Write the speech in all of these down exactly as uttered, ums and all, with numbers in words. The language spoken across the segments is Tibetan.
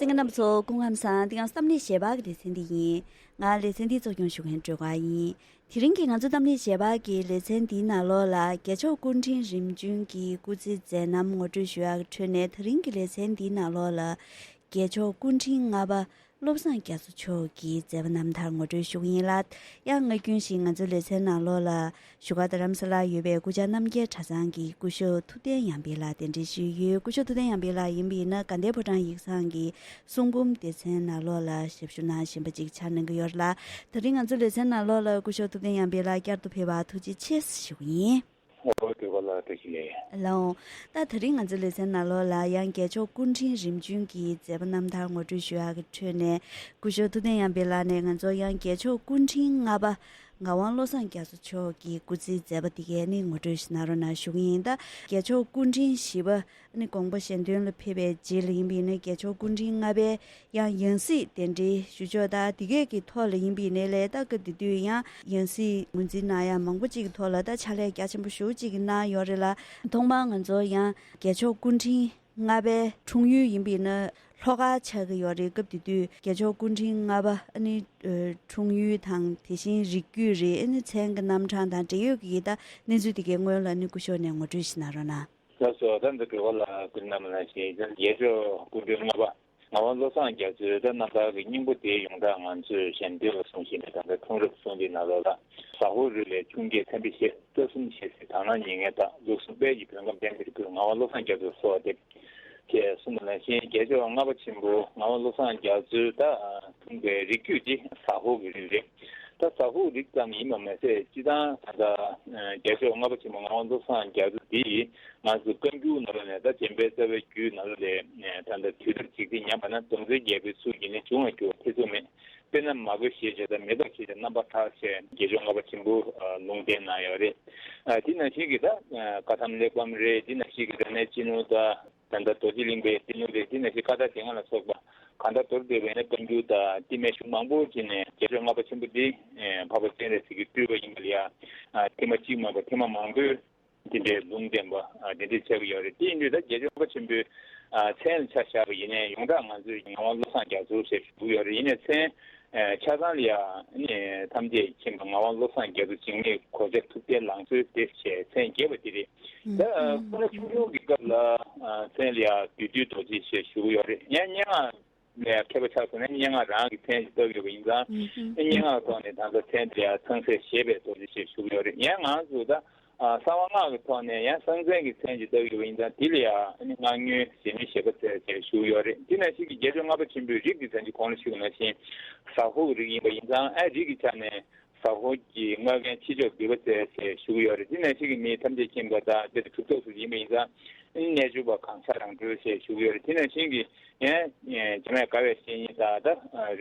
གསན་མཁན་རྣམ་པ་ཚོ་སྐུ་ཁམས་བཟང་། འདི་ང་ཚོ་གཏམ་གླེང་ཞལ་པར་གྱི་ལེ་ཚན་འདི་ཡིན། ང་ལེ་ཚན་འདི་གཙོ་སྐྱོང་ཞུ་མཁན་སྒྲོལ་དཀར་ཡིན། དེ་རིང་གི་ང་ཚོ་གཏམ་གླེང་ཞལ་པར་གྱི་ལེ་ཚན་འདིའི་ནང་ལོགས་ལ་རྒྱལ་མཆོག་སྐུ་ཕྲེང་རིམ་བྱོན་གྱི་སྐུ་ཚེའི་མཛད་རྣམ་ངོ་སྤྲོད་ཞུ་ཡག་གི་ཁྲོད་ནས། དེ་རིང་གི་ལེ་ཚན་འདིའི་ནང་ལོགས་ལ་རྒྱལ་མཆོག་སྐུ་ཕྲེང་ལྔ་པ་བློ་བཟང་རྒྱ་མཚོ་མཆོག་གི་མཛད་པ་རྣམ་ཐར་ངོ་སྤྲོད་ཞུ་གི་ཡིན་ལ། ཡང་སྔ་རྒྱུན་བཞིན་ང་ཚོའི་ལེ་ཚན་ནང་ལོགས་ལ་བཞུགས་སྒར་རྡ་རམ་ས་ལར་ཡོད་པའི་སྐུ་བཅར་རྣམ་རྒྱལ་གྲྭ་ཚང་གི་སྐུ་ཞབས་ཐུབ་བསྟན་ཡར་འཕེལ་ལགས་གདན་འདྲེན་ཞུས་ཡོད། སྐུ་ཞབས་ཐུབ་བསྟན་ཡར་འཕེལ་ལགས་ཡིན་པ་ཡིན་ན། དགའ་ལྡན་ཕོ་བྲང་ཡིག་ཚང་གི་གསུང་འབུམ་སྡེ་ཚན་ནང་ལོགས་ལ་ཞབས་ཞུ་གནང་བཞིན་པ་ཅིག་ཆགས་གནང་གི་ཡོད་རེད་ལ། དེ་རིང་ང་ཚོའི་ལེ་ཚན་ནང་ལོགས་ལ་སྐུ་ཞབས་ཐུབ་བསྟན་ཡར་འཕེལ་ལགས་བསྐྱར་དུ་ཕེབས་པར་ཐུགས་རྗེ་ཆེ་ཞུ་གི་ཡིན། ཨོ། སྒྲོལ་དཀར་ལགས་བཀྲ་ཤིས་བདེ་ལེགས། ལགས་འོང་། ད་དེ་རིང་ང་ཚོའི་ལེ་ཚན་ནང་ལོགས་ལ་ཡང་རྒྱལ་མཆོག་སྐུ་ཕྲེང་རིམ་བྱོན་གྱི་མཛད་པ་རྣམ་ཐར་ངོ་སྤྲོད་ཞུ་ཡག་གི་ཁྲོད་ནས། སྐུ་ཞབས་ཐུབ་བསྟན་ཡར་འཕེལ་ལགས་ནས་ང་ཚོ་ཡང་རྒྱལ་མཆོག་སྐུ་ཕྲེང་ལྔ་པ་ངག་དབང་བློ་བཟང་རྒྱ་མཚོ་མཆོག་གི་སྐུ་ཚེའི་མཛད་པ་འདི་གའི་ནི་ངོ་སྤྲོད་ཞིག་གནང་རོགས་གནང་ཞུ་གི་ཡིན། ད་རྒྱལ་མཆོག་སྐུ་ཕྲེང་བཞི་པ་ནི་དགོངས་པ་གཞན་དོན་ལ་ཕེབས་པའི་རྗེས་ལ་ཡིན་པ་ཡིན་ན། རྒྱལ་མཆོག་སྐུ་ཕྲེང་ལྔ་པའི་ཡང་ཡང་སྲིད་གདན་འདྲེན་ཞུ་ཕྱོགས་དང་དེ་གས་ཀྱི་ཐོག་ལ་ཡིན་པ་ཡིན་ནའི་ལས། ད་སྐབས་དེ་དུས་ཡང་ཡང་སྲིད་ངོས་འཛིན་གནང་ཡ་མང་པོ་ཅིག་གི་ཐོག་ལ་ད་ཕྱག་ལས་རྒྱ་ཆེན་པོ་ཞེ་པོ་ཅིག་གནང་ཡོད་རེད་ལ། ཐོག་མར་ང་ཚོ་ཡང་རྒྱལ་མཆོག་སྐུ་ཕྲེང་ལྔ་པའི་འཁྲུངས་ཡུལ་ཡིན་པ་ཡིན་ན་ལྷོ་ཁ་ཆགས་ཀྱི་ཡོད་རེད། སྐབས་དེ་དུས་རྒྱལ་མཆོག་སྐུ་ཕྲེང་ལྔ་པ་ཨ་ནི་ཨ་འཁྲུངས་ཡུལ་དང་དེ་བཞིན་རིགས་རྒྱུད་རེད། ཨ་ནི་མཚན་གྱི་རྣམ་གྲངས་དང་འབྲེལ་ཡོད་ཀྱི་ད་གནས་ཚུལ་དེ་གའི་སྔོན་ལ་ནི་སྐུ་ཞབས་ནས་ངོ་སྤྲོད་ཞིག་གནང་རོགས་གནང་། ལགས་སོ། ད་འདི་སྒྲོལ་དཀར་ལགས་སྐུ་ཚེ་རིང་པ་གནང་ཞེས། རྒྱལ་མཆོག་སྐུ་ཕྲེང་ལྔ་པ་ངག་དབང་བློ་བཟང་རྒྱ་མཚོའི་ད་རྣམ་ཐར་གྱི་སྙིང་པོ་དེའི་ཡོངས་གྲགས་ང་ཚོས་ཞལ་འདོན་ལ་གསུངས་བཞིན་པའི་ད་ལྟ་འཁྲུངས་རབས་གསུང་འདི་ནང་ལོགས་ལ། ཟ་ཧོར་རི་ལས་ཁྱུང་སྐྱེས་ཚན་པོ་བཞི། རྩ་གསུམ་ཞེས་བྱའི་དག་སྣང་ཉེར་ལྔའི་བདག། ལུགས་གསུམ་དཔལ་གྱི་བོད་ཁམས་བསྟན་པའི་སྐུ། ངག་དབང་བློ་བཟང་རྒྱ་མཚོ་གསོལ་བ་འདེབས། ཅེས་གསུངས་པ་ནང་བཞིན། རྒྱལ་མཆོག་ལྔ་པ་ཆེན་པོ་ངག་དབང་བློ་བཟང་རྒྱ་མཚོའི་ད་འཁྲུངས་པའི་རིགས་རྒྱུད་འདི་ཟ་ཧོར་གྱི་རིགས་རེད། ད་ཟ་ཧོར་རིགས་ཙམ་ཡིན་པ་མ་ཟད། སྤྱིར་བཏང་ད་ལྟ་རྒྱལ་མཆོག་ལྔ་པ་ཆེན་པོ་ངག་དབང་བློ་བཟང་རྒྱ་མཚོ་འདི་ང་ཚོ་བཀའ་འགྱུར་ནང་ལོགས་ནས། ད་འཇམ་དཔལ་རྩ་བའི་རྒྱུད་ནང་ལོགས་ལས་ད་ལྟ་དུས་རབས་འཇིག་རྟེན་ཉམས་པ་ན། སྡོམ་བརྩོན་རྒྱལ་པོའི་ཚུལ་གྱིས་ནི། འབྱུང་བར་འགྱུར་བ་ཐེ་ཚོམ་མེད། དཔེར་ན་མ་གོས་ཞེས་བྱ་དང་། མེ་ཏོག་ཞེས་བྱ་རྣམ་པར་གྲགས། ཞེས་རྒྱལ་མཆོག་ལྔ་པ་ཆེན་པོ་ལུང་བསྟན་གནང་ཡོད་རེད། དེ་ནང་བཞིན་གྱི་ད་བཀའ་ཐམ་གླེགས་བམ་རེད། དེ་ནང་བཞིན་གྱི་རཏྣའི་སྤྱི་ནོར་དང་། ད་ལྟ་རྡོ་རྗེ་གླིང་པའི་སྤྱི་ནོར་རེད། དེ་ནང་བཞིན་བཀའ་ཐང་སྡེ་ལྔ་ལ་སོགས་པ་གང་དག་མདོར་བསྡུས་པ་ཡིན་ན། བཀའ་འགྱུར་དང་བསྟི་གནས་གཞུང་མང་པོ་ཅིག་ནས་རྒྱལ་མཆོག་ལྔ་པ་ཆེན་པོ་འདི་འཕགས་པ་སྤྱན་རས་གཟིགས་ཀྱི་སྤྲུལ་པ་ཡིན་པ་ལ་ཡང་ཐེངས་མ་གཅིག་མ་ཡིན་པ་ཐེངས་མ་མང་པོས་འདི་འདྲའི་ལུང་བསྟན་པ་འདི་འདྲ་ཆགས་ཀྱི་ཡོད་རེད། དེ་ཡིན་དུས་ད་རྒྱལ་མཆོག་ལྔ་པ་ཆེན་པོའི་མཚན་ལ་ཆ་བཞག་པ་ཡིན་ནའི། ཡོངས་གྲགས་ང་ཚོས་ངག་དབང་བློ་བཟང་རྒྱ་མཚོ་ཞེས་ཞུ་གི་ཡོད་རེད། ཡིན་ནའི་མཚན་ཆ་ཚང་ལ་ཡང་ནི་ཐམས་ཅད་མཁྱེན་པ་ངག་དབང་བློ་བཟང་རྒྱ་མཚོ་འཇིགས་མེད་གོ་ཆ་ཐུབ་བསྟན་ལང་ཚོའི་སྡེ་ཞེས་མཚན་རྒྱས་པ་འདི་རེད། ད་ཁོ་ན་ཆུང་ཆུང་གི་སྐབས་ལ་མཚན་ལ་ཡང་བདུད་འདུལ་རྡོ་རྗེ་ཞེས་ཞུ་གི་ཡོད་རེད། ཡང་སྙན་ངག་ལ་ཡང་མཁས་པ་ཆགས་སོང་ན། སྙན་ངག་རང་གི་མཚན་ཞིག་བཏགས་ཡོད་པ་ཡིན་ཙང་། སྙན་ངག་ཐོག་ནས་ད་ལྟ་མཚན་དེ་ཡང་ཚངས་སྲས་བཞད་པའི་རྡོ་རྗེ་ཞེས་ཞུ་གི་ཡོད་རེད། ཡང་ང་ཚོ་ད་གསང་བ་སྔགས་ཀྱི་ཐོག་ནས་ཡང་གསང་མཚན་གྱི་མཚན་ཞིག་བཏགས་ཡོད་པ་ཡིན་ཙང་། དེ་ལ་ཡང་སྔགས་སྨྱོན་ཞེས་ནི་བཞད་པ་མཚན་ཞེས་ཞུ་གི་ཡོད་རེད། དེ་ནང་བཞིན་གྱི་རྒྱལ་མཆོག་ལྔ་པ་ཆེན་པོའི་རིགས་ཀྱི་མཚན་གྱི་གོང་ལ་ཞུས་པ་ནང་བཞིན་ཟ་ཧོར་གྱི་རིགས་ཡིན་པ་ཡིན་ཙང་། ཨ་རིགས་ཀྱི་ཆ་ནས་ཟ་ཧོར་གྱི་དངོས་མཁན་ཆེ་མཆོག་འབུལ་བ་མཛད་ཅེས་ཞུ་གི་ཡོད་རེད། འདི་ནང་བཞིན་གྱི་མི་ཐམས་ཅད་མཁྱེན་པ་དང་། དེ་ཐུབ་ཐོབ་སུ་ཡིན་པ་ཡིན་ཙང་། གནས་འཇུག་པ་གང་ཤར་རང་གྲོལ་ཞེས་ཞུ་གི་ཡོད་རེད། འདི་ནང་བཞིན་གྱི་ཡང་བྱེ་མ་དགའ་བའི་བཤེས་གཉེན་དང་། ད་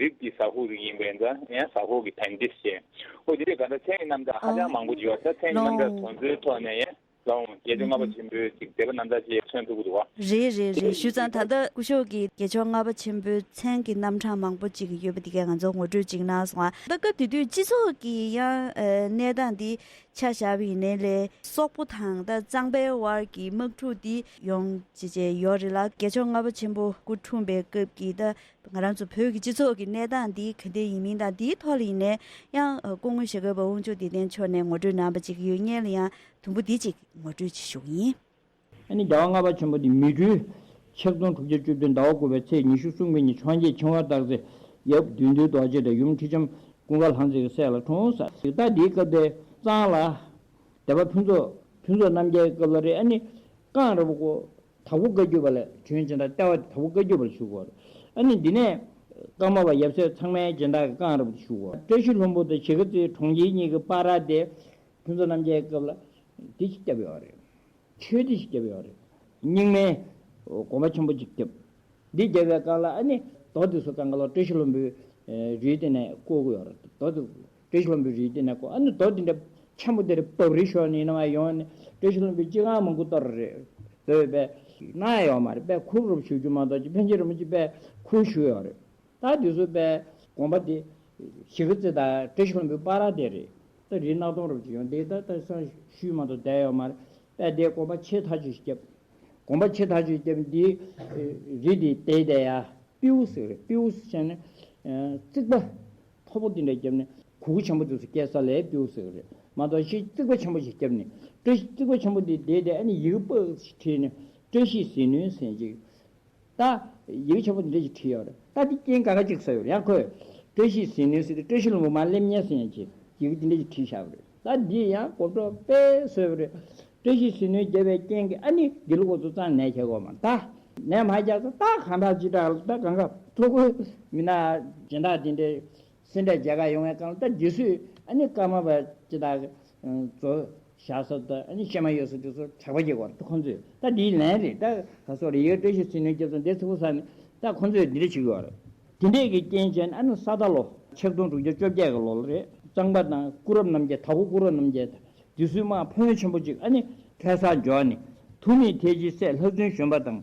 རིགས་ཀྱི་ཟ་ཧོར་རིགས་ཡིན་པ་ཡིན་ཙང་ཡང་ཟ་ཧོར་གྱི་བན་དེ་ཞེས། འོ་དེ་འདྲའི་ག་འདྲ་མཚན་གྱི་རྣམ་གྲངས་ཧ་ཅང་མང་པོ་ཡོད། ད་མཚན་གྱི་རྣམ་གྲངས་དེ་ཚོའི་ཐོག་ནས་ཡང་ལོང་རྒྱལ་མཆོག་ལྔ་པ་ཆེན་པོའི་ཅིག་མཛད་པ་རྣམ་ཐར་ཅིག་མཚོན་ཐུབ་ཀྱི་འདུག་བ། རེད་རེད་རེད། ཞུས་ཙང་ད་ལྟ་སྐུ་ཞབས་ཀྱིས་རྒྱལ་མཆོག་ལྔ་པ་ཆེན་པོའི་མཚན་གྱི་རྣམ་གྲངས་མང་པོ་ཅིག་ཡོད་པ་འདི་གས་ང་ཚོ་ངོ་སྤྲོད་ཅིག་གནང་སོང་ང་། ད་སྐབས་དེ་དུས་སྤྱི་ཚོགས་ཀྱི་ཡང་གནས་སྟངས་འདི་ཆ་བཞག་པ་ཡིན་ནའི་ལས། སོག་པོ་དང་ད་གཙང་པའི་དབར་གྱི་དམག་འཁྲུག་འདི་ཡོང་བྱས་བྱས་ཡོད་རེད་ལ། རྒྱལ་མཆོག་ལྔ་པ་ཆེན་པོ་སྐུ་འཁྲུངས་པའི་སྐབས་ཀྱི་ད་ང་རང་ཚོ་བོད་ཀྱི་སྤྱི་ཚོགས་ཀྱི་གནས་སྟངས་འདི་ག་འདྲ་ཡིན་མིན་དང་། འདིའི་ཐོག་ལ་ཡིན་ནའི་ཡང་སྐུ་ངོ་ཞྭ་སྒབ་པ་དབང་ཕྱུག་བདེ་ལྡན་མཆོག་ནས་ངོ་སྤྲོད་གནང་བ་ཅིག་ཡོད་ངེས་ལ། ཡང་དུམ་བུ་འདི་ཅིག་ངོ་སྤྲོད་ཅིག་ཞུ་གི་ཡིན། ཨ་ནི་རྒྱལ་བ་ལྔ་པ་ཆེན་པོ་འདི་མེ་སྦྲུལ་ཆིག་སྟོང་དྲུག་བརྒྱ་བཅུ་བདུན་ཟླ་བ་དགུ་པའི་ཚེས་ཉི་ཤུ་གསུམ་གྱི་ཉིན་འཕྱོངས་རྒྱས་འཆིང་བ་སྟག་རྩེ་ཡབ་བདུད་འདུལ་རྡོ་རྗེ་དང་ཡུམ་ཁྲི་ལྕམ་ཀུན་དགའ་ལྷ་མཛེས་ཀྱི་སྲས་ལ་འཁྲུངས་ས། ད་འདིའི་སྐབས་དེ་གཙང་ལ་སྡེ་པ་ཕུན་ཚོགས་ཕུན་ཚོགས་རྣམ་རྒྱལ་གྱི་སྐབས་ལ་རེད། ཨ་ནི་ཀང་ར་བུ་ཁོ་དྭགས་པོ་བཀའ་བརྒྱུད་པ་ལ་བྱོན་སྦྱིན་བདག་ལྟེ་བ་དེ་དྭགས་པོ་བཀའ་བརྒྱུད་པ་ལ་བཞུགས་ཡོད་རེད། ཨ་ནི་འདི་ནས་ཀརྨ་པ་ཡབ་སྲས་ཚང་མའི་སྦྱིན་བདག་གི་ཀང་ར་བུ་དེ་བཞུགས་ཡོད་རེད། བཀྲ་ཤིས་ལྷུན་པོ་དང་གཞིས་ཀ་རྩེའི་གྲོང་ཁྱེར་གཉིས་ཀྱི་བར་དེ་ཕུན་ཚོགས་རྣམ་རྒྱལ་སྐབས་ལ་འདི་ཞིག་བརྒྱབ་ཡོད་རེད། ཆོས་སྡེ་ཞིག་བརྒྱབ་ཡོད་རེད། རྙིང་མའི་དགོན་པ་ཆེན་པོ་ཅིག་བརྒྱབ། འདི་བརྒྱབ་པའི་སྐབས་ལ་ཨ་ནི་རྡོ་དེ་ཚོ་གང་ག་ལ་བཀྲ་ཤིས་ལྷུན་པོའི་རིའི་སྟེང་ནས་བརྐོ་གི་ཡོད་རེད། རྡོ་དེ་བཀྲ་ཤིས་ལྷུན་པོའི་རིའི་སྟེང་ནས་བརྐོ། ཨ་ནི་རྡོ་དེ་འདྲ་ཆེན་པོ་དེ་འདྲ་བབས་རི་ཤོར་ནས་ཡིན་ནའི་ཡོང་ནས་བཀྲ་ཤིས་ལྷུན་པོའི་སྤྱི་ཁང་མང་པོ་གཏོར་རེད། དེ་བས་པས་གནང་ཡ་ཡོད་མ་རེད། པས་ཁུར་རུབ་ཞུ་རྒྱུ་མ་གཏོགས་ཅིག་ཕན་ཆད་རིན་པོ་ཆེ་པས་ཁུར་ཞུ་ཡོད་རེད། ད་དེ་ཚོ་པས་དགོན་པ་དེ་གཞིས་ཀ་རྩེ་དང་བཀྲ་ཤིས་ལྷུན་པོའི་བར་དེ་རེད། ད་རི་ནག་སྟོང་རུབ་ཅིག་ཡོང་དེ་ད་ད་སང་ཞུས་མ་གཏོགས་བསྡད་ཡོད་མ་རེད། པས་དེ་དགོན་པ་ཆེ་ཐག་ཆོད་ཞིག་བརྒྱབ། དགོན་པ་ཆེ་ཐག་ཆོད་བརྒྱབ། འདི་རི་དེ་དེ་དེ་ཡ། སྤྲེའུ་ཟེར་གི་རེད། སྤྲེའུ་ཟེར་ནས་རྩིག་པ་མཐོ་པོ་དེ་འདྲ་བརྒྱབ་ནས་གུ་གུ་ཆེན་པོ་དེ་ཚོ་སྐྱེལ་ས་ལ་སྤྲེའུ་ཟེར་གི་རེད། མ་གཏོགས་ཤི་རྩིག་པ་ཆེན་པོ་ཞིག་བརྒྱབ་ནས་བཀྲ་ཤིས་རྩིག་པ་ཆེན་པོ་དེ་བསྡད་དེ་ཨ་ནི་ཡི་གེ་པགས་ཤིག་བྲིས་ནས་བཀྲ་ཤིས་ཟིལ་གནོན་ཟེར་ཅིག་ད་ཡིག་ཆེན་པོ་འདི་འདྲ་ཞིག་བྲིས་ཡོད་རེད། ད་འདི་རྐྱེན་ག་ག་ཅིག་ཟེར་ཡོད་རེད། ཡང་ཁོས་བཀྲ་ཤིས་ཟིལ་གནོན་ཟེར་དུས་བཀྲ་ཤིས་ལྷུན་པོ་མར་སླེབས་ཉེན་ཟེར་ཡང་ཅིག་ཡིག་འདི་འདྲ་ཞིག་བྲིས་བཞག་པ་རེད། ད་འདི་ཡང་གོ་རྟོགས་དཔེ་བཟོས་པ་རེད། བཀྲ་ཤིས་ཟིལ་གནོན་བརྒྱབ་པའི་རྐྱེན་གྱིས་ཨ་ནི་དགེ་ལུགས་པ་ཚོ་རྩ་ནས་ཁྱེར་དགོས་མ་རེད། ད་ནས་མ་རྒྱག་ཚེ་ད་གང་ལྟར་ཅི་དྲག་ད་གང་ག་ཐུག་གི་མི་ན་སྦྱིན་བདག་འདི་འདྲའི། སེ་འབྲས་མཇལ་ཁ་ཡོང་བའི་སྐབས་ལ་ད་རྗེས་སུ་ཨ་ནི་ཀརྨ་པ་ཅི་དག་གི་མཛོ་བཞག་ས་དང་ཨ་ནི་གཤེད་མ་གཡོག་ས་དེ་ཚོ་གྲགས་པ་སྐྱེ་དགོས་རེད། ཁོང་ཚོས་ད་འདིའི་ལན་རེད། ད་ག་སོགས་རེད། ཡོད་བཀྲ་ཤིས་ཟིལ་གནོན་རྒྱབ་ཙང་འདི་ཚོ་བོ་ས་ནས་ད་ཁོང་ཚོས་འདི་འདྲ་བྱེད་ཀྱི་ཡོད་རེད། དེ་འདྲས་ཀྱི་རྐྱེན་བྱས་ནས་ཨ་ནི་ས་རྟ་ལོ་ཆིག་སྟོང་དྲུག་བརྒྱ་བཅོ་བརྒྱད་ཀྱི་ལོ་ལ་རེད། གཙང་པ་དང་སྐུ་རབ་རྣམ་རྒྱལ་དྭགས་པོ་སྐུ་རབ་རྣམ་རྒྱལ་དང་དེ་ཚོའི་དམག་ཕོན་ཆེན་པོ་ཅིག་ཨ་ནི་ཁ་སང་འབྱོར་ནས་ཐུ་མིའི་ཐེལ་གྱི་སྲས་ལྷ་བཙུན་གཞོན་པ་དང་།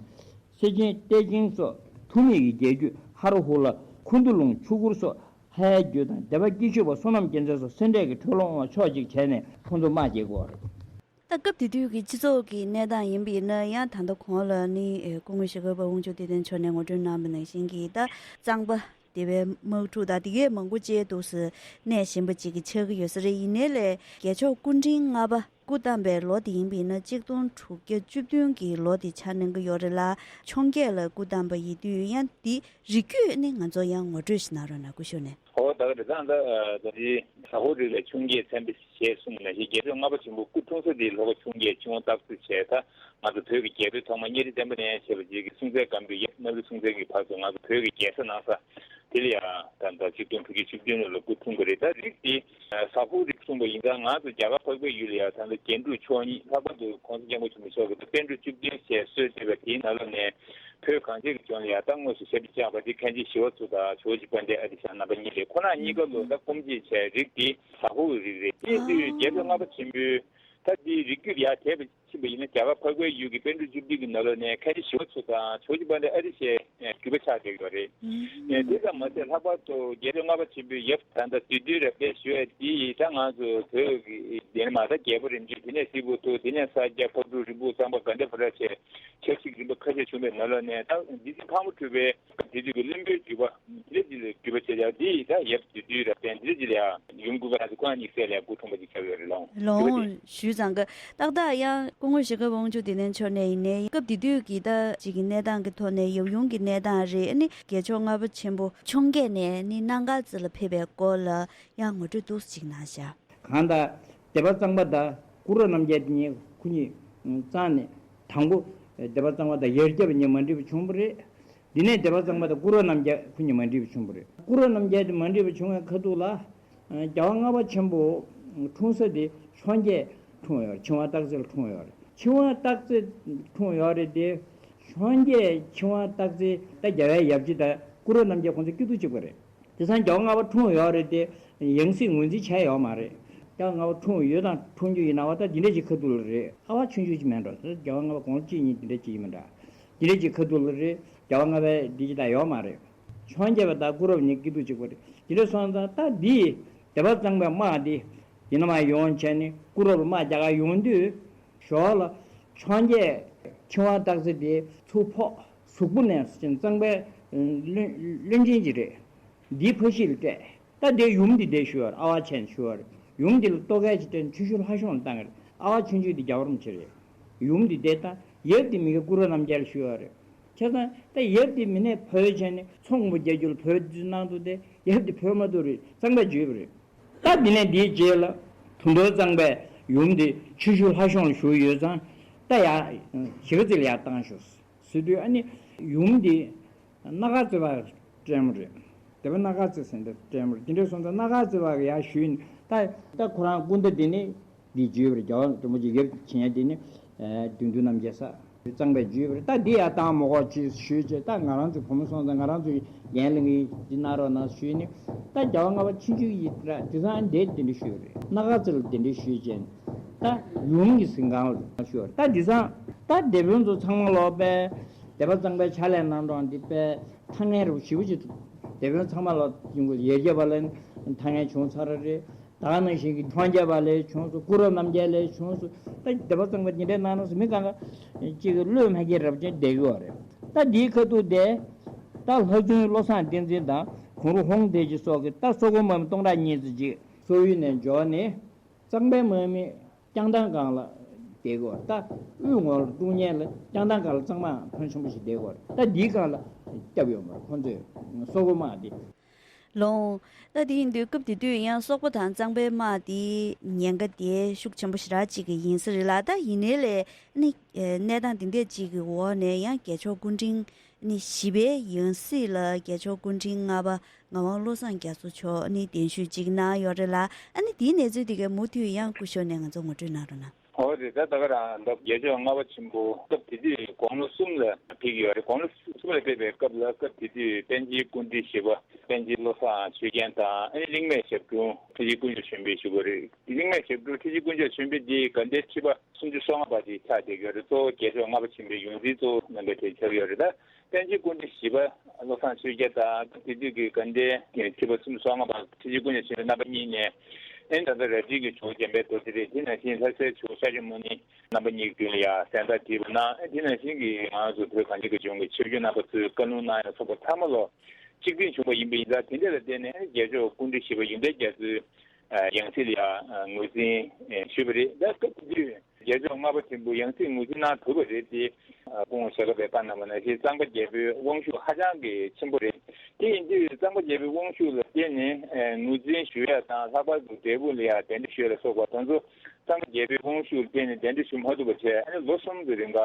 སེ་ཆེན་གཏེར་ཆེན་སོགས་ཐུ་མི་ཡི་རྒྱལ་རྒྱུད་ཧ་ར་ཧུ་ལ་ཁུ་འདུ་ལུང་ཆུ་གུར་སོགས་ཧའི་རྒྱུད་དང་སྡེ་པ་སྐྱིད་ཆུ་པ་བསོད་ནམས་རྒྱལ་མཚན་སོགས་སེ་འབྲས་ཀྱི་ཁྲོད་ལ་འོང་བ་ཕྱོགས་གཅིག་བྱས་ནས་ཁོང་ཚོ་དམག་རྒྱག་གི་ཡོད་རེད། ད་སྐབས་དེ་དུས་ཀྱི་སྤྱི་ཚོགས་ཀྱི་གནས་སྟངས་ཡིན་པ་ཡིན་ན་ཡང་ད་ལྟ་གོང་ལ་ནི་སྐུ་ངོ་ཞྭ་སྒབ་པ་དབང་ཕྱུག་བདེ་ལྡན་མཆོག་ནས་ངོ་སྤྲོད་གནང་བ་ནང་བཞིན་གྱི་ད་གཙང་པ་སྡེ་པའི་དམག་འཁྲུག་དང་དེ་གའི་མང་པོ་ཅིག་འདུག་སེ་གནས་གཞན་པ་ཅིག་གི་ཆགས་ཀྱི་ཡོད་ས་རེད། ཡིན་ནའི་ལས་རྒྱལ་མཆོག་སྐུ་ཕྲེང་ལྔ་པ། སྐུ་བལྟམས་པའི་ལོ་དེ་ཡིན་པ་ཡིན་ན་གཅིག་སྟོང་དྲུག་བརྒྱ་བཅུ་བདུན་གྱི་ལོ་དེ་ཆགས་གནང་གི་ཡོད་རེད་ལ། འཕྱོངས་རྒྱས་ལ་སྐུ་བལྟམས་པ་ཡིན་དུས་ཡང་འདི་རིགས་རྒྱུད་ནི་ང་ཚོ་ཡང་ངོ་སྤྲོད་ཞིག་གནང་རོགས་གནང་སྐུ་ཞབས་ནས། ཨོ་ད་ག་རེད། ད་ད་ད་རེས་ཟ་ཧོར་རིགས་ལ་འཕྱོངས་རྒྱས་མཚན་དཔེ་ཞེས་གསུངས་ནང་བཞིན་རྒྱལ་མཆོག་ལྔ་པ་ཆེན་པོ་སྐུ་འཁྲུངས་ས་དེ་ལྷོ་ཁ་འཕྱོངས་རྒྱས་ཆུ་དབང་སྟག་རྩེ་བྱས། ད་ང་ཚོ་བོད་ཀྱི་རྒྱལ་པོའི་ཐོག་མ་གཉའ་ཁྲི་བཙན་པོ་ནས་བྱས་པ་ཅིག་གི་སྲོང་བཙན་སྒམ་པོའི་ཡབ་གནམ་རི་སྲོང་བཙན་གྱི་བར་དུ་ང་ཚོ་བོད་ཀྱི་རྒྱལ་ས་གནང་ས། དེ་ལ་ཡང་ད་ལྟ་གཅིག་སྟོང་དྲུག་བརྒྱ་བཅུ་བདུན་ལོ་ལ་སྐུ་འཁྲུངས་པ་རེད། ད་རིགས་དེ་ཟ་ཧོར་རིགས་གསུངས་པ་ཡིན་ཙང་ང་ཚོ་རྒྱ་གར་འཕགས་པའི་ཡུལ་ལ་ཡང་ད་ལྟ་རྒྱན་དྲུག་མཆོག་གཉིས། ལྷག་པར་དུ་༸གོང་ས་༸སྐྱབས་མགོན་ཆེན་པོ་མཆོག་གིས་ད་པཎ་གྲུབ་བཅུ་བདུན་ཞེས་སྲོལ་བཏོད་པ་དེའི་ནང་ལོགས་ནས་བོད་གངས་ཅན་གྱི་ལྗོངས་ལ་ཡང་ད་དངོས་སུ་ཞབས་ཀྱིས་བཅགས་པ་དེ་མཁན་ཆེན་ཞི་བ་འཚོ་དང་ཇོ་བོ་རྗེ་དཔལ་ལྡན་ཨ་ཏི་ཤ་རྣམ་པ་གཉིས་རེད། ཁོ་རང་གཉིས་ཀ་ལོ་ད་སྐུ་མཆེད་བྱས་རིགས་དེ་ཟ་ཧོར་གྱི་རིགས་རེད། དེ་དུས་རྒྱལ་མཆོག་ལྔ་པ་ཆེན་པོས་ད་དེའི་རིགས་རྒྱུད་ལ་ཡང་དད་པ། ཕྱིན་པ་ཡིན་ན་རྒྱ་གར་འཕགས་པའི་ཡུལ་གྱི་པཎ་གྲུབ་བཅུ་བདུན་གྱི་ནང་ལོགས་ནས་མཁན་ཆེན་ཞི་བ་འཚོ་དང་ཇོ་བོ་རྗེ་དཔལ་ལྡན་ཨ་ཏི་ཤའི་བརྒྱུད་པ་ཆགས་བསྡད་ཡོད་རེད། ཨེ་དེ་ཙམ་མ་ཟད་ལྷག་པར་དུ་རྒྱལ་མཆོག་ལྔ་པ་ཆེན་པོའི་ཡབ་ད་ལྟ་བདུད་འདུལ་རབ་བརྟན་ཞུ་བ་དེ་ཡིས་ད་ང་ཚོ་བོད་ཀྱི་དེ་ནས་མར་ད་རྒྱལ་པོ་རིམ་བྱོན། དེ་ནས་སྲས་བུ་ཐུབ། དེ་ནས་ས་སྐྱ་ཕག་གྲུ་རིལ་བུ་གཙང་པ་ག་འདྲ་བ་ར་བྱས་ཆབ་སྲིད་རིམ་པ་ཁ་ཤས་བྱུང་བའི་ནང་ལོགས་ནས་ད་རྗེ་བཙུན་ཕག་མོ་གྲུ་པའི་དེ་དུས་ཀྱི་བློན་པོའི་བརྒྱུད་པ་དེ་འདྲ་ཅིག་ལ་བརྒྱུད་པ་བྱས་ཡག་འདི་ཡིས་ད་ཡབ་བདུད་འདུལ་རབ་བརྟན་དེ་འདྲ་ཅིག་ལ་ཡང་ཡུམ་ཀུན་དགའ་རང་བྱུང་ཁོང་གཉིས་སྲས་ལ་ཡང་སྐུ་འཁྲུངས་པ་ཅིག་ཆགས་ཡོད་རེད་ལགས། ལོ་ཞུས་ཙང་གི་ཏག་ཏག་ཡང་སྐུ་ངོ་ཞྭ་སྒབ་པ་དབང་ཕྱུག་བདེ་ལྡན་མཆོག་ནས་ཡིན་ནའི་སྐབས་དེ་དུས་ཀྱི་ད་ཅིག་གི་གནས་སྟངས་ཀྱི་ཐོག་ནས་ཡབ་ཡུམ་གྱི་གནས་སྟངས་རེད། ཨ་ནི་རྒྱལ་མཆོག་ལྔ་པ་ཆེན་པོ་འཕྱོངས་རྒྱས་ནས་ནི་སྣ་མཁར་རྩེ་ལ་ཕེབས་པའི་སྐོར་ལ་ཡང་ངོ་སྤྲོད་ཏོག་ཙམ་ཅིག་གནང་ཤག་གང་ལྟར་སྡེ་པ་གཙང་པ་དང་སྐུ་རབ་རྣམ་རྒྱལ་དེ་གཉིས་ཁོ་གཉིས་གཙང་ནས་དང་པོ་སྡེ་པ་གཙང་པ་དང་ཡར་རྒྱབ་གཉིས་མ་འགྲིག་པ་བྱུང་བ་རེད། འདི་ནས་སྡེ་པ་གཙང་པ་དང་སྐུ་རབ་རྣམ་རྒྱལ་ཁོ་གཉིས་མ་འགྲིག་པ་བྱུང་བ་རེད། སྐུ་རབ་རྣམ་རྒྱལ་དེ་མ་འགྲིག་པ་བྱུང་བའི་ཁ་ཐུག་ལ་རྒྱལ་བ་ལྔ་པ་ཆེན་པོ་འཁྲུངས་ས་དེ་འཕྱོངས་རྒྱས་འཁྲུངས་ཡོད་རེད། ཆིང་ཝང་སྟག་རྩེ་ལ་འཁྲུངས་ཡོད་རེད། ཆིང་ཝང་སྟག་རྩེ་འཁྲུངས་ཡོད་རེད་དེ། འཕྱོངས་རྒྱས་ཆིང་ཝང་སྟག་རྩེ་ད་རྒྱལ་བའི་ཡབ་གཅིག་དང་སྐུ་རབ་རྣམ་རྒྱལ་ཁོང་ཚོ་སྐྱིད་སྡུག་གཅིག་པ་རེད། དེང་སང་རྒྱལ་བ་ལྔ་པ་འཁྲུངས་ཡོད་རེད་དེ། ཡང་སྲིད་ངོས་འཛིན་བྱས་ཡོད་མ་རེད། རྒྱལ་བ་ལྔ་པ་འཁྲུངས་ཡོད་དང་འཁྲུངས་རྒྱུ་ཡིན་ན་བ་ད་འདི་འདྲ་ཅིག་ཁ་ཐུག་ལ་རེད། ཨ་བ་ཆུང་ཆུང་ཅིག་མེད་འགྲོ། རྒྱལ་བ་ལྔ་པ་དགུང་ལོ་གཅིག་གཉིས་འདི་འདྲ་ཅིག་ཡིན་མི་འདྲ། འདི་འདྲ་ཅིག་ཁ་ཐུག་ལ་རེད། རྒྱལ་བ་ལྔ་པའི་འདི་ཅིག་ད་ཡོད་མ་རེད། འཕྱོངས་རྒྱས་པ་དང་སྐུ་རབ་གཉིས་སྐྱིད་སྡུག་གཅིག་པ་རེད། འདི་འདྲ་སོང་ཙང་ད་འདི་སྡེ་པ་གཙང་པའི་དམག་འདི་ཡིན་ན་མ་ཡོང་བྱས་ནས་སྐུ་རབ་ལ་དམག་རྒྱག་ག་ཡོང་དུས། ཞོར་ལ་འཕྱོངས་རྒྱས་ཆིང་ཝང་སྟག་རྩེ་དེ་ཚུར་ཕོག་གཟུགས་པོ་ནས་ཅིང་གཙང་པའི་བློན་བློན་ཆེན་ཅིག་རེད། འདིའི་ཕ་གཞིས་ལ་སྤྲད། ད་དེ་ཡུམ་འདི་བསྡད་ཞུ་བར་ཨ་བ་ཆེན་ཞུ་བར་ཡུམ་འདི་ལ་ལྟོ་གས་ཅིག་སྤྲད་ནས་ཆུ་ཤུར་ལྷ་གཞུང་ལ་བཏང་གི་རེད། ཨ་བ་ཆུང་ཆུང་འདི་རྒྱལ་བ་རིན་པོ་ཆེ་རེད། ཡུམ་འདི་བསྡད་ད་ཡབ་འདི་མི་དགེ་སྐུ་རབ་རྣམ་རྒྱལ་ཞུ་བར་རེད། བྱས་ཙང་ད་ཡབ་འདི་མི་ནས་བོས་བྱས་ནས་ཚོང་པ་རྒྱག་རྒྱུ་ལ་བོས་དུས་གནང་འདུག་སྟེ་ཡབ་འདི་བོས་མ་འདུག་རེད། གཙང་པས་འཇུས་པ་རེད། ད་འདི་ནས་འདིའི་རྗེས་ལ་དུད་འགྲོ་གཙང་པས་ཡུམ་འདི་ཆུ་ཤུར་ལྷ་གཞུང་ལ་བཞུགས་ཡོད་ཙང་ད་ཡ་གཞིས་ཀ་རྩེ་ལ་ཡར་བཏང་ཤོག་ཟེར་དུས། ཨ་ནི་ཡུམ་འདི་སྣ་དཀར་རྩེ་བ་སྤྲད་མོ་རེད། སྡེ་པ་སྣ་དཀར་རྩེ་ཟེར་འདི་སྤྲད་མོ་རེད། དེ་འདྲ་སོང་ཙང་སྣ་དཀར་རྩེ་བ་གི་ཡར་ཞུས་ནས་ད་ད་ཁོ་རང་སྐུ་ཟླ་འདི་ནས་འདི་བརྒྱུད་པར་རྒྱལ་བ་རིན་པོ་ཆེ་ཡབ་བྱེད་ཡ་འདི་ནི་བདུད་འདུལ་རྣམ་རྒྱལ་ས་གཙང་པས་བརྒྱུད་པར་ད་འདི་ཡར་བཏང་མོ་གོ་ཅེས་ཞུས་བྱས། ད་ང་རང་ཚོའི་བུ་མོ་སོང་ཙང་ང་རང་ཚོའི་རྒན་ལ་ངས་འདི་གནང་རོགས་གནང་ཞུས་ནས་ད་རྒྱལ་བ་ལྔ་པ་ཆུང་ཆུང་ཡིན་ར་དེ་ཚང་འདི་འདི་འདྲ་ཞུས་རེད། སྣ་དཀར་རྩེ་ལ་འདི་འདྲ་ཞུས་བྱས་ད་ཡུམ་གྱི་གཟིམ་ཁང་ལ་ཞུས་རེད། ད་འདི་ཚང་ད་སྡེ་དཔོན་ཚོ་ཚང་མ་ལོག་པས་སྡེ་པ་གཙང་པའི་ཕྱག་ལས་གནང་གྲོང་འདི་པས་ཐ་སྙད་རུ་ཞེ་པོ་ཅིག་འདུག་སྡེ་དཔོན་ཚང་མ་ལ་ཡོང་གི་ཡར་རྒྱས་པ་ལ་ཐ་སྙད་བྱུང་ཚར་རེད། ད་ག་ནང་བཞིན་གྱི་འཕྱོངས་རྒྱས་པ་ལས་བྱུང་སོང་། སྐུ་རབ་རྣམ་རྒྱལ་ལས་བྱུང་སོང་། ད་སྡེ་པ་གཙང་པ་འདི་འདྲའི་གནང་གནང་སོང་། མི་གང་ག་ཅིག་གི་བློས་མ་སྐྱེས་རབ་ཅན་བསྡད་ཡོད་རེད། ད་འདིའི་ཁ་ཐུག་དེ་ ད་ལྷ་རྫུན་བློ་བཟང་བསྟན་འཛིན་དང་གུང་རུ་ཧོང་བདེ་སྐྱིད་སོགས་ཀྱིས་ད་སོག་པོ་དམག་མི་སྟོང་ཕྲག་གཉིས་ཙམ་ཅིག་སོག་ཡུལ་ནས་འབྱོར་ནས། གཙང་པའི་དམག་མི་བསྐྱངས་ཐང་སྒང་ལ་བསྡད་དགོས། ད་དབུས་ངོས་ལ་ཀྲུང་ཉེ་ལ་བསྐྱངས་ཐང་སྒང་ལ་གཙང་དམག་ཕོན་ཆེན་པོ་ཞིག་བསྡད་དགོས། ད་འདིའི་སྒང་ལ་སྐྱབས་ཡོད་མ་རེད་ཁོང་ཚོས་སོག་པོ་དམག་འདི། ལོང་། ད་དེ་ཡིན་དུས་སྐབས་དེ་དུས་ཡང་སོག་པོ་དང་གཙང་པའི་དམག་དེ་ཉེན་ཁ་དེ་ཤུགས་ཆེན་པོ་ཞེ་དྲག་ཅིག་ཡིན་ས་རེད་ལ། ད་ཡིན་ནའི་ལས་ནི་གནས་སྟངས་དེ་འདྲ་ཅིག་གི་འོག་ནས་ཡང་རྒྱལ་མཆོག་སྐུ་ཕྲེང་ནི་བཞི་པའི་ཡང་སྲིད་ལ་རྒྱལ་མཆོག་སྐུ་ཕྲེང་ལྔ་པ་ངག་དབང་བློ་བཟང་རྒྱ་མཚོ་མཆོག་ནི་གདན་ཞུ་ཅིག་གནང་ཡོད་རེད་ལ། ཨ་ནི་དེའི་གནས་ཚུལ་དེ་གའི་མུ་མཐུད་ཡང་སྐུ་ཞབས་ནས་ང་ཚོ་ངོ་སྤྲོད་གནང་རོགས་གནང་། ཨོ་རེད། ད་ད་ག་རང་ད་རྒྱལ་མཆོག་ལྔ་པ་ཆེན་པོ་སྐབས་དེ་དུས་དགུང་ལོ་གསུམ་ལ་ཕེབས་ཀྱི་ཡོད་རེད། དགུང་ལོ་གསུམ་ལ་ཕེབས་པའི་སྐབས་ལ་སྐབས་དེ་དུས་པཎ་ཆེན་སྐུ་ཕྲེང་བཞི་པ་པཎ་ཆེན་བློ་བཟང་ཆོས་རྒྱན་དང་ཨ་ནི་གླིང་སྨད་ཞབས་དྲུང་ཁྲི་ཆེན་དཀོན་མཆོག་ཆོས་འཕེལ་ཞུ་དགོས་རེད། དེ་གླིང་སྨད་ཞབས་དྲུང་ཁྲི་ཆེན་དཀོན་མཆོག་ཆོས་འཕེལ་དེ་དགའ་ལྡན་ཁྲི་པ་སུམ་ཅུ་སོ་ལྔ་པ་དེ་ཆགས་བསྡད་ཡོད་རེད། གཙོ་བོ་རྒྱལ་མཆོག་ལྔ་པ་ཆེན་པོའི་ཡང་སྲིད་གཙོ་བོ་རྣམ་པའི་གྲས་ཆགས་ཡོད་རེད། ད་པཎ་ཆེན་སྐུ་ཕྲེང་བཞི་པ་བློ་བཟང་ཆོས་རྒྱན་དང་དེ་དུས་ཀྱི་དགའ་ལྡན་ཁྲི་པ་སུམ་ཅུ་སོ་ལྔ་པ་ཁྲི་ཆེན་དཀོན་མཆོག་ཆོས་འཕེལ་རྣམ་པ་གཉིས་ནས། ཨེ་ད་ལྟ་རལ་གྲིའི་གི་ཇོ་བོ་འཇམ་དཔལ་རྡོ་རྗེ་རེད། དེ་ནང་བཞིན་ལྷ་སའི་ཇོ་བོ་ཤཱཀྱ་མུ་ནེ་རྣམ་པ་གཉིས་ཀྱི་མདུན་ལ་ཡང་གཟེངས་རྟགས་བསྒྲིགས་པ་གནང་། ཨེ་དེ་ནང་བཞིན་གྱི་ང་ཚོ་བོད་གངས་ཅན་གྱི་ལྗོངས་ཀྱི་ཆོས་བརྒྱུད་རྣམ་པ་ཚོས་བཀའ་ལུང་གནང་ཡ་ལ་སོགས་པ་ཚང་མ་ལོ་གཅིག་མཐུན་བྱུང་བ་ཡིན་པ་ཡིན་ཙང་། དེ་འདྲ་ལ་བརྟེན་ནས་ཨེ་རྒྱལ་མཆོག་སྐུ་ཕྲེང་བཞི་པ་ཡོན་ཏན་རྒྱ་མཚོའི་ཡང་སྲིད་ལ་ཡང་ངོས་འཛིན་ཞུས་པ་རེད། ད་སྐབས་དེ་དུས་རྒྱལ་མཆོག་ལྔ་པ་ཆེན་པོ་ཡང་སྲིད་ངོས་འཛིན་གནང་ཐུབ་པ་རེད་དེ། སྐུ་ངོ་ཞྭ་སྒབ་པས་བཀའ་གནང་བ་ནང་བཞིན་གཙང་པ་རྒྱལ་པོའི་དབང་ཤུགས་ཧ་ཅང་གི་ཆེན་པོ་རེད། དེ་ཡིན་དུས་གཙང་པ་རྒྱལ་པོའི་དབང་ཤུགས་ལ་བརྟེན་ནས་ངོས་འཛིན་ཞུ་ཡ་དང་། ལྷག་པར་དུ་འབྲས་སྤུངས་ལ་ཡང་གདན་འདྲེན་ཞུ་ཡ་ལ་སོགས་པ་དེ་ཚོ་གཙང་པ་རྒྱལ་པོའི་དབང་ཤུགས་ལ་བརྟེན་ནས་གདན་འདྲེན་ཞུ་མ་ཐུབ་པ་བྱས། ཨ་ནི་ལོ་གསུམ་གྱི་རིང་ག་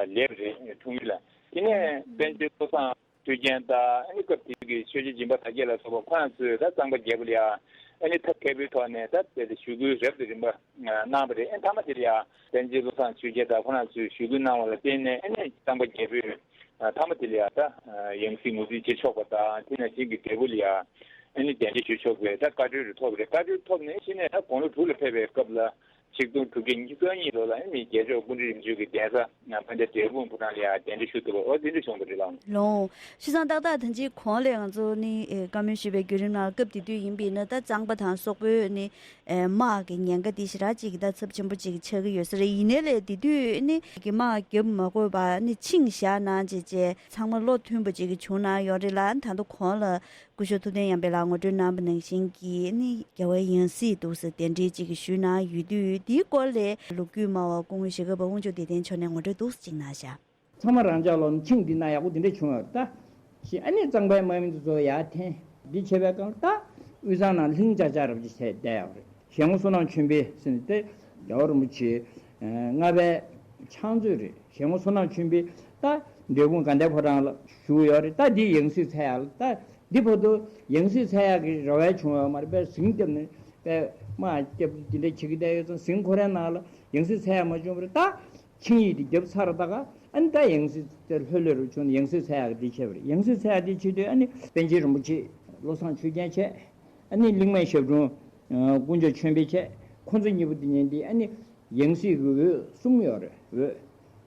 སླེབས་རེད་འཁྲུངས་ཡུལ་ལ། དེ་ནས་པཎ་ཆེན་བློ་བཟང་ཆོས་རྒྱན་དང་ཨ་ནི་སྐབས་དེ་དུས་ཀྱི་ཆོས་རྗེ་སྦྱིན་པ་དར་རྒྱས་ལ་སོགས་པ་ཁོ་རང་ཚོས་ད་གཙང་པ་རྒྱལ་པོ་ལ་ཡང་ཨ་ནི་ཐབས་མཁས་པོའི་ཐོག་ནས་ད་དེ་ལ་ཞུ་སྐུལ་རབ་ཏུ་རིམ་པ་གནང་བ་རེད། ཨ་མཐའ་མ་དེ་ལ་ཡང་པཎ་ཆེན་བློ་བཟང་ཆོས་རྒྱན་དང་ཁོ་རང་ཚོས་ཞུ་སྐུལ་གནང་བ་ལ་བརྟེན་ནས་ཨ་ནི་གཙང་པ་རྒྱལ་པོས་མཐའ་མ་དེ་ལ་ཡང་ད་ཡང་སྲིད་ངོས་འཛིན་བྱེད་ཆོག་པ་དང་། དེ་ནང་བཞིན་གྱི་འབྲས་སྤུངས་ལ་ཡང་ཨ་ནི་གདན་འདྲེན་ཞུ་ཆོག་པའི་ད་བཀའ་འཁྲོལ་རེ་ཐོབ་པ་རེད། བཀའ་འཁྲོལ་ཐོབ་ནས་གཞི་ནས་ད་དགུང་ལོ་དྲུག་ལ་ཕེབས་པའི་སྐབས་ལ། ཆིག་སྟོང་དྲུག་བརྒྱ་ཉི་ཤུ་རྩ་གཉིས་ལོ་ལ་ཨ་ནི་རྒྱལ་མཆོག་སྐུ་ཕྲེང་རིམ་བྱོན་གྱི་གདན་ས་ཕན་བདེ་འབྲས་སྤུངས་ཕོ་བྲང་ལ་ཡང་གདན་འདྲེན་ཞུ་ཐུབ་པ། འོ་དེ་འདྲ་བྱུང་བ་རེད་ལགས། ལོང་། བྱས་ཙང་ཏག་ཏག་ད་ཅིག་གོང་ལ་ང་ཚོ་ནི་ཨེ་བཀའ་མོལ་ཞུས་པའི་བརྒྱུད་རིམ་ནང་སྐབས་དེ་དུས་ཡིན་པས་ན་ད་གཙང་པ་དང་སོག་པོའི་ནི་ཨེ་དམག་གི་ཉེན་ཁ་དེ་ཞེ་དྲག་ཅིག་ད་ཚབས་ཆེན་པོ་ཅིག་ཆགས་ཀྱི་ཡོད་ས་རེད། ཡིན་ནའི་ལས་དེ་དུས་ནི་གི་དམག་རྒྱབ་མ་དགོས་པ་ནི་ཆིངས་བཞག་གནང་བྱས་བྱས་ཚང་མ་བློ་མཐུན་པ་ཅིག་བྱུང་གནང་ཡོད་རེད་ལ། ད་དུང་གོང་ལ། སྐུ་ཞབས་ཐུབ་བསྟན་ཉམས་པའི་ལགས་ངོ་སྤྲོད་གནང་བ་ནང་བཞིན་གྱི་ནི་རྒྱལ་བའི་ཡང་སྲིད་འདུག་ཟེར་གདན་འདྲེན་ཅིག་ཞུས་གནང་ཡོད་དུས། དེའི་སྐོར་ལས་ལོ་རྒྱུས་སྨྲ་བ་སྐུ་ངོ་ཞྭ་སྒབ་པ་དབང་ཕྱུག་བདེ་ལྡན་མཆོག་ནས་ངོ་སྤྲོད་འདུག་ཟེར་ཅིག་གནང་ཤག་ཚང་མ་རང་ཅག་ལོ་ཆིངས་འདི་ན་ཡག་པོ་འདི་འདྲ་བྱུང་ཡོད་རེད་ད། ཞེས་ཨ་ནི་གཙང་པའི་དམག་མི་འདི་ཚོ་ཡར་འཐེན། འདི་བྱས་པའི་སྐབས་ལ་ད་དབུས་གཙང་ནང་ལྷིང་འཇགས་འཇགས་འདྲ་པོ་ཅིག་བྱས་བསྡད་ཡོད་རེད། ཞལ་ངོ་བསོད་ནམས་ཆོས་འཕེལ་ཟེར་ནས་དེ་རྒྱལ་བ་རིན་པོ་ཆེ་ལྔ་པའི་ཕྱག་མཛོད་རེད། ཞལ་ངོ་བསོད་ནམས་ཆོས་འཕེལ་ད་འབྲས་སྤུངས་དགའ་ལྡན་ཕོ་བྲང་ལ་བཞུགས་ཡོད་རེད། ད་འདི་ཡང་སྲིད་འཚོལ་ཡག་ལ་ད་འདི་བར་དུ་ཡང་སྲིད་འཚོལ་ཡག་གི་རེ་བ་བྱུང་ཡོད་མ་རེད། དཔེ་ཟིང་བརྒྱབ་ནས་དཔེ་དམག་བརྒྱབ་འདི་འདྲ་བྱེད་ཀྱི་བསྡད་ཡོད་ཙང་། ཟིང་ཁོ་རའི་ནང་ལ་ཡང་སྲིད་འཚོལ་ཡག་མ་བྱུང་བ་རེད། ད་ཆིངས་ཡིག་འདི་བརྒྱབ་ཚར་ད་ག་ཨ་ནི་ད་ཡང་སྲིད་དེ་ལྷོད་ལྷོད་རུ་བྱུང་ནས་ཡང་སྲིད་འཚོལ་ཡག་གི་འདི་བྱས་པ་རེད། ཡང་སྲིད་འཚོལ་ཡག་འདི་བྱེད་དུས་ཨ་ནི་པཎ་ཆེན་རིན་པོ་ཆེ་བློ་བཟང་ཆོས་རྒྱན་བྱས། ཨ་ནི་གླིང་སྨད་ཞབས་དྲུང་དཀོན་མཆོག་ཆོས་འཕེལ་བྱས། ཁོང་ཚོ་གཉིས་པོ་དེ་ཉིན་དེ་ཨ་ནི་ཡང་སྲིད་ཀྱི་འོས་གསུམ་ཡོད་རེད། འོས་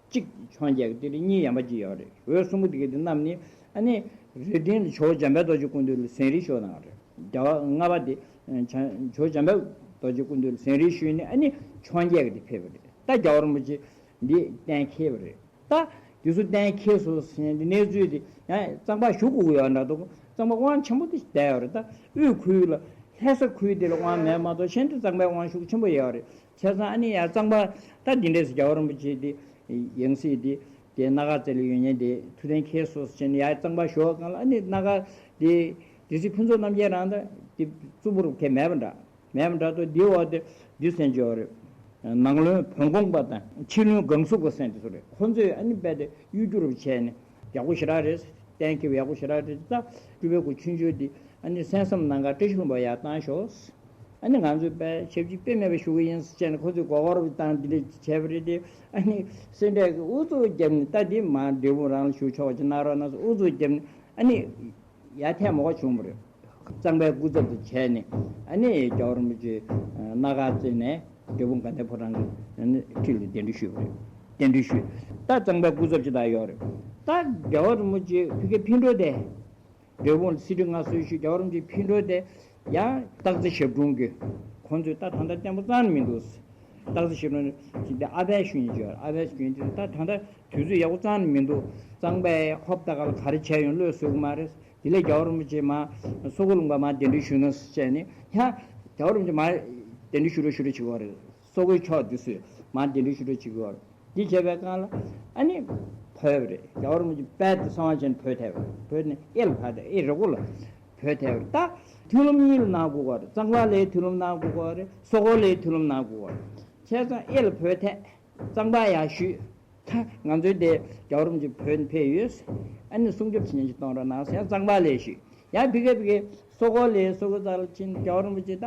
གཅིག་འཕྱོངས་རྒྱག་གི་དེ་རེད། གཉིས་ཡན་པ་གཅིག་ཡོད་རེད། འོས་གསུམ་པོ་དེ་ག་དེ་བསྣམས་ནས་ཨ་ནི་རི་སྟེང་ལ་ཇོ་བོ་འཇམ་དཔལ་རྡོ་རྗེ་སྐུ་མདུན་ལ་ཟན་རིལ་ཞུ་གནང་བ་རེད། རྒྱལ་བ་ལྔ་པ་དེ་ཇོ་བོ་འཇམ་དཔལ་རྡོ་རྗེ་སྐུ་མདུན་ལ་ཟན་རིལ་ཞུས་ནས་ཨ་ནི་འཕྱོངས་རྒྱག་གི་དེ་ཕེབས་པ་རེད། ད་རྒྱལ་བ་རིན་པོ་ཆེ་འདི་གཏན་འཁེལ་བ་རེད། ད་དེ་ཚོ་གཏན་འཁེལ་སོང་ཟེར་ནས་གནས་ཚུལ་དེ་ཡང་གཙང་པ་ཞུ་དགོས་ཀྱི་ཡོད་འདྲ་འདུག་གཙང་པ་དབང་ཆེན་པོ་དེ་བསྡད་ཡོད་རེད། ད་དབུས་ཁུལ་ལ་ལྷ་ས་ཁུལ་དེ་ལ་དབང་མེད་མ་གཏོགས་གཞན་དེ་གཙང་པའི་དབང་ཤུགས་ཆེན་པོ་ཡོད་རེད། བྱས་ཙང་ཨ་ནི་ཡང་གཙང་པ་ད་འདི་འདྲས་སུ་རྒྱལ་བ་རིན་པོ་ཆེ་དེ་ཡང་སྲིད་དེ་དེ་སྣ་ཁ་རྩེ་ལ་ཡོད་མཁན་དེ་ཐུགས་གཏན་འཁེལ་སོང་ཟེར་ནས་ཡང་གཙང་པ་ཞུ་བ་སྒང་ལ་ཨ་ནི་སྣ་ཁ་དེ་སྡེ་སྲིད་ཕུན་ཚོགས་རྣམ་རྒྱལ་རང་ད་དེ་རྩུབ་པོ་རུ་ཁེལ་མེད་པ་འདྲ། མེད་པ་འདྲ་འདུག་འདི་འོག་དེ་འདི་ཟེར་གྱི་ཡོད་རེད། ནང་བློན་བོན་གོང་པ་དང་ཕྱི་བློན་སྒང་ཟུར་པ་ཟེར་དེ་ཚོ་རེད། ཁོ་ཚོས་ཨ་ནི་རྦད་དེ་གཡོ་སྒྱུ་རུ་བྱས་ནས་ཡག་པོ་ཞེ་དྲག་རེད། གཏན་འཁེལ་བ་ཡག་པོ་ཞེ་དྲག་རེད། ད་སྤྲུལ་པའི་སྐུ་ཆུང་ཆུང་འདི་ཨ་ནི་གསན་བསམ་གནང་ག་བཀྲ་ཤིས་ལྷུན་པོ་ཡར་བཏང་ཤོག་ཨ་ནི་ང་ཚོས་དཔེ་ཞབས་ཕྱི་དཔེ་མེད་པ་ཞུ་གི་ཡིན་ཟེར་བྱས་ནས་ཁོ་ཚོས་མགོ་སྐོར་བཏང་འདི་འདྲ་བྱས་པ་རེད་དེ། ཨ་ནི་སེ་འབྲས་ཀྱི་ཨུ་ཚུགས་བརྒྱབ་ནས་ད་འདི་མར་འབྲས་སྤུངས་རང་ལ་ཞུ་ཆོག་པ་ཅིག་གནང་རོགས་གནང་ཟེར་ཨུ་ཚུགས་བརྒྱབ་ནས་ཨ་ནི། ཡར་ཐལ་མོ་ཁ་བྱུང་བ་རེད། གཙང་པའི་སྐུ་ཚབ་ཏུ་བྱས་ནས་ཨ་ནི་རྒྱལ་བ་རིན་པོ་ཆེ་སྣ་ཁ་རྩེ་ནས་འབྲས་སྤུངས་དགའ་ལྡན་ཕོ་བྲང་གི་ཁྲི་ལ་གདན་འདྲེན་ཞུས་པ་རེད། གདན་འདྲེན་ཞུས། ད་གཙང་པའི་སྐུ་ཚབ་ཅིག་ད་ཡོད་རེད། ད་རྒྱལ་བ་རིན་པོ་ཆེ་ཕ་གིའི་ཕྱི་དྲོ་དེ་འབྲས་སྤུངས་ལ་གསེར་ཁྲི་མངའ་གསོལ་ཞུས། རྒྱལ་བ་རིན་པོ་ཆེ་ཕྱི་དྲོ་དེ་ཡང་སྟག་རྩེ་ཞབས་དྲུང་གི་ཁོང་ཚོས་ད་ད་ལྟ་བརྟན་པོ་རྩ་ནས་མི་འདུག་སྟག་རྩེ་ཞབས་དྲུང་ཅིག་དེ་ཨ་ཕའི་ཞུ་ཡིན་ཅིག་ཡོད་རེད། ཨ་ཕའི་ཞུ་ཡིན་དེ་ད་ད་ལྟ་དུས་ཚོད་ཡག་པོ་རྩ་ནས་མི་འདུག་གཙང་པས་ཧོབ་ཏ་ག་ལ་ག་རེ་བྱས་ཡོང་བློས་བཟོད་ཀྱི་མ་རེད། དེ་ལས་རྒྱལ་བ་རིན་པོ་ཆེ་མ་སོག་པོ་ལུང་པ་མ་གདན་འདྲེན་ཞུ་ན་བྱས་ནས་ཡ་རྒྱལ་བ་རིན་པོ་ཆེ་མ་གདན་འདྲེན་ཞུ་རོགས་ཞུ་རོགས་བྱེད་ཀྱི་ཡོད་རེད། སོག་པོའི་ཕྱོགས་འདི་ཚོས་མ་གདན་འདྲེན་ཞུ་རོགས་བྱེད་ཀྱི་ཡོད་རེད། འདི་བྱས་པའི་སྒང་ལ་ཨ་ནི་བོད་རེད། རྒྱལ་བ་རིན་པོ་ཆེ་དཔལ་དུ་གསང་བ་ཅན་བོད་ཐལ་བ་རེད། བོད་ནས་ཨེ་ལ་བར་དུ་ཨེ་རི་ཀོ་ལ་བོད་ཐལ་བ་རེད། ད་མཐུན་ལམ་གཉིས་ལ་གནང་དགོས་པ་རེད། གཙང་པ་ལའི་མཐུན་ལམ་གནང་དགོས་པ་རེད། སོག་པོ་ལའི་མཐུན་ལམ་གནང་དགོས་པ་རེད། བྱས་ཙང་ཨེ་ལ་བོད་ཐལ། གཙང་པ་ཡར་ཞུས། ད་ང་ཚོའི་དེ་རྒྱལ་བ་རིན་པོ་ཆེ་བོད་ནས་ཕེབས་ཡོད། ཨ་ནི་སྲུང་སྐྱོབ་བྱེད་མཁན་ཅིག་གཏོང་རོགས་གནང་ཟེར་ཡང་གཙང་པ་ལའི་ཞུས། ཡང་ཕ་གི་ཕ་གི་སོག་པོ་ལའི་སོག་པོ་རྩ་ལ་ཕྱིན། རྒྱལ་བ་རིན་པོ་ཆེ་ད་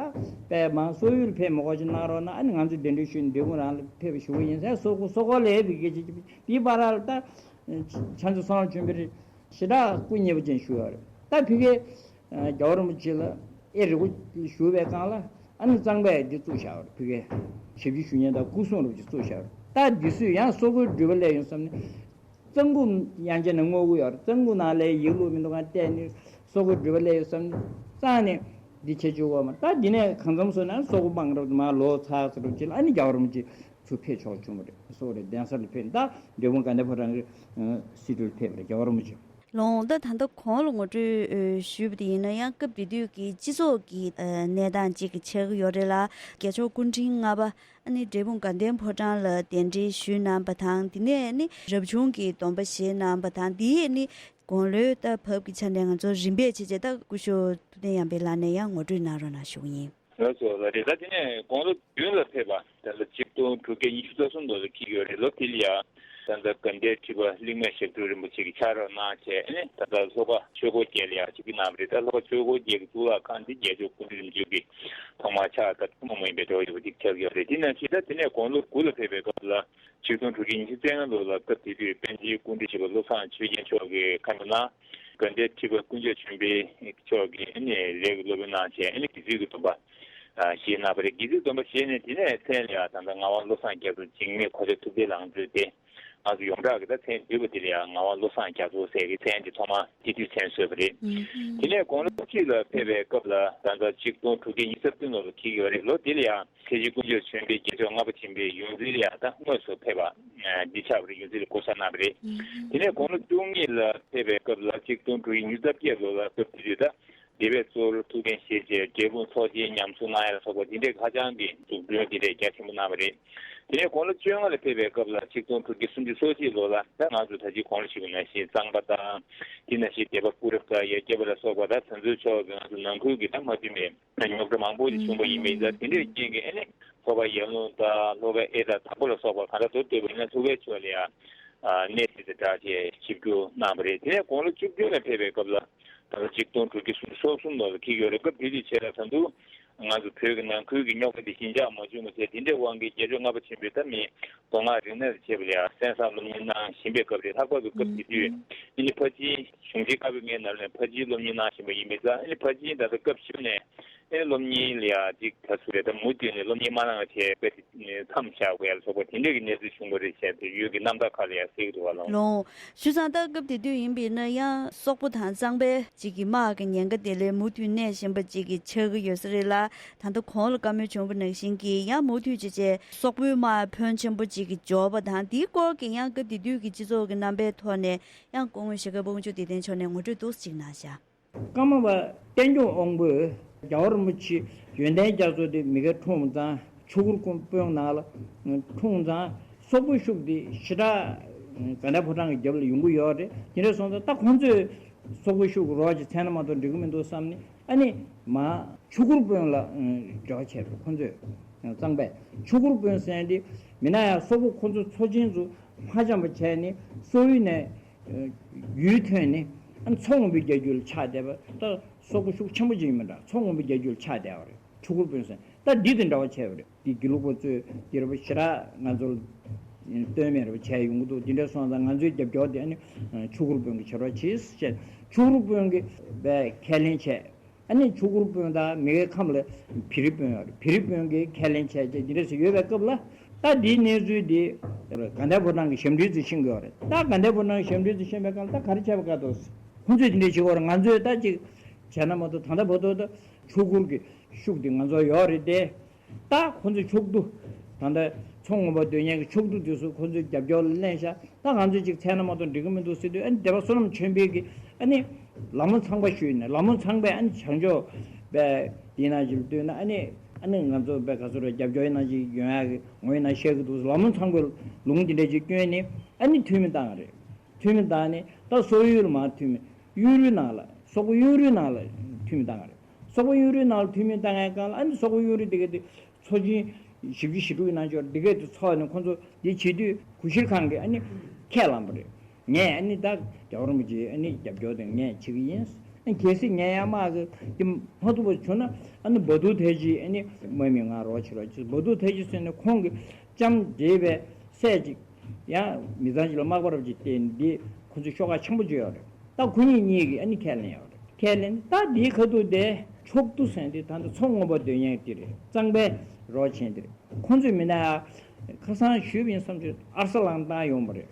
དཔེ་མང་སོག་ཡུལ་ཕེབས་མི་དགོས་ཅིག་གནང་རོགས་གནང་། ཨ་ནི་ང་ཚོས་གདན་འདྲེན་ཞུས་ནས་འབྲས་སྤུངས་རང་ལ་ཕེབས་ཞུ་གི་ཡིན་ཟེར། སོག་པོ་སོག་པོ་ལའི་ཕ་གི་ཅིག་དེའི་བར་ལ་ད་ཕྱག་མཛོད་བསོད་ནམས་ཆོས་འཕེལ་ཞེ་དྲག་སྐུ་མཉེལ་པོ་ཅན་ཞུ་ཡོད་རེད། ད་ཕ་གི་རྒྱལ་བ་རིན་པོ་ཆེ་ལ་ཨེ་རི་ཀོ་ཞུ་བའི་སྒང་ལ་ཨ་ནི་གཙང་པས་འདི་བཙུགས་བཞག་པ་རེད། ཕ་གིའི་ཞབས་ཕྱི་ཞུ་མཁན་དང་སྐུ་སྲུང་རུ་ཅིག་བཙུགས་བཞག་པ་རེད། ད་འདི་ཚོས་ཡང་སོག་པོའི་འགྲུལ་པ་སླེབས་ཡོང་བསམ་ནས་གཙང་ཁུག་ཡང་བྱས་ནས་སྔོག་གི་ཡོད་རེད། གཙང་ཁུག་ནང་ལ་ཡིག་བླུགས་མི་འདུག་ག་བལྟས་ནས་སོག་པོའི་འགྲུལ་པ་སླེབས་ཡོང་བསམ་ནས་རྩ་ནས་འདི་བྱེད་ཆོག་གི་མ་རེད། ད་འདི་ནས་གང་འཚམ་སོང་ན་སོག་པོ་དམག་རབ་ཏུ་མར་ལོག་ཚར་ཚར་རུ་ཅིག་ལ་ཨ་ནི་རྒྱལ་བ་རིན་པོ་ཆེ་ཚུར་ཕེབས་ཆོག་བྱུང་བ་རེད། སོག་པོ་རེད་གདན་ས་ལ་ཕེབས། ད་འབྲས་སྤུངས་དགའ་ལྡན་ཕོ་བྲང་གི་སྲིད་གྲོས་ཕེབས་པ་རེད་རྒྱལ་བ་རིན་པོ་ཆེ། ལོང་ད་ད་ལྟ་གོང་ལ་ངོ་སྤྲོད་ཨ་ཞུས་པ་དེ་ཡིན་ན་ཡང་སྐབས་དེ་དུས་ཀྱི་སྤྱི་ཚོགས་ཀྱི་ཨ་གནས་སྟངས་གཅིག་གི་ཆགས་ཀྱི་ཡོད་རེད་ལ། རྒྱལ་མཆོག་སྐུ་ཕྲེང་ལྔ་པ་ཨ་ནི་འབྲས་སྤུངས་དགའ་ལྡན་ཕོ་བྲང་ལ་གདན་འདྲེན་ཞུས་གནང་བ་དང་། དེ་ནས་ནི་རབ་བྱུང་གི་སྡོམ་པ་བཞེས་གནང་བ་དང་། དེ་ནི་དགུང་ལོའི་ད་བབ་ཀྱི་ཆ་ནས་ང་ཚོ་རིམ་པས་བྱས་བྱས་ད་སྐུ་ཞབས་ཐུབ་བསྟན་ཡར་འཕེལ་ལགས་ནས་ཡང་ངོ་སྤྲོད་གནང་རོགས་གནང་ཞུ་གི་ཡིན། ལགས་སོ་ལགས་རེད། ད་དེ་ནས་དགུང་ལོ་བདུན་ལ་ཕེབས་པ་ད་ལྟ་གཅིག་སྟོང་དྲུག་བརྒྱ་ཉི་ཤུ་རྩ་གསུམ་ལོ་ལ་འཁེལ་ཡོད་རེད། ལོ་དེ་ལ་ཡང་ད་ལྟ་དགའ་ལྡན་ཁྲི་པ་གླིང་སྨན་ཞབས་དྲུང་རིན་པོ་ཆེ་གིས་ཕྱག་རོགས་གནང་བྱས་ཨ་ནི་ད་ལྟ་ལྷོ་ཁ་ཆོས་འཁོར་རྒྱལ་ལ་ཡང་ཆིབས་བསྒྱུར་གནང་བ་རེད། ད་ལྷོ་ཁ་ཆོས་འཁོར་རྒྱལ་གྱི་གཙུག་ལག་ཁང་འདི་རྒྱལ་མཆོག་སྐུ་ཕྲེང་རིམ་བྱོན་གྱི་ཐོག་མར་ཕྱག་ད་ཐུན་མོང་མ་ཡིན་པའི་གྲྭ་པ་ཡོད་པ་འདི་ཆགས་ཡོད་རེད། དེ་ནང་བཞིན་ད་དེ་ནས་དགུང་ལོ་དགུ་ལ་ཕེབས་པའི་སྐབས་ལ་ཆིག་སྟོང་དྲུག་བརྒྱ་ཉི་ཤུ་རྩ་ལྔ་ལོ་ལ་སྐབས་དེ་དུས་པཎ་ཆེན་སྐུ་ཕྲེང་བཞི་པ་བློ་བཟང་ཆོས་རྒྱན་མཆོག་གིས་ཁ་མི་ན་དགའ་ལྡན་ཁྲི་པ་དཀོན་མཆོག་ཆོས་འཕེལ་མཆོག་གིས་ཨ་ནི་ལས་ཀྱི་སློབ་དཔོན་གནང་བྱས་ཨ་ནི་དགེ་ཚུལ་གྱི་སྡོམ་པ་བཞེས་གནང་བ་རེད། དགེ་ཚུལ་སྡོམ་པ་བཞེས་ནས་དེ་ནས་མཚན་ལ་ཡང་ད་ལྟ་ངག་དབང་བློ་བཟང་རྒྱ་མཚོ་འཇིགས་མེད་གོ་ཆ་ཐུབ་བསྟན་ལང་ཚོའི་སྡེ། ང་ཚོ་ཡོངས་གྲགས་ཀྱི་ད་མཚན་བསྡུས་པ་དེ་ལ་ཡང་ངག་དབང་བློ་བཟང་རྒྱ་མཚོ་ཟེར་གྱི་མཚན་དེ་ཐོག་མ་སྤྱི་འཐུས་མཚན་གསོལ་བ་རེད། དེ་ནས་དགུང་ལོ་བཅུ་གཅིག་ལ་ཕེབས་པའི་སྐབས་ལ་ད་ལྟ་གཅིག་སྟོང་དྲུག་བརྒྱ་ཉི་ཤུ་རྩ་བདུན་ལོ་ལ་འཁེལ་ཡོད་རེད། ལོ་དེ་ལ་ཡང་ཁྲི་ཆེན་དཀོན་མཆོག་ཆོས་འཕེལ་རྒྱལ་མཆོག་ལྔ་པ་ཆེན་པོའི་ཡོངས་འཛིན་ལ་ཡང་ད་དངོས་སུ་ཕེབས་པ་འདི་ཆགས་པ་རེད། ཡོངས་འཛིན་ལ་བསྐོ་བཞག་གནང་བ་རེད། དེ་ནས་དགུང་ལོ་བཅུ་གཉིས་ལ་ཕེབས་པའི་སྐབས་ལ་གཅིག་སྟོང་དྲུག་བརྒྱ་ཉི་ཤུ་རྩ་བརྒྱད་ལོ་ལ་སྐབས་དེ་དུས་ད་སྡེ་པའི་གཙོ་བོར་ཐུགས་འགན་བཞེས་བྱས་འབྲས་སྤུངས་ཚོགས་ཆེན་ཉམས་གསོ་གནང་ཡ་ལ་སོགས་པ་དེ་འདྲའི་ཧ་ཅང་གི་འཛུགས་སྐྲུན་དེ་འདྲའི་རྒྱ་ཆེན་པོ་གནང་བ་རེད། དེ་ནས་དགུང་ལོ་བཅོ་ལྔ་ལ་ཕེབས་པའི་སྐབས་ལ་ཆིག་སྟོང་དྲུག་བརྒྱ་སུམ་ཅུ་སོ་གཅིག་ལོ་ལ་ད་ང་ཚོ་ད་ཅི་གོང་ལ་ཞུས་པ་ནང་བཞིན་གཙང་པ་དང་དེ་ནང་བཞིན་སྡེ་པ་སྐུ་རབ་དང་ཡ་སྐྱབས་པ་ལ་སོགས་པ་ད་ད་ཚོའི་ཕྱོགས་ཀྱི་ང་ཚོ་ནང་ཁུལ་གྱི་ད་མ་མཐུན་པའི་རྙོག་དྲ་མང་པོ་ཞིག་བྱུང་བ་ཡིན་པ་ཡིན་ཙང་དེ་འདྲའི་རྐྱེན་གྱིས་ཨ་ནི་ལྷོ་ཁ་ཡར་ཀླུང་དང་ལྷོ་ཁ་ཨེ་དང་དྭགས་པོ་ལ་སོགས་པ་གང་འདྲ་མདོར་བསྡུས་པ་ཡིན་ན་ལྷོ་ཁའི་ཕྱོགས་ལ་ཡང་གནས་གཟིགས་དང་སྦྲགས་བྱས་ཆིབས་བསྒྱུར་གནང་བ་རེད། དེ་ནས་དགུང་ལོ་བཅུ་བདུན་ལ་ཕེབས་པའི་སྐབས་ལ། ད་ལྟ་གཅིག་སྟོང་དྲུག་བརྒྱ་སུམ་ཅུ་སོ་གསུམ་ལོ་ལ་འཁེལ་ཡོད་རེད། སྐབས་དེ་དུས་བྱས་ལ་ད་དུང་ང་ཚོ་བོད་ཀྱི་ནང་ཁུལ་གྱི་རྙོག་དྲ་འདི་ཞི་འཇགས་མ་བྱུང་བ་བྱས་དེ་འདྲའི་དབང་གིས་རྒྱལ་མཆོག་ལྔ་པ་ཆེན་པོས་ད་མི་མདོ་སྔགས་རིག་གནས་ལ་བྱས་པ་ལ་ཡང་གསན་བསམ་སློབ་གཉེར་གནང་བཞིན་པའི་སྐབས་རེད། ལྷག་པར་དུ་སྐབས་དེ་དུས་ཨ་ནི་ཕར་ཕྱིན་གཞུང་ཆེན་བཀའ་པོད་ལྔའི་ནང་ལ་ཕར་ཕྱིན་སློབ་གཉེར་གནང་བཞིན་པ་ཡིན་པས་ཙང་ཨ་ནི་ཕར་ཕྱིན་ད་ལྟ་སྐབས་ཕྱི་མ་ནས་ཨ་ནི་སློབ་གཉེར་ལ་ཡང་ཅིག་ད་ཚུར་རེད་ད་མུ་མཐུད་ནས་སློབ་གཉེར་མ་གནང་བ་བྱས་པ་དེ་མཚམས་བཞག་དགོས་ཡ་ལ་སོགས་པ་དེ་འདྲའི་གི་གནས་ཚུལ་བྱུང་བ་རེད་བྱས་ཏེ་ཡུལ་གྱི་རྣམ་ཐར་ཁག་ལ་ཡང་གསལ་གྱི་འདུག་བ་ལོང་། ལོང་། བྱས་ཙང་ད་སྐབས་དེ་དུས་ཡིན་པས་ན་ཡང་སོག་པོ་དང་གཙང་པའི་གཅིག་གི་དམག་གི་ཉེན་ཁ་དེ་ལས་མུ་མཐུད་གནས་བཞིན་པ་གཅིག་གི་ཆགས་ཀྱི་ཡོད་ས་རེད་ལ། ད་ལྟ་གོང་ལ་བཀའ་མོལ་བྱུང་བ་ནང་བཞིན་གྱི་ཡང་མུ་མཐུད་བྱས་བྱས་སོག་པོའི་དམག་ཕོན་ཆེན་པོ་གཅིག་གི་འབྱོར་བ་དང་དེའི་སྐོར་གྱི་ཡང་སྐབས་དེ་དུས་ཀྱི་སྤྱི་ཚོགས་ཀྱི་རྣམ་པའི་ཐོག་ནས་ཡང་སྐུ་ངོ་ཞྭ་སྒབ་དབང་ཕྱུག་བདེ་ལྡན་མཆོག་ནས་ངོ་སྤྲོད་ཏོག་ཙམ་ཅིག་གནང་བཞག་ཀརྨ་པ་བསྟན་སྐྱོང་དབང་པོས་རྒྱལ་བ་རིན་པོ་ཆེ་ཡོན་ཏན་རྒྱ་མཚོ་དེ་མི་ཁ་འཁྲུངས་ཙང་ཆོས་སྐུར་དཔོན་ནང་ལ་འཁྲུངས་ཙང་སོག་པོའི་ཤུགས་དེ་ཞེ་དྲག་དགའ་ལྡན་ཕོ་བྲང་གི་རྒྱབ་ལ་ཡོང་གི་ཡོད་རེད། དེ་འདྲ་སོང་ཙང་ད་ཁོང་ཚོས་སོག་པོའི་ཤུགས་རོགས་ཀྱི་མཚན་ལ་མ་གཏོགས་འགྲིག་གི་མི་འདུག་བསམ་ནས་ཨ་ནི་མ་ཆོས་སྐུར་དཔོན་ལ་འབྲེལ་བ་བྱས་པ་རེད། ཁོང་ཚོས་གཙང་པས་ཆོས་སྐུར་དཔོན་ཟེར་དེ་མི་ན་ཡང་སོག་པོ་ཁོང་ཚོ་ཚོ་ཆེན་ཚོ་མ་འཆམ་པ་བྱས་ནས་སོག་ཡུལ་ནས། ཡུལ་ཐོན་ནས་མཚོ་སྔོན་པོའི་རྒྱལ་རྒྱུད་ལ་ཆགས་བསྡད་པ་ད་སོག་པོ་ཤུགས་ཆེན་པོ་ཅིག་ཡིན་པ་འདྲ། མཚོ་སྔོན་པོའི་རྒྱལ་རྒྱུད་ལ་ཆགས་བསྡད་པ་རེད། ཆོས་སྐུར་དཔོན་ཟེར་ད་འདི་དང་འདྲ་བ་བྱས་པ་རེད། འདི་དགེ་ལུགས་པ་ཚོས་འདི་རེད་པ་ཞེ་དྲག་ང་ཚོར་སྟོན་མེད་རེད་པ་བྱས་ཡོང་གི་འདུག་འདི་འདྲ་སོང་ཙང་ང་ཚོའི་རྒྱབ་སྐྱོར་དེ་ཨ་ནི་ཆོས་སྐུར་དཔོན་གྱི་བྱེད་རོགས་གྱིས་ཞེས་ཆོས་སྐུར་དཔོན་གྱིས་ཁས་ལེན་བྱས། ཨ་ནི་ཆོས་སྐུར་དཔོན་དང་མི་ཁའི་ཁམས་ལ་བེ་རི་དཔོན་ཡོད་རེད། བེ་རི་དཔོན་གྱིས་ཁས་ལེན་བྱས་རྗེས་འདི་འདྲ་ཞིག་ཡོད་པའི་སྐབས་ལ་ད་འདིའི་གནས་ཚུལ་འདི་དགའ་ལྡན་ཕོ་བྲང་གི་ཞབས་འདྲེན་ཚོས་ཤེས་ཀྱི་ཡོད་རེད། ད་དགའ་ལྡན་ཕོ་བྲང་གི་ཞབས་འདྲེན་ཚོས་ཤེས་པའི་སྐབས་ལ་ད་ག་རེ་བྱས་པ་ག་འདུག་ཁོང་ཚོས་འདི་འདྲ་བྱེད་ཀྱི་ཡོད་རེད། ང་ཚོས་ད་ཅིག་བྱས་ན་མ་གཏོགས་ད་ལྟ་བར་དུ་ད་ཆོས་སྐུར་གྱི་ཤུགས་འདི་ང་ཚོར་ཡོད་རེད་དེ། ད་ཁོང་ཚོས་ཕྱོགས་བསྡུ་ ད་ལྟ་མཚོ་སྔོན་པོ་སྡོད་མཁན་གྱི་ཕྱོགས་བསྡུས་དེ་ཚོ་ཁོ་ཚོའི་རྒྱབ་སྐྱོར་ལ་ལེན་ཤག་ད་ང་ཚོས་ཅིག་འཚོལ་ན་མ་གཏོགས་འགྲིག་གི་མི་འདུག་ཟེར་དུས། ཨ་ནི་སྡེ་པ་བསོད་ནམས་ཆོས་འཕེལ་གྱིས་ཨ་ནི་ལམ་ལྷོང་ཚང་པ་ཞུས་ནས། ལམ་ལྷོང་ཚང་པས་ཨ་ནི་བྱང་ཕྱོགས་པའི་དེའི་ནང་བཞིན་བསྟུན་ན། ཨ་ནི་ཨ་ནི་ང་ཚོ་པའི་ག་ཚོད་རེད། རྒྱབ་སྐྱོར་ཡིན་ན་ཅིག་ཡོང་ཡག་གི་ངོས་ཡིན་ན་བཤད་གི་འདུག་ལམ་ལྷོང་ཚང་པའི་ལུང་དེ་འདྲ་ཅིག་བསྐྱོན་ནས་ཨ་ནི་འཐུས་མི་བཏང་བ་རེད། འཐུས་མི་བཏང་ནས་ད་སོག་ཡུལ་མར་འཐུས་མི། གཡོན་རུའི་ནང་ལ། སོག་པོ་གཡོན་རུའི་ནང་ལ་འཐུས་མི་བཏང་བ་རེད། སོག་པོ་གཡོན་རུའི་ནང་ལ་འཐུས་མི་བཏང་ཡག་སྒང་ལ། ཨ་ནི་སོག་པོ་གཡོན་རུ་དེ་ག་དེ་ཚོ་ཆེན་བཞི་བཅུ་ཞེ་དྲུག་ཡི་ནང་ཆོར་འདི་གས་དེ་ཚོགས་ནས་ཁོང་ཚོ་འདི་བྱེད་དུས་གུ་ཤྲི་ཁང་གིས་ཨ་ནི་ཁས་བླངས་པ་རེད། ངས་ཨ་ནི་ད་རྒྱལ་བ་རིན་པོ་ཆེའི་ཨ་ནི་རྒྱབ་སྐྱོར་དེ་ངས་བྱེད་ཀྱི་ཡིན། ཨ་ནི་གལ་སྲིད་ངས་ཡར་དམག་གི་འདི་མ་ཐུབ་པ་བྱུང་ན། ཨ་ནི་བ་ཐུར་ཐའི་ཇི་ཨ་ནི་དམག་མི་ང་རོགས་བྱེད་རོགས་བྱེད། བ་ཐུར་ཐའི་ཇི་ཟེར་ནས་ཁོང་གིས་ལྕམ་འདྲེས་པའི་སྲས་ཅིག་ཡང་མི་ཚང་ཅིག་ལ་དམག་པ་རབ་ཅིག་བསྟེན་འདི་ཁོ་ཚོས་ཤོག་ཁག་ཆེན་པོ་བརྗོད་ཡོད་རེད། ད་ཁོ་གཉིས་གཉིས་ཀྱིས་ཨ་ནི་ཁས་ལེན་ཡོད་རེད། ཁས་ལེན་ད་དེའི་ཁ་ཐུག་དེ་ཕྱོགས་བསྡུས་ཟེར་དེ་ད་ལྟ་མཚོ་སྔོན་པོ་སྡོད་མཁན་དེ་རེད། གཙང་པའི་རོགས་བྱེད་དེ་རེད། ཁོ་ཚོས་མི་ནག་ཁ་སང་ཞུས་པ་ཡིན་བསམ་བྱས་ཨར་སི་ལང་བཏང་ཡོང་བ་རེད།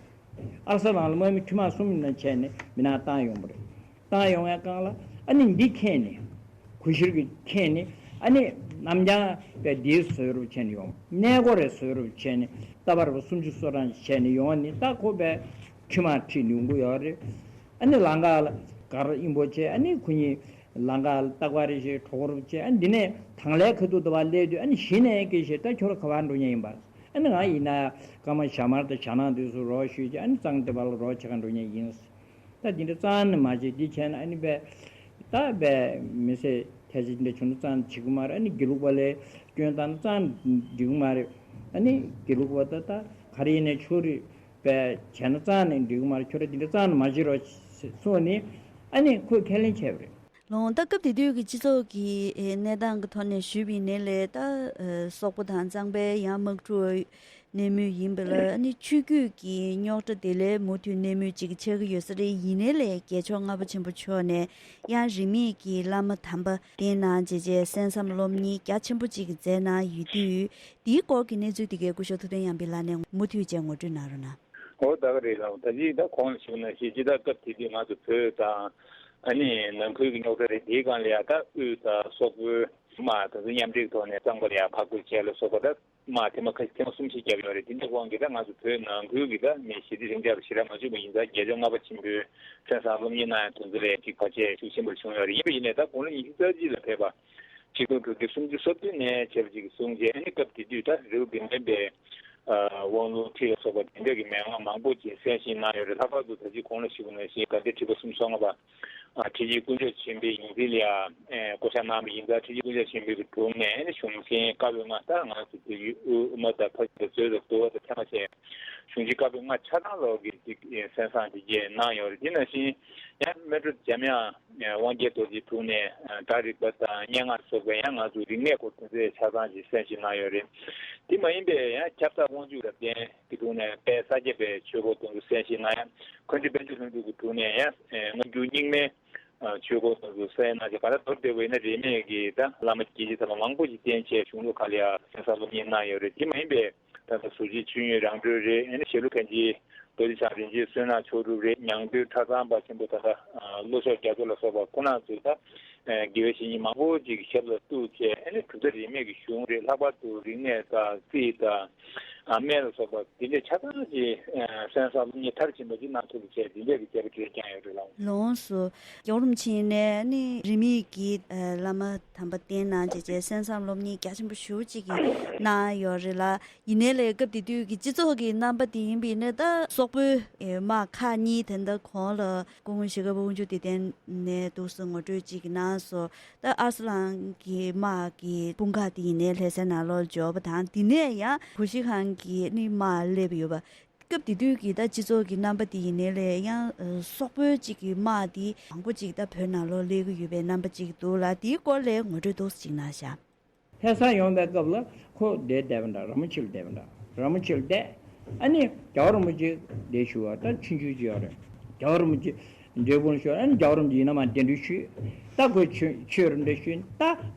ཨར་སི་ལང་ལ་དམག་མི་ཁྲི་མ་གསུམ་ཡིན་ན་བྱས་ནས་མི་ནག་བཏང་ཡོང་བ་རེད། བཏང་ཡོང་བའི་སྒང་ལ་ཨ་ནི་འདི་ཁྱེར་ནས། གུ་ཤྲི་གིས་ཁྱེར་ནས་ཨ་ནི་རྣམ་རྒྱང་པའི་འདི་བཟོས་རོགས་བྱས་ནས་ཡོང་། གནས་སྐོར་རེ་བཟོས་རོགས་བྱས་ནས་རྟ་པ་རེ་བ་སུམ་ཅུ་སོ་གྲངས་བྱས་ནས་ཡོང་ནས། ད་ཁོ་པའི་ཁྲི་མ་ཁྲིད་ཡོང་གི་ཡོད་རེད། ཨ་ནི་ལམ་ཁ་ལ་གར་ཨིན་པོ་བྱས། ཨ་ནི་ཁོ་གཉིས་ལམ་ཁ་ལ་རྟ་པ་རེ་བཞིན་གྲོགས་རོགས་བྱས། ཨ་ནི་འདི་ནས་དང་ལའི་ཁ་ཐུག་དུ་བ་སླེབས་དུས་ཨ་ནི་གཞི་ནས་སྐད་བཤད། ད་ཁྱོད་ར་ག་པར་འགྲོ་མཁན་ཡིན་པ། ཨ་ནི་ང་ཡིན་ན་སྐར་མ་ཞྭ་དམར་དང་ཞྭ་ནག་དེ་ཚོ་རོགས་ཞུས་བྱས། ཨ་ནི་གཙང་སྡེ་པ་ལ་རོགས་བྱེད་ག་འགྲོ་མཁན་ཡིན། ད་འདི་འདྲ་རྩ་ནས་མ་བྱེད། འདི་བྱས་ན་ཨ་ནི་པས་ད་པས་མི་ཚེ་ཐལ་ཆ་འདི་འདྲ་བྱུང་ན་རྩ་ནས་བྱེད་ཀྱི་མ་རེད། ཨ་ནི་དགེ་ལུགས་པ་ལ་སྐྱོན་བཏང་ན་རྩ་ནས་འགྲིག་གི་མ་རེད། ཨ་ནི་དགེ་ལུགས་པ་ད་ད་ག་རེ་ཡིན་ནའི་ཆོག་རེད། པས་བྱས་ན་རྩ་ནས་འགྲིག་གི་མ་རེད། ཁྱོད་ར་འདི་འདྲ་རྩ་ནས་མ་བྱེད་རོགས་གསུངས་ནས་ཨ་ནི་ཁོས་ཁས་ལེན་བྱས་པ་རེད། ལོང་ད་སྐབས་དེ་དུས་ཀྱི་སྤྱི་ཚོགས་ཀྱི་ཨེ་གནས་སྟངས་ཀྱི་ཐོག་ནས་ཞུས་པ་ཡིན་ནའི་ལས། ད་ཨེ་སོག་པོ་དང་གཙང་པའི་ཡང་དམག་འཁྲུག་གནས་མུས་ཡིན་པ་ལ། ཨ་ནི་ཆོས་བརྒྱུད་ཀྱི་རྙོག་དྲ་དེ་ལས་མུ་མཐུད་གནས་མུས་ཅིག་ཆགས་ཀྱི་ཡོད་ས་རེད། ཡིན་ནའི་ལས་རྒྱལ་མཆོག་ལྔ་པ་ཆེན་པོ་མཆོག་ནས་ཡང་རིས་མེད་ཀྱི་བླ་མ་དམ་པ་བསྟེན་གནང་བྱས་བྱས་གསན་བསམ་སློབ་གཉེར་རྒྱ་ཆེན་པོ་ཅིག་མཛད་གནང་ཡོད་དུས། དེའི་སྐོར་གྱི་གནས་ཚུལ་དེ་གའི་སྐུ་ཞབས་ཐུབ་བསྟན་ཡར་འཕེལ་ལགས་ནས་མུ་མཐུད་བྱས་ངོ་སྤྲོད་གནང་རོགས་གནང་། འོ་ད་ག་རེད་ལགས། ད་ཅི་ད་གོང་ལ་ཞུས་ནང་བཞིན་སྤྱི་ཟླ་སྐབས་དེ་དུས་ང་ཚོ་བོད་དང་ཨ་ནི་ནང་ཁུལ་གྱི་རྙོག་དྲ་རེད། དེའི་སྒང་ལ་ཡང་ད་དབུས་དང་སོག་པོའི་དམག་དེ་ཚོ་མཉམ་འབྲེལ་གྱི་ཐོག་ནས་གཙང་པ་ལ་ཡང་ཕར་རྒོལ་བྱས་ལ་སོགས་པ། ད་དམག་ཐེངས་མ་ཁ་ཤས་ཐེངས་མ་གསུམ་ཞིག་བརྒྱབ་ཡོད་རེད། དེ་འདྲའི་དབང་གིས་ད་ང་ཚོ་བོད་ནང་ཁུལ་གྱི་ད་མི་ཞི་བདེ་ལྷིང་འཇགས་ཞེ་དྲག་མ་བྱུང་བ་ཡིན་ཙང་རྒྱལ་མཆོག་ལྔ་པ་ཆེན་པོའི་ཐོན་བསམ་སློབ་གཉེར་གནང་ཡག་དོན་ཚན་ལ་ཅིག་བར་ཆད་ཤུགས་ཆེན་པོ་བྱུང་ཡོད་རེད། ཡིན་པ་ཡིན་ནའི་ད་དགུང་ལོ་ཉི་ཤུ་རྩ་གཅིག་ལ་ཕེབས་པ། ཆིག་སྟོང་དྲུག་བརྒྱ་སུམ་ཅུ་སོ་བདུན་ནས་བྱས་པ་ཅིག་གསུངས་རྗེས། ཨ་ནི་སྐབས་དེ་དུས་ད་རི་བོ་དགེ་ལྡན་པའི་ཨ་དབང་ལུང་ཁྲིད་ལ་སོགས་པ་དེ་འདྲ་གི་མན་ངག་མང་པོ་ཅིག་གསན་བཞེས་གནང་ཡོད་རེད། ལྷག་པར་དུ་ད་ཅི་གོང་ལ་ཞུས་པ་ནང་བཞིན་དགའ་ལྡན་ཁྲི་པ་སུམ་ཅུ་སོ་ལྔ་པ་ཨ་ཁྲི་ཆེན་དཀོན་མཆོག་ཆེན་པོའི་ཡོངས་འཛིན་ལ་ཡང་ཨེ་བསྐོ་བཞག་གནང་བ་ཡིན་ཙང་། ཁྲི་ཆེན་དཀོན་མཆོག་ཆེན་པོའི་གི་དྲུང་ནས་ཨ་ནི་གཞུང་ཆེན་བཀའ་པོད་ལྔ། ད་ང་ཚོ་དེ་ཡུལ་དབུས་དབུ་མ་དང་ཕ་མཛོད་དང་འདུལ་བ་དང་ཐེག་པ་ཆེ་གཞུང་ཆེན་བཀའ་པོད་ལྔ་ཆ་ཚང་ལོག་གི་ཅིག་གསན་བསམ་དེ་གས་གནང་ཡོད་རེད། དེ་ནང་བཞིན་ཡང་སྨིན་གྲོལ་འཇམ་དབྱངས་དབང་རྒྱལ་རྡོ་རྗེའི་དྲུང་ནས་སྒྲ་རིག་པ་དང་སྙན་ངག་སོགས་པའི་ཡང་ང་ཚོ་རིག་གནས་སྐོར་དེ་ཚོ་ཆ་ཚང་ཅིག་གསན་བཞེས་གནང་ཡོད་རེད། དེ་མ་ཡིན་པའི་ཡང་ཁྱབ་བདག་དབང་ཕྱུག་རབ་བརྟན་གྱི་དྲུང་ནས་དཔལ་ས་སྐྱ་པའི་ཆོས་སྐོར་དེ་ཚོ་གསན་བཞེས་གནང་ཡ། མཁན་ཆེན་དཔལ་ལྡན་ལྷུན་གྲུབ་ཀྱི་དྲུང་ནས་ཡང་སྔ་འགྱུར་རྙིང་མའི་ཆོས་སྐོར་དེ་ཚོ་གསན་གནང་བྱས། ག་ལ་མདོར་བསྡུས་པ་ཡིན་ན་རིས་མེད་ཀྱི་ད་བླ་མ་དགེ་བཤེས་དམ་པ་མང་པོ་ཞིག་བསྟེན་བྱས་གཞུང་ལུགས་ཁག་ལ་ཡང་གསན་བསམ་སློབ་གཉེར་གནང་ཡོད་རེད། དེ་མ་ཡིན་པའི་ད་ལྟ་ཟུར་བཅད་ཆོས་དབྱིངས་རང་གྲོལ་རེད། ཨ་ནི་ཞྭ་ལུ་མཁན་ཆེན་རྡོ་རྗེ་འཆང་རིན་ཆེན་བསོད་ནམས་མཆོག་གྲུབ་རེད། ཉང་སྟོད་གྲྭ་ཚང་པ་ཆེན་པོ་ད་ལྟ་ཨ་བློ་ཤོག་རྒྱ་མཚོ་ལ་སོགས་པ་ཁོང་རྣམ་ཚོས་ད་ཨ་དགེ་བའི་བཤེས་གཉེན་མང་པོ་ཅིག་གི་ཞབས་ལ་གཏུགས་བྱས། ཨ་ནི་གྲུབ་མཐའ་རིས་མེད་ཀྱི་གཞུང་རེད། ལྷག་པར་དུ་རིག་གནས་དང་རྩིས་དང་ཨ་སྨན་ལ་སོགས་པ་དེ་འདྲ་ཆ་ཚང་ཅིག་ཨ་གསན་བསམ་སློབ་གཉེར་མཐར་ཕྱིན་པ་ཅིག་གནང་ཐུབ་པ་བྱས། དེ་འདྲ་གི་མཛད་པ་དེ་འདྲ་བསྐྱངས་ཡོད་རེད་ལགས། ལོངས་སུ། རྒྱལ་བ་རིན་པོ་ཆེ་ནས་ནི་རིས་མེད་ཀྱི་ཨ་བླ་མ་དམ་པ་བསྟེན་གནང་བྱས་བྱས་གསན་བསམ་སློབ་གཉེར་རྒྱ་ཆེན་པོ་ཞེ་པོ་ཅིག་གནང་ཡོད་རེད་ལ། ཡིན་ནའི་ལས་སྐབས་དེ་དུས་ཀྱི་སྤྱི་ཚོགས་ཀྱི་རྣམ་པ་དེ་ཡིན་པ་ཡིན་ན། ད་སོག་པོའི་ཨེ་དམག་ཁག་གཉིས་དེ་འདྲ་གོང་ལ་སྐུ་ངོ་ཞྭ་སྒབ་པ་དབང་ཕྱུག་དེ་བསྟེན་ནས་འདུག་སེ་ངོ་སྤྲོད་ཅིག་གནང་སོང་། ད་ཨར་སི་ལང་གི་དམག་གི་དཔུང་ཁག་དེ་ཡིན་ནའི་ལྷ་སའི་ནང་ལོགས་འབྱོར་བ་དང་། དེ་ནས་ཡང་གུ་ཤྲི་ཁང་གི་ནི་དམག་སླེབས་ཡོད་པ། སྐབས་དེ་དུས་ཀྱི་ད་སྤྱི་ཚོགས་ཀྱི་རྣམ་པ་དེ་ཡིན་ནའི་ལས་ཡང་ཨ་སོག་པོའི་གཅིག་གི་དམག་དེ་མང་པོ་ཅིག་ད་བོད་ནང་ལོགས་སླེབས་ཀྱི་ཡོད་པའི་རྣམ་པ་ཅིག་འདུག་ལ། དེའི་སྐོར་ལ་ངོ་སྤྲོད་ཏོག་ཙམ་ཅིག་གནང་ཤག་ལྷ་སར་ཡོང་བའི་སྐབས་ལ་ཁོ་འདིར་བསྡད་པ་འདྲ། ར་མོ་ཆེ་ལ་བསྡད་པ་འདྲ། ར་མོ་ཆེ་ལ་བསྡད། ཨ་ནི་རྒྱལ་བ་རིན་པོ་ཆེ་འདིར་བཞུགས་པ། ད་ཆུང་ཆུང་ཅིག་ཡོད་རེད། རྒྱལ་བ་རིན་པོ་ཆེ་འབྲས་སྤུངས་ལ་བཞུགས། ཨ་ནི་རྒྱལ་བ་རིན་པོ་ཆེ་ཡིན་ན་མར་གདན་འདྲེན་ཞུས། ད་ཁོས་ཆོས་ཆོས་རེ་འདྲ་ཞུས། ད་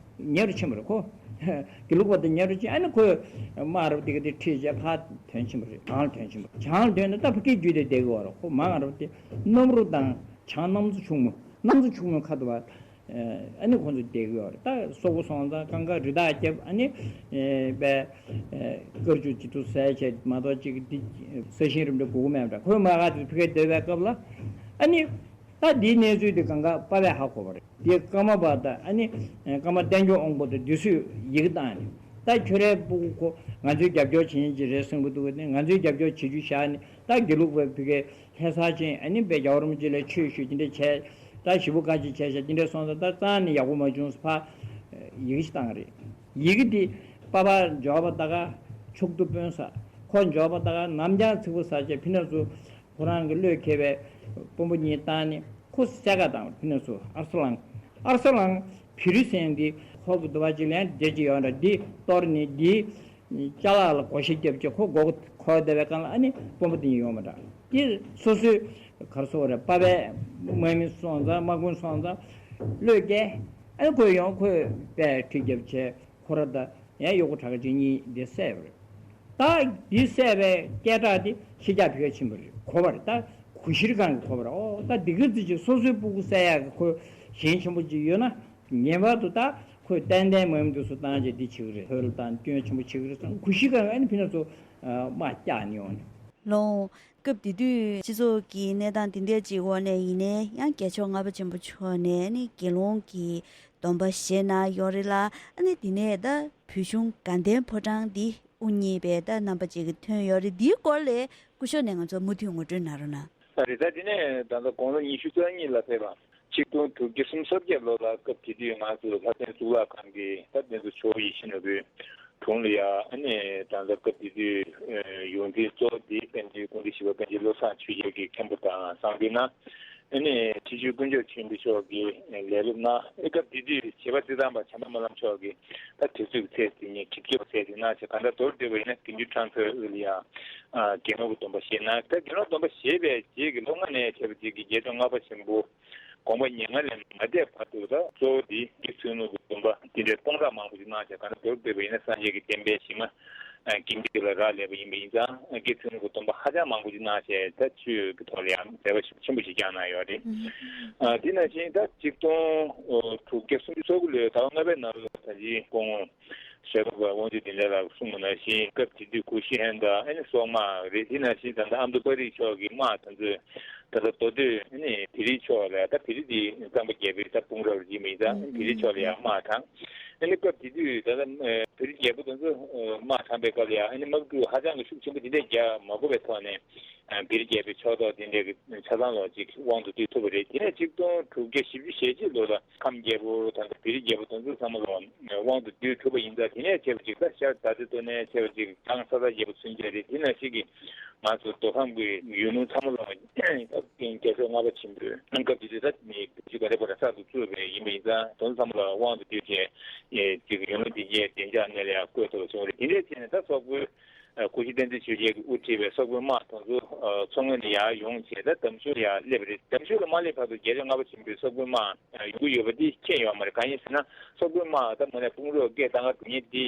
ཉེ་རུ་ཕྱིན་པ་རེད་ཁོ། དགེ་ལུགས་པ་དང་ཉེ་རུ་ཕྱིན། ཨ་ནི་ཁོས་དམག་རབ་དེ་ག་དེ་ཁྲིད་བྱས་ཕར་ཐོན་ཕྱིན་པ་རེད། བྱང་ལ་ཐོན་ཕྱིན་པ་རེད། བྱང་ལ་ཐོན་ནས་ད་ཕ་གིར་བརྒྱུད་དེ་བསྡད་ཀྱི་ཡོད་རེད། ཁོ་མ་ང་རབ་དེ་གནམ་རུ་དང་བྱང་གནམ་མཚོ་ཕྱུག་མོ། གནམ་མཚོ་ཕྱུག་མོའི་ཁ་ཐུག་པ། ཨ་ནི་ཁོང་ཚོ་བསྡད་ཀྱི་ཡོད་རེད། ད་སོག་པོ་སོང་ཙང་གང་ག་རི་དྭགས་བརྒྱབ། ཨ་ནི་པའི་དཀར་ཆུ་ཇེ་ཐུ་ཟས་བྱས་མ་གཏོགས་ཅིག་འདི་ས་ཞིང་རིམ་གྲོ་དགོས་ཀྱི་མེད་པ་འདྲ། ཁོས་མ་ག་དེ་ཕ་གིར་སྡོད་པའི་སྐབས་ལ་ཨ་ནི། ད་འདིའི་གནས་ཚུལ་དེ་གང་ག་པ་ཕས་ཧ་གོ་བ་རེད། དེ་ཀརྨ་པ་དང་ཨ་ནི་ཀརྨ་བསྟན་སྐྱོང་དབང་པོ་དང་འདི་ཚོས་ཡི་གེ་བཏང་ནས། ད་ཁྱོད་རའི་སྤུ་གུ་ཁོ་ང་ཚོའི་རྒྱབ་སྐྱོར་བྱེད་མཁན་ཅིག་རེད་བསམ་གྱི་འདུག་ག་ནི་ང་ཚོའི་རྒྱབ་སྐྱོར་བྱེད་རྒྱུ་བཞག་ནས། ད་དགེ་ལུགས་པའི་ཕ་གིའི་ལྷ་སར་ཕྱིན། ཨ་ནི་པའི་རྒྱལ་བ་རིན་པོ་ཆེ་ལ་ཆོས་ཞུས། དེ་འདྲ་བྱས། ད་ཞེ་པོ་དཀའ་སྤྱད་བྱས་ཤག་དེ་འདྲ་སོང་ཙང་ད་རྩ་ནས་ཡག་པོ་མ་བྱུང་ཟེར་ཕར་ཡི་གེ་ཞིག་བཏང་རེད། ཡི་གེ་དེ་པ་ཕ་འབྱོར་པ་ད་ག་ཕྱོགས་བསྡུ་དཔོན་ཟེར། ཁོ་འབྱོར་པ་ད་ག་ནམ་རྒྱང་ཚིག་པོ་ཟེར་བྱས་ཕི་ན་ཚུར། ཁོ་རང་གི་བློས་འཁེལ་བའི་དཔོན་པོ་གཉིས་བཏང་ནས་ཁོ་བསད་ག་བཏང་བ། ཕི་ན་ཚུར་ཨར་སི་ལང་། ཨར་སི་ལང་བི་རི་སེང་གི་ཁོ་བུ་དུ་བ་ཅིག་ལན་བརྒྱད་ཅིག་ཡོད་འདྲ། འདི་གཏོར་ནས་འདིའི་ཅ་ལག་ལ་བགོ་བཤའ་བརྒྱབ་ཀྱི་ཁོ་མགོ་འཁོར་བསྡད་པའི་སྒང་ལ་ཨ་ནི་དཔོན་པོ་དེ་གཉིས་ཡོང་བ་འདྲ། དེ་སོ་སོའི་ག་རེ་ཟེར་དགོས་རེད། པ་ཕའི་དམག་མི་སོང་ཙང་དམག་དཔོན་སོང་ཙང་བློས་འགེལ། ཨ་ནི་ཁོས་ཡོང་ཁོས་པའི་ཁྲིད་བརྒྱབ་བྱས། ཁོ་ར་དང་ཡང་གཡོག་པོ་གྲྭ་ཁ་ཅིག་གཉིས་འདི་བསད་པ་རེད། ད་འདི་བསད་པའི་སྐད་གྲགས་དེ་ཤེས་རྒྱ་ཕ་གིར་ཕྱིན་པ་རེད། གོ་བ་རེད། ད་གུ་ཤྲི་སྒང་གིས་གོ་བ་རེད། ཨོ་ད་འདི་ག་ཙི་ཅིག་སོ་སོའི་སྤུ་གུ་བསད་ཡག་གི་ཁོ་ཞེན་ཆེན་པོ་ཅིག་ཡོད་ན། ངེས་པར་དུ་ད་ཁོས་ཏན་ཏན་དམག་མི་འདི་ཚོ་བཏང་བྱས་འདི་བྱེད་ཀྱི་རེད། ཧོལ་དང་སྐྱོན་ཆེན་པོ་བྱེད་ཀྱི་རེད་བསམ། གུ་ཤྲི་སྒང་གིས་ཨ་ནི་ཕི་ན་ཚུར་དམག་བཀྱགས་ནས་ཡོང་ནས། ལོ། སྐབས་དེ་དུས་སྤྱི་ཚོགས་ཀྱི་གནས་སྟངས་དེ་འདྲ་ཅིག་འོག་ནས་ཡིན་ནའི་ཡང་རྒྱལ་མཆོག་ལྔ་པ་ཆེན་པོ་མཆོག་ནས་ནི་དགེ་སློང་གི་སྡོམ་པ་བཞེས་གནང་ཡོད་རེད་ལ། ཨ་ནི་དེ་ནས་ད་བོད་གཞུང་དགའ་ལྡན་ཕོ་བྲང་འདི་དབུ་བརྙེས་པའི་ད་རྣམ་པ་ཅིག་ཐོན་ཡོད་རེད། འདིའི་སྐོར་ལས་སྐུ་ཞབས་ནས་ང་ཚོར་མུ་མཐུད་ངོ་སྤྲོད་གནང་རོགས་གནང་། ད་རེས་ད་དེ་ནས་ད་ལྟ་དགུང་ལོ་ཉི་ཤུ་རྩ་གཉིས་ལ་ཕེབས་པ། ཆིག་སྟོང་དྲུག་བརྒྱ་སུམ་ཅུ་སོ་བརྒྱད་ལོ་ལ་སྐབས་དེ་དུས་ང་ཚོ་ལྷ་ལྡན་གཙུག་ལག་ཁང་གི་ད་དེ་ཚོ་ཇོ་བོ་ཡིད་བཞིན་ནོར་བུའི་དྲུང་ལ་ཡ། ཨ་ནི་ད་ལྟ་སྐབས་དེ་དུས་ཡོངས་འཛིན་གཙོ་བོ་དེ་པཎ་ཆེན་ཀུན་བདེ་བཞི་པ་པཎ་ཆེན་བློ་བཟང་ཆོས་རྒྱལ་གྱི་མཁན་པོ་དང་གསང་འདུས་ན། ཨ་ནི་ཁྲི་བྱང་དཀོན་མཆོག་ཆོས་འཕེལ་མཆོག་གིས་ལས་སློབ་གནང་། ཨེ་སྐབས་དེ་དུས་བྱེས་པ་རྩེད་ཐང་པ་བྱམས་པ་སྨོན་ལམ་མཆོག་གིས་ད་དུས་ཚོད་ཀྱི་ཚད་དེ་ཉིད་ཁྲིག་ཁྲིག་པ་ཚད་དེ་གནང་བྱས། གང་ལྟར་མདོར་བསྡུས་པ་ཡིན་ན་དགེ་འདུན་ཁྲང་ཚོའི་དབུ་ལ་ཡ་དགེ་སློང་གི་སྡོམ་པ་བཞེས་གནང་། ད་དགེ་སློང་སྡོམ་པ་བཞེས་པའི་རྗེས་ཀྱི་ལོ་ལྔ་ནས་བྱས་པ་ཅིག་གི་རྒྱལ་མཆོག་ལྔ་པ་ཆེན་པོ་དགོངས་པ་མྱ་ངན་ལས་མ་འདས་བར་དུ། ད་གཙོ་བོ་འདི་དགེ་ཚུལ་སློང་གི་སྡོམ་པ་འདི་འདྲའི་སྟོང་ཕྲག་མང་པོ་ཅིག་གནང་བྱས། གང་ལྟར་མདོར་བསྡུས་པ་ཡིན་ན་སངས་རྒྱས་ཀྱི་བསྟན་པའི་གཞི་མ་ཀིམ་ཏི་ལ་རག་ལས་པ་ཡིན་པ་ཡིན་ཙང་། དགེ་ཚུལ་སློང་གི་སྡོམ་པ་ཧ་ཅང་མང་པོ་ཅིག་གནང་བྱས། ད་ཆོས་ཀྱི་ཐོག་ལ་ཡང་མཛད་པ་ཤུགས་ཆེན་པོ་ཞིག་བསྐྱངས་གནང་ཡོད་རེད། ཨ་དེ་ནང་བཞིན་ད་ཆིག་སྟོང་དྲུག་བརྒྱ་སུམ་ཅུ་སོ་དགུ་ལོའི་ཟླ་བ་ལྔ་པའི་ནང་ལ་ད་ཅི་སྐུ་ངོ་ཞྭ་སྒབ་པ་དབང་ཕྱུག་བདེ་ལེགས་ལགས་གསུངས་པ་ནང་བཞིན་སྐབས་དེ་དུས་གུ་ཤྲི་ཧན་དང་ཨ་ནི་སོག་དམག་རེད། དེ་ནང་བཞིན་ད་ལྟ་ཨ་མདོ་དཔའ་རིས་ཕྱོགས་ཀྱི་དམག་དེ་ཚོས་ད་ལྟ་མདོ་སྟོད་ཨ་ནི་བོད་རིགས་ཕྱོགས་ལ། ད་བོད་རིགས་དེ་གཙང་པ་རྒྱལ་པོའི་ད་དཔུང་རོགས་ཡིན་པ་ཡིན་ཙང་། ཨ་ནི་བོད་རིགས་ཕྱོགས་ལ་ཡང་དམག་དྲངས། ཨ་ནི་སྐབས་དེ་དུས་ད་ལྟ་བོད་རིགས་རྒྱལ་པོ་དེ་ཚོ་དམག་དྲངས་པའི་སྐབས་ལ་ཡང་ཨ་ནི་དམག་འཁྲུག་ཧ་ཅང་གི་ཤུགས་ཆེན་པོ་དེ་འདྲ་རྒྱག་མ་དགོས་པའི་ཐོག་ནས། བོད་རྒྱལ་པོའི་ཕྱོགས་གཏོགས་དེ་འདྲའི་གི་ཆ་ཚང་ལོག་ཅིག་དབང་དུ་བསྡུས་ཐུབ་པ་རེད། དེ་ནས་ཆིག་སྟོང་དྲུག་བརྒྱ་བཞི་བཅུ་ཞེ་གཅིག་ལོ་ལ་ཁམས་རྒྱལ་པོ་དང་བོད་རིགས་རྒྱལ་པོ་དེ་ཚོ་ཚང་མ་ལོག་དབང་དུ་བསྡུས་ཐུབ་པ་ཡིན་ཙང་། དེ་ནས་བྱས་པ་ཅིག་ད་ཤར་མདའ་རྩེ་སྟོད་ནས་བྱས་པ་ཅིག་བྱང་ས་དར་རྒྱལ་པོ་ཚུན་ཆད་རེད། དེ་ནང་བཞིན་གྱི་ང་ཚོ་མདོ་ཁམས་ཀྱི་ཡུལ་ལུང་ཚང་མ་ལོག་རྒྱལ་མཆོག་ལྔ་པ་ཆེན་པོས་སྐབས་དེ་དུས་ད་མི་བོད་ཀྱི་དགའ་ལྡན་ཕོ་བྲང་གསར་དུ་བཙུགས་པ་ཡིན་པ་ཡིན་ཙང་། དེ་ཚོ་ཚང་མ་ལོག་དབང་དུ་བསྡུས་བྱས་ཅིག་ཡུལ་ལུང་དེ་གའི་བདེ་འཇགས་གནས་ལ་ཡང་བཀོད་ཐུབ་པ་བྱུང་རེད། དེ་འདྲའི་བྱས་ནས་ད་སོག་པོའི་ཨ་སྐུ་ཞབས་བསྟན་འཛིན་ཆོས་རྒྱལ་གྱིས་དབུ་ཁྲིད་པའི་སོག་པོའི་དམག་དེ་ཚོ་ཨ་མཚོ་སྔོན་ནས་ཡར་ཡོང་བྱས། ད་འདམ་གཞུང་ལ་ཡར་སླེབས་པ་རེད། འདམ་གཞུང་ལ་མ་སླེབས་བར་དུ་རྒྱལ་མཆོག་ལྔ་པ་ཆེན་པོའི་སོག་པོའི་དམག་ཡོང་གི་ཡོད་པ་འདི་མཁྱེན་ཡོད་མ་རེད། གང་ཡིན་ཟེར་ན་སོག་པོའི་དམག་ད་མ་ནས་དཔུང་རོགས་སྐད་བཏང་ག་འགྲོ་མཁན་འདི་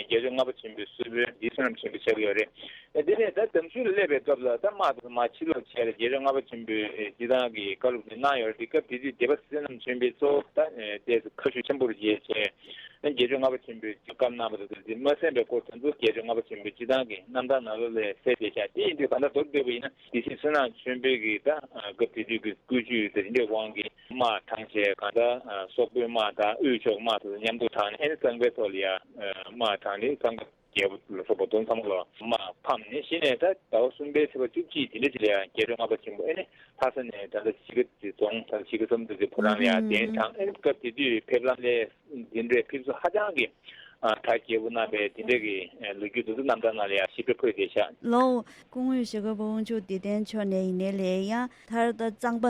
རྒྱལ་མཆོག་ལྔ་པ་ཆེན་པོའི་གསོལ་དཔོན་འདིའི་བསོད་ནམས་ཆེན་པོ་ཆགས་ཀྱི་ཡོད་རེད། དེ་ནས་ད་འདམ་གཞུང་ལ་སླེབས་པའི་སྐབས་ལ་ད་དམག་དེ་ཚོ་མར་ཕྱིར་ལོག་བྱས་ལ་རྒྱལ་མཆོག་ལྔ་པ་ཆེན་པོས་སྤྱི་བཏང་གི་བཀའ་སློབ་དེ་གནང་ཡོད་རེད། དེ་སྐབས་དེ་དུས་སྡེ་པ་བསོད་ནམས་ཆོས་འཕེལ་གཙོ་བོ་ད་ཏོག་ཙམ་ཁ་ཤུགས་ཆེན་པོ་རུ་བྱས་བྱས། རྒྱལ་མཆོག་ལྔ་པ་ཆེན་པོས་བཀའ་གནང་བ་དང་དེ་མ་གསན་པའི་སྐོར་དེ་ཚོ་རྒྱལ་མཆོག་ལྔ་པ་ཆེན་པོས་སྤྱི་བཏང་གི་རྣམ་ཐར་ནང་ལོགས་ལ་གསལ་བསྡད་ཤག་དེ་ཡིན་དུས་གང་ལྟར་མདོར་བསྡུས་པ་ཡིན་ན་སྡེ་སྲིད་བསོད་ནམས་ཆོས་འཕེལ་གྱིས་ད་སྐབས་དེ་དུས་ཀྱི་བཀོད་ཇུས་དེ་འདྲའི་དབང་གིས་དམག་དྲངས་བྱས། གང་ལྟར་སོག་པོའི་དམག་དང་དབུས་ཕྱོགས་དམག་དེ་ཚོ་མཉམ་དུ་དྲངས་ནས་ཨ་ནི་གཙང་པའི་ཐོག་ལ་ཡ་དམག་དྲངས་ནས་གཙང་པ་རྒྱལ་པོ་ལ་སོགས་པ་དེ་ཚང་མ་ལ་དམག་ཕམ་ནས། གཞི་ནས་ད་ཟླ་བ་གསུམ་པའི་ཚེས་པ་བཅུ་གཅིག་དེ་འདྲ་ཅིག་ལ་ཡ་རྒྱལ་མཆོག་ལྔ་པ་ཆེན་པོ་ཨ་ནི་ལྷ་ས་ནས་ད་ལྟ་གཞིས་ཀ་རྩེ་རྫོང་། ད་གཞིས་ཀ་རྩེ་མོ་རྩེ་ཕོ་བྲང་ལ་ཡ་གདན་དྲངས། ཨ་ནི་སྐབས་དེ་དུས་ཕེབས་ལམ་ལ་འདི་འདྲའི་ཕེབས་བསུ་ཧ་ཅང་གི་ཨ་གྲ་རྒྱས་པོ་གནང་བའི་དེ་འདྲ་གི་ཨ་ལོ་རྒྱུས་དེ་ཚོ་རྣམ་ཐར་ནང་ལ་ཡང་ཞིབ་ཕྲ་འཁོད་བསྡད་ཤག་ལོ། སྐུ་ངོ་ཞྭ་སྒབ་པ་དབང་ཕྱུག་བདེ་ལྡན་མཆོག་ནས་ཡིན་ནའི་ལས་ཡང་མཐར་ད་གཙང་པ་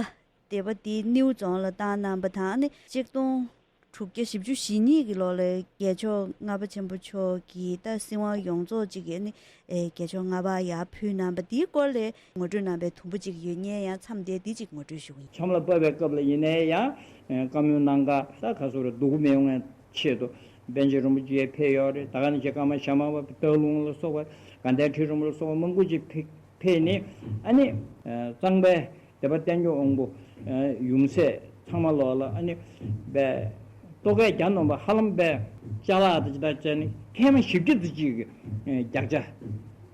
སྡེ་པ་དེ་སྣེའུ་རྫོང་ལ་བཏང་གནང་བ་དང་། ཨ་ནི་ཆིག་སྟོང་དྲུག་བརྒྱ་བཞི་བཅུ་ཞེ་གཉིས་ཀྱི་ལོ་ལ་རྒྱལ་མཆོག་ལྔ་པ་ཆེན་པོ་མཆོག་གིས་ད་སྲིད་དབང་ཡོངས་རྫོགས་ཅིག་གི་ཨ་ནི་ཨེ་རྒྱལ་མཆོག་ལྔ་པ་ཡར་ཕུལ་གནང་བ་དེའི་སྐོར་ལ་ངོ་སྤྲོད་གནང་བའི་དུམ་བུ་ཅིག་ཡོད་མཁན་ཡང་མཚམས་བསྡད་དེ་ཅིག་ངོ་སྤྲོད་ཞུ་གི་ཡིན། ཆམ་ལ་བབས་པའི་སྐབས་ལ་ཡིན་ནའི་ཡང་བཀའ་མོལ་གནང་ག་ད་ག་སོ་རེ་སྡུག་པོ་མི་ཡོང་བའི་ཆེད་དུ་པཎ་ཆེན་རིན་པོ་ཆེ་ཕེབས་ཡོད་རེད། ད་ག་ནང་བཞིན་ཀརྨ་ཞྭ་དམར་པ་སྟག་ལུང་ལ་སོགས་པ་དགའ་ལྡན་ཁྲི་རིན་པོ་ལ་སོགས་པ་མང་པོ་ཅིག་ཕེབས་ཕེབས་ནས། ཨ་ནི་གཙང་པའི་སྡེ་པ་བསྟན་སྐྱོང་དབང་པོ་ཡུམ་སྲས་ ཚང་མ་ལོག་ལ་ཨ་ནི་པའི་ལྟོ་གས་རྒྱ་ནོམ་པ་ཧ་ལམ་པའི་ཅ་ལག་དང་ཅི་ལྟར་བྱས་ནས་ཐེངས་མ་བཞི་བརྒྱ་ཙམ་ཅིག་གི་རྒྱག་ཆ་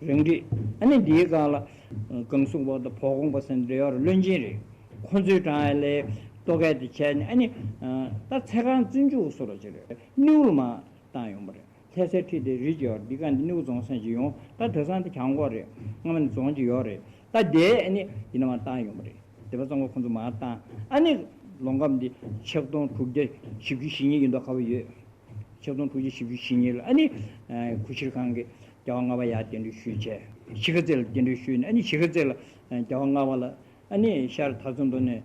རང་འགྲིག་ཨ་ནི་འདིའི་སྒང་ལ་ཨ་གང་སུང་པ་དང་བོ་གོང་པ་ཟེར་འདྲ་ཡོད་རེད། བློན་ཆེན་རེད། ཁོ་ཚོའི་གྲངས་ལས་ལྟོ་གས་དེ་བྱས་ནས་ཨ་ནི་ཨ་ད་ཚེ་གང་བཙུན་ཆུ་སོ་ར་ཅིག་རེད། སྣེའུ་ལ་མར་བཏང་ཡོང་པ་རེད། ལྷ་སའི་ཁྲི་དེ་རི་ཅིག་ཡོད་རེད། འདི་ག་འདི་སྣེའུ་རྫོང་ཟེར་ཅིག་ཡོང་། ད་དེང་སང་དེ་གྱང་གོག་རེད། སྔ་མ་ནས་རྫོང་ཅིག་ཡོད་རེད། ད་དེ་ཨ་ནི་འདི་ནས་མར་བཏང་ཡོང་པ་རེད། སྡེ་པ་གཙང་པོ་ཁོ་ཚོ་མར་བཏང་། ཨ་ནི་ལོ་འགའ་འདི་ཆིག་སྟོང་དྲུག་བརྒྱ་བཞི་བཅུ་ཞེ་གཉིས་ཡིན་མདོག་ཁ་པོ་ཡོད། ཆིག་སྟོང་དྲུག་བརྒྱ་བཞི་བཅུ་ཞེ་གཉིས་ལ་ཨ་ནི་ཨ་གུ་ཤྲི་ཁང་གི་རྒྱལ་བ་ལྔ་པ་ཡར་གདན་འདྲེན་ཞུས་བྱས། གཞིས་ཀ་རྩེ་ལ་གདན་འདྲེན་ཞུས་ནས་ཨ་ནི་གཞིས་ཀ་རྩེ་ལ་ཨ་རྒྱལ་བ་ལྔ་པ་ལ་ཨ་ནི་ཤར་ཐ་ཚོན་དུ་ནས་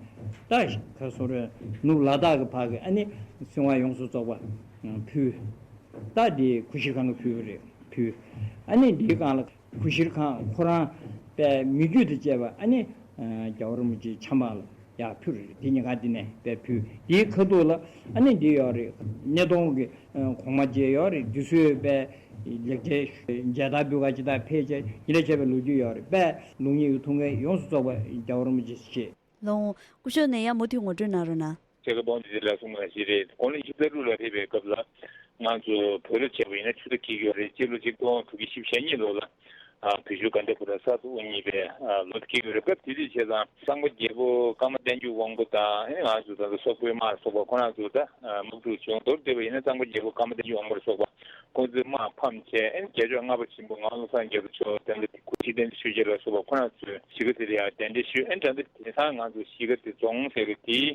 ད་ག་སོ་རེ་ནུབ་ལ་དྭགས་ཀྱི་བར་གྱི་ཨ་ནི་སྲིད་དབང་ཡོངས་སུ་རྫོགས་པ་ཕུལ། ད་དེ་གུ་ཤྲི་ཁང་གིས་ཕུལ་བ་རེད། ཕུལ། ཨ་ནི་འདིའི་སྒང་ལ་གུ་ཤྲི་ཁང་ཁོ་རང་པའི་མི་རྒྱུད་དང་བཅས་པ་ཨ་ནི་རྒྱལ་བ་རིན་པོ་ཆེའི་ཆབ་འབངས་ལ་ཡར་ཕུལ་རེད། དེ་ཉེན་ཁ་འདི་ནས་པའི་ཕུལ། དེའི་ཁ་ཐུག་ལ་ཨ་ནི་འདི་ཡོད་རེད། སྣེ་གདོང་གི་གོང་མ་བཅས་ཡོད་རེད། འདི་ཚོས་པའི་ལེགས་སྐྱེས་མཇལ་དར་འབུལ་ག་ཅི་ད་ཕེབས་བྱས་ཡིན་ལ་བྱས་པའི་ལོ་རྒྱུས་ཡོད་རེད། པའི་ལུགས་གཉིས་ཀྱི་ཐུགས་འགན་ཡོངས་སུ་རྫོགས་པ་རྒྱལ་བ་རིན་པོ་ཆེས་བཞེས། ལོ་ངོ་སྐུ་ཞབས་ནས་ཡང་མུ་མཐུད་ངོ་སྤྲོད་གནང་རོགས་གནང་། ཆེ་ཁ་སྤོང་དུས་ལ་གསུངས་པ་ཞིག་རེད། དགུང་ལོ་ཉི་ཤུ་རྩ་དྲུག་ལ་ཕེབས་པའི་སྐབས་ལ་ང་ཚོ་བོད་ལ་བྱས་པ་ཡིན་ན་ཆུ་ཚོད་ཁྱེར་གྱི་ཡོད་རེད། སྤྱི་ལོ་ཆིག་སྟོང་དྲུག་བརྒྱ་བཞི་བཅུ་ཞེ་གཉིས་ལོ་ལ་ཨ་བོད་ཆུ་དགའ་ལྡན་ཕོ་བྲང་གསར་དུ་དབུ་བརྙེས་པའི་ཨ་ལོ་དེ་ཁེལ་ཡོད་རེད། སྐབས་དེ་དུས་བྱས་ཙང་གཙང་པ་རྒྱལ་པོ་ཀརྨ་བསྟན་འགྱུར་དབང་པོ་དང་ཨ་ནི་ང་ཚོ་ད་ལྟ་སོག་པོའི་དམག་ལ་སོགས་པ་ཁོ་རང་ཚོ་ད་དམག་འཁྲུག་བྱུང་མདོར་བསྡུས་པ་ཡིན་ན་གཙང་པ་རྒྱལ་པོ་ཀརྨ་བསྟན་འགྱུར་དབང་པོ་ལ་སོགས་པ་ཁོང་ཚོའི་དམག་ཕམ་བྱས། ཨ་ནི་རྒྱལ་མཆོག་ལྔ་པ་ཆེན་པོ་ངག་དབང་བློ་བཟང་རྒྱ་མཚོ་མཆོག་དེ་ལ་གུ་ཤྲི་བསྟན་འཛིན་ཆོས་རྒྱལ་ལ་སོགས་པ་ཁོ་རང་ཚོས་གཞིས་ཀ་རྩེ་ལ་ཡང་གདན་འདྲེན་ཞུས། ཨ་ནི་ད་ལྟ་དེང་སང་ང་ཚོ་གཞིས་ཀ་རྩེ་རྫོང་ཟེར་གི་དེའི་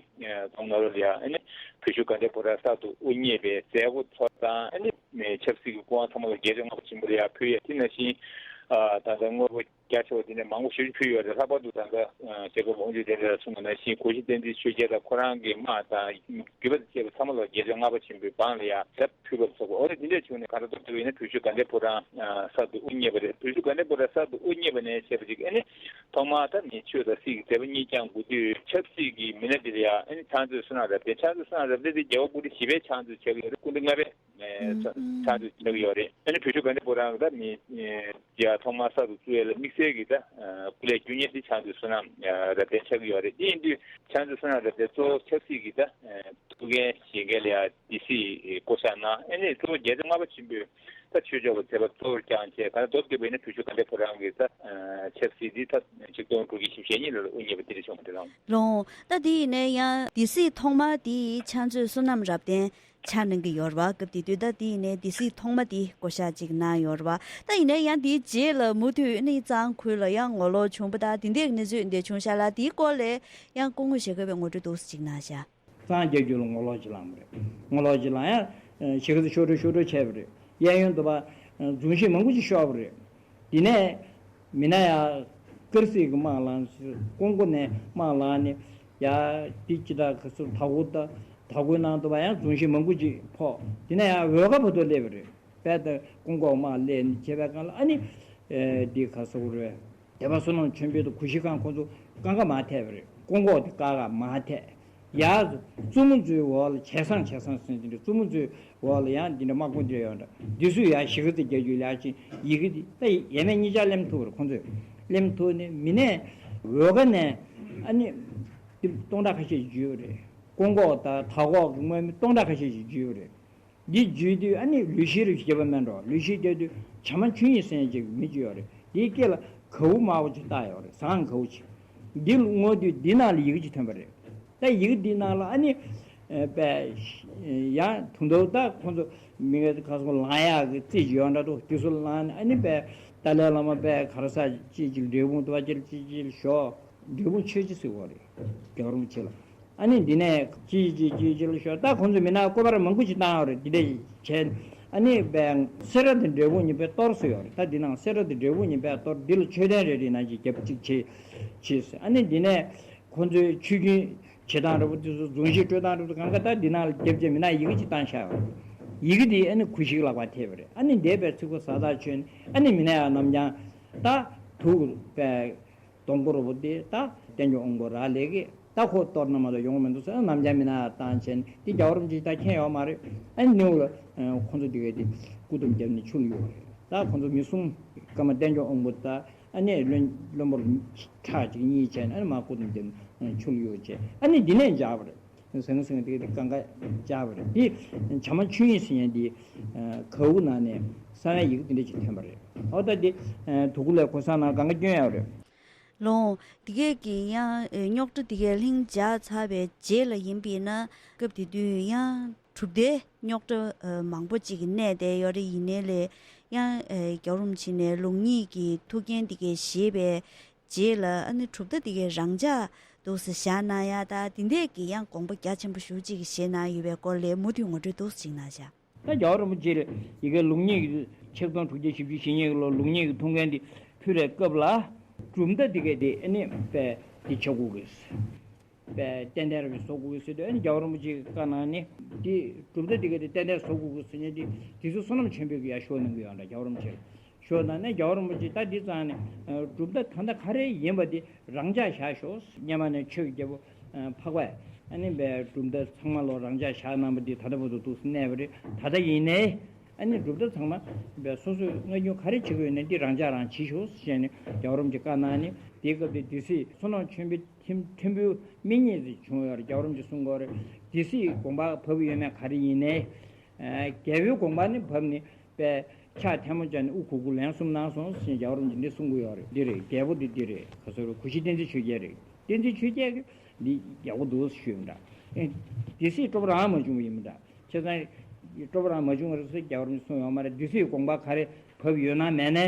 རྫོང་ནང་ལོགས་ལ་ཡང་ཨ་ནི་བོད་ཆུ་དགའ་ལྡན་ཕོ་བྲང་གསར་དུ་དབུ་བརྙེས་པའི་མཛད་སྒོ་ཚོགས་དང་ཨ་ནི་ཆབ་སྲིད་ཀྱི་སྐུ་དབང་ཚང་མ་ལ་རྒྱལ་མཆོག་ལྔ་པ་ཆེན་པོ་ལ་ཡང་ཕུལ་ཡས། དེ་ནང་བཞིན་ཨ་ད་ལྟ་དངོས་པོ་རྒྱ་ཆེ་བ་དེ་འདྲ་མང་པོ་ཞེ་པོ་ཅིག་ཕུལ་ཡོད་རེད། ལྷག་པར་དུ་ད་ལྟ་ཨ་ཞེ་དགུ་བོང་ཅུ་དེ་འདྲ་གསུངས་པ་ནང་བཞིན་གུ་ཤྲི་བསྟན་འཛིན་ཆོས་རྒྱལ་དང་ཁོ་རང་གི་དམག་དང་རྒྱུད་པ་དང་བཅས་པ་ཚང་མ་ལ་རྒྱལ་མཆོག་ལྔ་པ་ཆེན་པོའི་འབངས་ལ་ཡང་ཞབས་ཕུལ་བ་སོགས་པ། འོ་ན་དེ་འདྲ་བྱུང་ནས་ག་འདྲ་ཐོབ་ཐུབ་ཡིན་ན་བོད་ཆུ་དགའ་ལྡན་ཕོ་བྲང་ཨ་གསར་དུ་དབུ་བརྙེས་པ་རེད། བོད་ཆུ་དགའ་ལྡན་ཕོ་བྲང་གསར་དུ་དབུ་བརྙེས་པ་ནས་བྱས་པ་ཅིག་ཨ་ནི་ཐོག་མར་ད་ནི་ཆོས་དང་སྲིད་ཀྱི་མཛད་པ་གཉིས་ཀྱང་དགོས་དུས་ཆབ་སྲིད་ཀྱི་མི་སྣ་འདི་ལ་ཡང་ཨ་ནི་ཕྱག་མཛོད་བསོད་ནམས་རབ་བརྟན། ཕྱག་མཛོད་བསོད་ནམས་རབ་བརྟན་དེ་རྒྱལ་བ་སྐུ་ཕྲེང་བཞི་པའི་ཕྱག་མཛོད་ཆགས་ཀྱི་ཡོད་རེད། སྐུ་ཕྲེང་ལྔ་པའི་ཨེ་ཚ་ཚ་དུ་ཆགས་ཀྱི་ཡོད་རེད། ཨ་ནི་བོད་ཆུ་དགའ་ལྡན་ཕོ་བྲང་གི་ད་མི་ཨེ་ཡ་ཐོག་མར་གསར་དུ་བཙུགས་ཡས་ལ་དམིགས་བསལ་གྱི་ད་ཨ་སྐུ་ལས་རྒྱུན་གཉེར་དེ་ཕྱག་མཛོད་བསོད་ནམས་ཨ་རབ་བརྟན་ཆགས་ཀྱི་ཡོད་རེད། དེ་ཡིན་དུས་ཕྱག་མཛོད་བསོད་ནམས་རབ་བརྟན་གཙོ་བོ་ཆབ་སྲིད་ཀྱི་ད་ཨ་ཐུགས་འགན་བཞེས་མཁན་ལ་ཡ་སྡེ་སྲིད་བསྐོ་བཞག་གནང་། ཨ་ནི་གཙོ་བོ་རྒྱལ་མཆོག་ལྔ་པ་ཆེན་པོས་ད་ཆོས་ཕྱོགས་ཀྱི་མཛད་པ་གཙོ་བོར་བསྐྱངས་བྱས་ག་ལ་མདོར་བསྡུས་པ་ཡིན་ན་བོད་ཆུ་དགའ་ལྡན་ཕོ་བྲང་གི་ད་ཨ་ཆབ་སྲིད་འདི་ད་ཆིག་སྟོང་དྲུག་བརྒྱ་བཞི་བཅུ་ཞེ་གཉིས་ལོ་ལ་དབུ་བརྙེས་པ་དེ་འདྲ་བྱུང་བ་རེད་ལགས། ལོ། ད་དེ་ཡིན་ནའི་ཡང་སྡེ་སྲིད་ཐོག་མ་དེ་ཕྱག་མཛོད་བསོད་ནམས་རབ་བརྟན་ཆགས་གནང་གི་ཡོད་རེད་བ། སྐབས་དེ་དུས་ད་དེ་ཡིན་ནའི་སྡེ་སྲིད་ཐོག་མ་དེ་བསྐོ་བཞག་ཅིག་གནང་ཡོད་རེད་བ། ད་ཡིན་ནའི་ཡང་དེའི་རྗེས་ལ་མུ་མཐུད་ཨ་ནི་གཙང་ཁུལ་ལ་ཡང་ངོ་ལོག་བྱུང་བ་དང་དེ་འདྲའི་གནས་ཚུལ་འདི་བྱུང་ཤག་ལ། དེའི་སྐོར་ལ་ཡང་སྐུ་ངོ་ཞྭ་སྒབ་པས་ངོ་སྤྲོད་ཏོག་ཙམ་ཅིག་གནང་ཤག། གཙང་རྒྱ་རྒྱུད་ལ་ངོ་ལོག་ཅིག་བསླངས་པ་རེད། ངོ་ལོག་ཅིག་བསླངས་ཡང་གཞིས་ཀ་རྩེ་ཤོར་འགྲོ་ཤོར་འགྲོ་བྱས་པ་རེད། གཡས་གཡོན་དུ་བ་རྫོང་གཞིས་མང་པོ་ཅིག་ཤོར་བ་རེད། དེ་ནས་མི་སྣ་ཡ་དཀར་སེར་གྱི་དམག་ལངས། ཀོང་པོ་ནས་དམག་ལངས་ནས་ཡ་དེ་ཅི་ད་ག་ཚོད་དྭགས་པོ་ད་དྭགས་པོའི་ནང་དུ་བ་ཡང་རྫོང་གཞིས་མང་པོ་ཅིག་ཕོག། དེ་ནས་ཡང་འོལ་ཁ་བར་དུ་སླེབས་པ་རེད། དཔལ་དང་ཀོང་པོ་དམག་སླེབས་ནས་བྱས་པའི་སྒང་ལ་ཨ་ནི་ཨེ་འདི་ག་ཟེར་དགོས་རེད། སྡེ་པ་བསོད་ནམས་ཆོས་འཕེལ་དང་གུ་ཤྲི་ཁང་ཁོང་ཚོ་རྐང་ཁ་མར་ཐད་པ་རེད། ཀོང་པོ་དེ་རྐང་ཁ་མར་ཐད། ཡར་བཙུན་མོ་ཚོའི་འོག་ལ་བྱས་ཙང་བྱས་ཙང་ཟེར་དེ་འདྲ་བཙུན་མོ་ཚོའི་འོག་ལ་ཡང་འདི་འདྲ་དམག་དཔུང་འདི་འདྲ་ཡོད་འདྲ། འདི་ཚོས་ཡར་གཞིས་ཀ་རྩེ་རྒྱ་རྒྱུད་ལ་ཡར་ཕྱིན། ཡི་གེ་འདི་ད་ཡས་མས་གཉིས་ཆར་ལེན་ཐུབ་པ་རེད། ཁོང་ཚོས་ལེན་ཐུབ་ནས་མི་སྣས་འོལ་ཁ་ནས་ཨ་ནི་འདི་སྟོང་ཕྲག་ཁ་ཤས་ཤིག་འཇུས་པ་རེད། ཀོང་པོ་དང་དྭགས་པོ་གི་དངོས་མི་སྟོང་ཕྲག་ཁ་ཤས་ཤིག་འཇུས་པ་རེད། འདི་བརྒྱུད་དུས་ཨ་ནི་ལུས་ཤེས་རུ་བརྒྱབ་པ་མེད་འགྲོ། ལུས་ཤེས་བརྒྱབ་དུས་བྱ་མ་ཆུ་ཡིན་ཟེར་ཅིག་མི་ཅིག་ཡོད་རེད། དེའི་སྐེ་ལ་གའུ་དམར་པོ་ཅིག་བཏགས་ཡོད་རེད། ཟངས་གའུ་ཅིག། འདི་བསྔོག་དུས་འདི་ནང་ལ་ཡི་གེ་ཅིག་ཐོན་པ་རེད། ད་ཡི་གེ་འདི་ནང་ལ་ཨ་ནི་ཨ་པའི་ཡང་དུང་དུ་ད་ཁོང་ཚོ་མི་ངན་ཁ་སང་ལངས་ཡག་གི་རྩིས་ཅིག་ཡོད་འདྲ་འདུག། དེ་ཚོ་ལངས་ནས་ཨ་ནི་པའི་ཏཱ་ལའི་བླ་མ་པའི་ག་རེ་ཟེར་ཅིག་ཅིག་འབྲས་སྤུངས་དུ་བ་ཅིག་ཅིག་ཅིག་ཞོག། འབྲས་སྤུངས་ཆོས་རྗེ་ཟེར་བ་རེད། རྒྱལ་བ་རིན་པོ་ཆེ་ལ། ཨ་ནི་འདི་ནས་ཅི་ཅི་ཅི་ཅི་ལ་ཤོག། ད་ཁོང་ཚོ་མི་ནག་སྐོར་བར་མང་པོ་ཞིག་བཏང་ཡོད་རེད། འདི་འདྲ་བྱས་ཨ་ནི་བན་སེ་ར་དང་འབྲས་སྤུངས་གཉིས་པའི་གཏོར་ཟེར་ཡོད་རེད། ད་འདི་ནང་སེ་ར་དང་འབྲས་སྤུངས་གཉིས་པའི་གཏོར་འདི་ལ་མཆོད་རྟེན་རེ་རེ་ནང་བཞིན་རྒྱབ་གཅིག་བྱས་བྱས་ཟེར། ཨ་ནི་འདི་ནས་ཁོང་ཚོའི་ཆོས་རྒྱུན་བྱེད་སྟངས་རེ་བོ་དེ་ཚོ་རྫོང་གཞིས་སྤྲོད་སྟངས་རེ་བོ་དེ་གང་ག་ད་འདི་ནང་ལ་རྒྱབ་བྱས་མི་ནག་ཡི་གེ་ཅིག་བཏང་བཞག་ཡོད་རེད། ཡི་གེ་འདི་ཨ་ནི་གུ་ཤྲི་ལག་པར་ཐེབས་པ་རེད། ཨ་ནི་འདས་པའི་ཚིག་པ་ཟ་ཐག་ཆོད་ནས་ཨ་ནི་མི་ནག་ཡང་རྣམ་རྐྱང་ད་དུག་པའི། སྟོང་སྐོར་བུ་དེ་ད་བསྟན་སྐྱོང་དབང་པོ་རག་ལས་ཀྱི་ད་ཁོ་གཏོར་ན་མ་གཏོགས་ཡོང་གི་མི་འདུག་ཟེར། ནམ་རྒྱང་མི་ན་བཏང་བྱས་ནས་དེ་རྒྱལ་བ་རིན་པོ་ཆེ་ད་མཁྱེན་ཡོད་མ་རེད། ཨ་ནི་ནེའུ་ལ་ཁོང་ཚོ་དེ་གས་དེ་སྐུ་གདུང་བརྒྱབ་ནས་ཆུ་ལ་གཡུགས་རེད། ད་ཁོང་ཚོ་མི་གསུམ་ཀརྨ་བསྟན་སྐྱོང་དབང་པོ་ད་ཨ་ནི་བློན་བློན་པོ་ཁྲག་ཅིག་གཉིས་བྱས་ནས་ཨ་ནི་མ་སྐུ་གདུང་བརྒྱབ་ནས་ཆུ་ལ་གཡུགས་བྱས་ཨ་ནི་འདི་ནས་འཇགས་པ་རེད། ཟང་ཟིང་དེ་ག་དེ་གང་ག་སྦྱར་བ་རེད། དེ་བྱམས་མ་ཆོས་དབྱིངས་ཟེར་མཁན་དེ་གའུ་ནང་ནས་གསང་བའི་ཡི་གེ་དེ་འདྲ་ཅིག་ཐོན་པ་རེད། འོ་ད་དེ་དུ་ཀུ་ལའི་གོས་བཟང་ནང་གང་ག་སྐྱོན་ཡོད་རེད། ལོང་། དེ་གས་ཀྱི་ཡང་རྙོག་དྲ་དེ་གས་ལྷིང་འཇགས་ཚར་བའི་རྗེས་ལ་ཡིན་པས་ན། སྐབས་དེ་དུས་ཡང་གྲུབ་མཐའི་རྙོག་དྲ་མང་པོ་ཅིག་གནས་བསྡད་ཡོད་རེད། ཡིན་ནའི་ལས་ཡང་རྒྱལ་བ་རིན་པོ་ཆེ་ནས་ལུགས་གཉིས་ཀྱི་ཐུགས་འགན་དེ་གས་བཞེས་པའི་རྗེས་ལ། ཨ་ནི་གྲུབ་མཐའ་དེ་གས་རང་འཇགས་འདུག་སེ་བཞག་གནང་ཡ། ད་དེ་འདྲས་ཀྱི་ཡང་དགོངས་པ་རྒྱ་ཆེན་པོ་ཞེ་པོ་ཅིག་བཞེས་གནང་ཡོད་པའི་སྐོར་ལ་མུ་མཐུད་ངོ་སྤྲོད་འདུག་སེ་ཅིག་གནང་བཞག་ད་རྒྱལ་བ་རིན་པོ་ཆེ་ལ་ཡི་གེ་ལུགས་གཉིས་ཀྱི་ཆིག་སྟོང་དྲུག་བརྒྱ་བཞི་བཅུ་ཞེ་གཉིས་ལོར་ལུགས་གཉིས་ཀྱི་ཐུགས་འགན་དེ་ཕུལ་བའི་སྐབས་ལ། གྲུབ་མཐའ་དེ་གས་དེ་ཨ་ནི་དཔེ་དེ་བྱེད་དགོས་ཀྱི། དཔེ་ཏན་ཏན་རེ་བཟོ་དགོས་ཀྱི་ཟེར་དུས། ཨ་ནི་རྒྱལ་བ་རིན་པོ་ཆེ་གི་བཀའ་གནང་ནས། དེ་གྲུབ་མཐའ་དེ་གས་དེ་ཏན་ཏན་བཟོ་དགོས་ཀྱི་ཟེར་མཁན་དེ་དེ་ཚོ་བསོད་ནམས་ཆེན་པོའི་གི་ཡར་ཞུ་གནང་གི་ཡོད་འདྲ། རྒྱལ་བ་རིན་པོ་ཆེ་ལ་ཞུ་གནང་ནས། རྒྱལ་བ་རིན་པོ་ཆེ་ད་འདི་ཙང་ནས་གྲུབ་མཐའ་ད་ལྟ་ག་རེ་ཡིན་པ་དེ་རང་འཇགས་བཞག་ཤོག་སྙེ་མ་ནས་ཆོས་ཀྱི་རྒྱལ་པོ་འཕགས་པས་ཨ་ནི་བའི་གྲུབ་མཐའ་ཚང་མ་ལོ་རང་འཇགས་བཞག་གནང་པ་འདི་ད་ལྟ་བར་དུ་འདུག་སེ་གནས་པ་རེད། ད་ལྟ་ཡིན་ནའི་ཨ་ནི་གྲུབ་མཐའ་ཚང་མ་བའི་སོ་སོས་སྔ་རྒྱུན་ག་རེ་བྱེད་དགོས་ཡོད་ན་འདི་རང་འཇགས་རང་བྱེད་ཤོག་ཟེར་ནས་རྒྱལ་བ་རིན་པོ་ཆེ་བཀའ་གནང་ནས། དེའི་སྐབས་དེ་སྡེ་སྲིད་བསོད་ནམས་ཆེན་པོའི་ཐིམ་ཕྲན་བུ་མིག་གཉིས་ཙམ་བྱུང་ཡོད་རེད། རྒྱལ་བ་རིན་པོ་ཆེ་གསུང་གི་ཡོད་རེད། སྡེ་སྲིད་དགོངས་པ་བབས་ཡོད་མེད་ག་རེ་ཡིན་ནའི། རྒྱལ་པོའི་དགོངས་པ་ནི་བབས་ནས། པས་ཕྱག་ཐལ་མོ་སྦྱར་ནས་དབུ་གུག་གུག་ལན་གསུམ་གནང་སོང་ཞེས་རྒྱལ་བ་རིན་པོ་ཆེ་འདི་གསུང་གི་ཡོད་རེད། འདི་རེད། རྒྱལ་པོ་འདི་འདི་རེད། ག་ཟེར་རེད། གུ་ཤྲི་བསྟན་འཛིན་ཆོས་རྒྱལ་རེད། བསྟན་འཛིན་ཆོས་རྒྱལ་གྱིས་འདི་ཡག་པོ་འདུག་ཞུས་པ་འདྲ། ཨེ། སྡེ་སྲིད་སྤྲོ་པོ་རང་མ་བྱུང་བ་ཡིན་པ་འདྲ། བྱས་ཙང་སྤྲོ་པོ་རང་མ་བྱུང་བ་རེད་ཟེར་རྒྱལ་བ་རིན་པོ་ཆེ་གསུངས་ཡོད་མ་རེད། སྡེ་སྲིད་དགོངས་པ་ག་རེ་བབས་ཡོད་ན་མེད་ན་